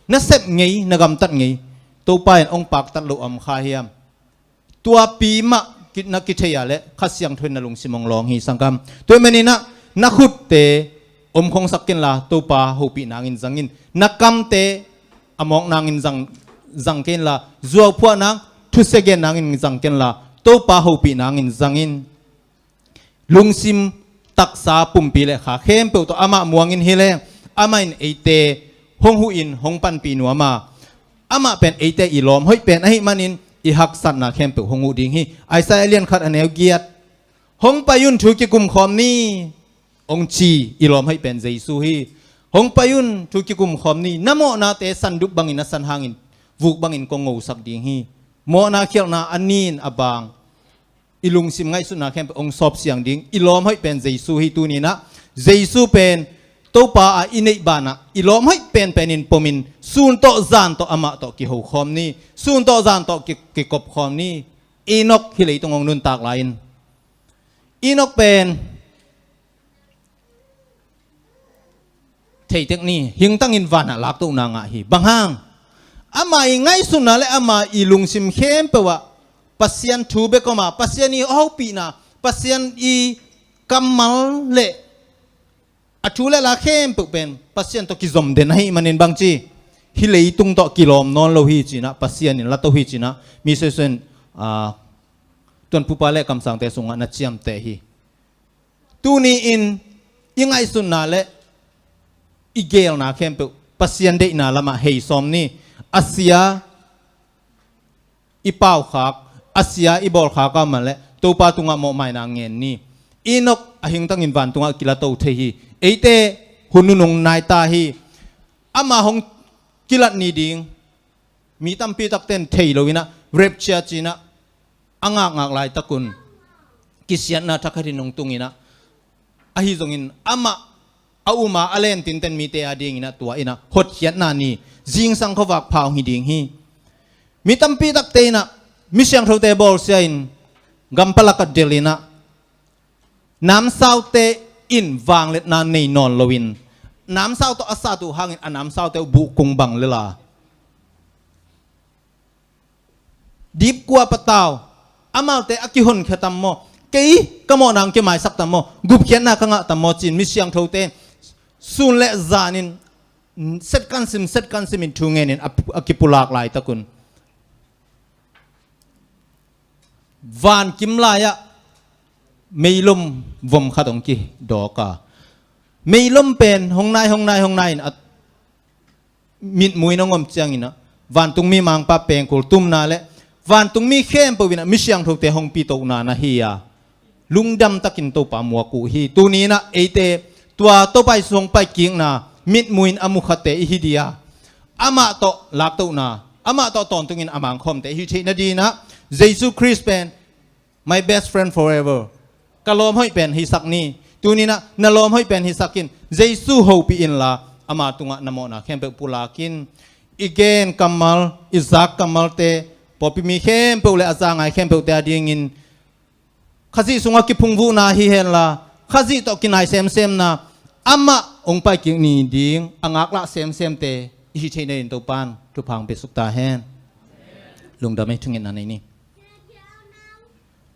na sep ngei, na gamtat ngei, Topa in hong paktat loh a om kha hiam? Tuapi mah ki-, na kithei ah leh Kha Siangtho in na lungsim hong lawng hi, sangkam. Tua ahih manin ah na khutte omkhongsak kenla, Topa hopih nangin zang in. Na kamte a mawk nangin zang, zang kenla, zuauphuah nang, thusia gen nangin zang kenla, Topa hopih nangin zang in. Lungsim, taksa, pumpi le kha khempeuh tawh amah muangin hi leng, amah in eite hong huhin hong panpih nuam a, amah pen eite i lawm hoih pen ahih manin i haksatna khempeuh hong huh ding hi. Isaiah lian khat, a neu giat. Hong pai un, thu kikumkhawm ni, hong ci i lawm hoih pen Jesu hi. Hong pai un, thu kikumkhawm ni, na mawhnate sandup bangin na san hangin vuk bangin kong ngosak ding hi. mawhna khialhna a nin a bang i lungsim ngaihsutna khempeuh hong sawp siang ding. I lawm hoih pen Jesu hi. Tuni-in ah Jesu pen Topa a i neih banah i lawm hoih penpen in pomin sun tawh zan tawh amah tawh kihokhawm ni. Sun tawh zan tawh ki- kikopkhawm ni. Enok hih leitung hong nuntak lai-in Enok pen theitek ni, hingtangin vanah laktohna ngah hi. Bang hang? Ama i ngaihsutna le ama i lungsim khempeuh ah Pasian thu bek om a, Pasian i hopihna, Pasian i kammal le a thu le la khempeuh pen Pasian tawh kizom den ahih manin bangci, hih leitung tawh kilawm nawn lo hi ci-in ah Pasian in la to hi ci-in ah mi seusen, ah, tuanpupa le kamsangte sungah na ciamteh hi. Tuni-in i ngaihsutna le i geelna khempeuh Pasian deihna lamah hei sawm ni. A sia i paukhak, a sia i bawlkhak a om a leh Topa tungah mawhmaina ngen ni. Enok a hingtangin vantungah kilato thei hi. Eite hun nunung nai ta hi. Ama hong kilat ni ding mi tampi takten thei lo-in ah rapture ci-in ah a ngakngak laitakun kisiatna thakhatin hong tung-in ah, ahi zongin amah a um a a lentinten mite a dingin ah tua in ah hotkhiatna ni, zingsang khuavak pha hong hi ding hi. Mi tampi takte in ah mi siangthote bawlsia-in gampalak ah delh-in ah namsaute in vangliatna nei nawn loin namsau tawh a sat uh hangin a namsaute uh buhkung bang lel a dipkua patau, amaute a kihonkhia tam maw? Kei ka mawhna hong kimaisak tam maw? Gupkhiatna ka ngah tam maw? Ci-in mi siangthote sun le zanin setkansim setkansimin thu ngenin a, a kipulak laitakun vankim lai-ah meilom vom khat hong kidawk a, meilom pen hong nai, hong nai, hong nai-in a mitmuh in hong om ciangin ah vantungmi mangpa pengkul tumna le vantungmi khempeuh in ah mi siangthote hong pitohna na hi a, lungdam takin Topa muak uh hi. Tuni-in ah eite tua Topa Jesu hong paikikna mitmuh in a mukhatte i hi ding a, amah tawh laktohna, amah tawh tawntungin a mangkhawmte i hi theih nadingin ah Jesu Khrist pen my best friend forever. Ka lawm hoih pen hisak ni. Tuni-in ah na lawm hoih pen hisak in. Jesu hopih inla ama tungah na mawhna khempeuh pulak in. I gen kammal, i zak kammalte pawlpi mi khempeuh le a za ngai khempeuhte a dingin Khazih sungah kiphungvuhna hi henla, Khazih tawh kinai semsemna, amah hong paikik ni ding a ngaklah semsemte i hi theih nadingin Topan thupha hong piasuk ta hen. Lungdam hi, thungetna nei ni.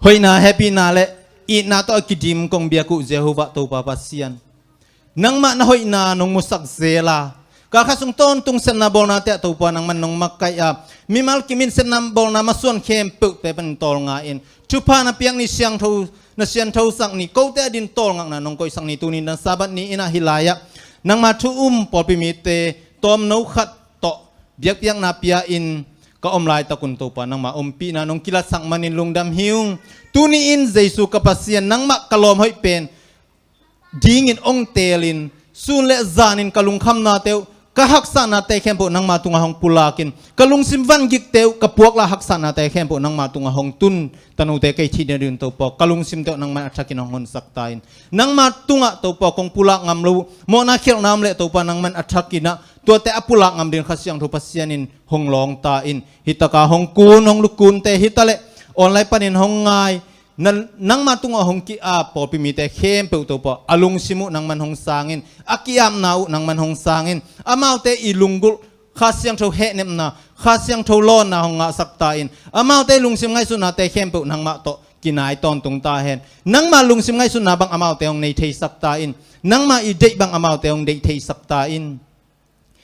Hoihna, hehpihna le itna tawh a kidim kong biak uh Jehovah Topa Pasian, nangmah na hoihna nong musak zel a, kal khat sung tawntung sepna bawlnate ah Topa nangman nong makaih a, mimal kim in sepna bawlna masuan khempeuhte panin tawlnga in thupha na piak ni, siangtho, na sianthosak ni, kote adingin tawlngakna nong koihsak ni. Tuni na Sabbath ni-in ah hih lai-ah nangma thu um pawlpi mite tawmno khat tawh biakpiakna pia-in ka om laitakun Topa nangma ompihna nong kilatsak manin lungdam hi ung. Tuni-in Jesu ka Pasian, nangmah ka lawm hoih pen dingin hong teelin sun le zanin ka lungkhamnate uh, ka haksatnate khempeuh nangma tungah hong pulakin, ka lungsim vangikte uh, ka puaklah haksatnate khempeuh nangma tungah hong tun. Tanute kei theih nadingin Topa ka lungsimte uh nangman a thakin hong honsak ta in. Nangma tungah Topa kong pulak ngam lo uh mawhna khialhna om leh Topa nangman a thakin ah tuate a pulak ngam dingin Kha Siangtho Pasian in hong lawng ta in. Hih taka hong kun, hong lukunte hi ta leh online panin hong ngai, na, nangma tungah hong ki-ap pawlpi mite khempeuh Topa a lungsim uh nangman hong sangin, a ki-apna uh nangman hong sangin, amaute i lunggulh Kha Siangtho hehnepna, Kha Siangtho lawnna hong ngahsak ta in. Amaute lungsim ngaihsutnate khempeuh nangmah tawh kinai tawntung ta hen. Nangma lungsim ngaihsutna bang amaute hong nei theisak ta in. Nangma i deih bang amaute hong deih theisak ta in.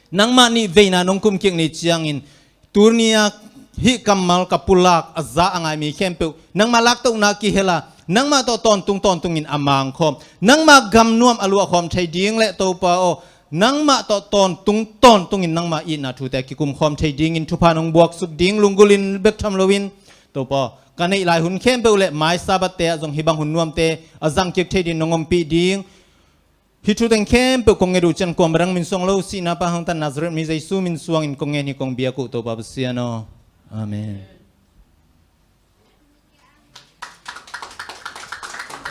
Nangmah nih veina nong kumkik ni ciangin tuni-a hih kammal ka pulak a za a ngai mi khempeuh nangma laktohna kihel a, nangmah tawh tawntung tawntungin a mangkhawm, nangma gamnuam a luahkhawm thei ding le Topa aw, nangmah tawh tawntung tawntungin nangma itna thute kikumkhawm thei dingin thupha nong buaksuk ding lunggulhin bek tham loin, Topa aw, ka neih lai hun khempeuh le mai Sabbath-te ah zong hih bang hun nuamte a zangkik thei dingin nong ompih ding. Hih thu teng khempeuh kong nget uh ciang kuamah dang min suang lo, sihna pan hong tan Nazareth mi Jesu min suangin kong ngen hi, kong biak uh Topa Pasian aw. Amen.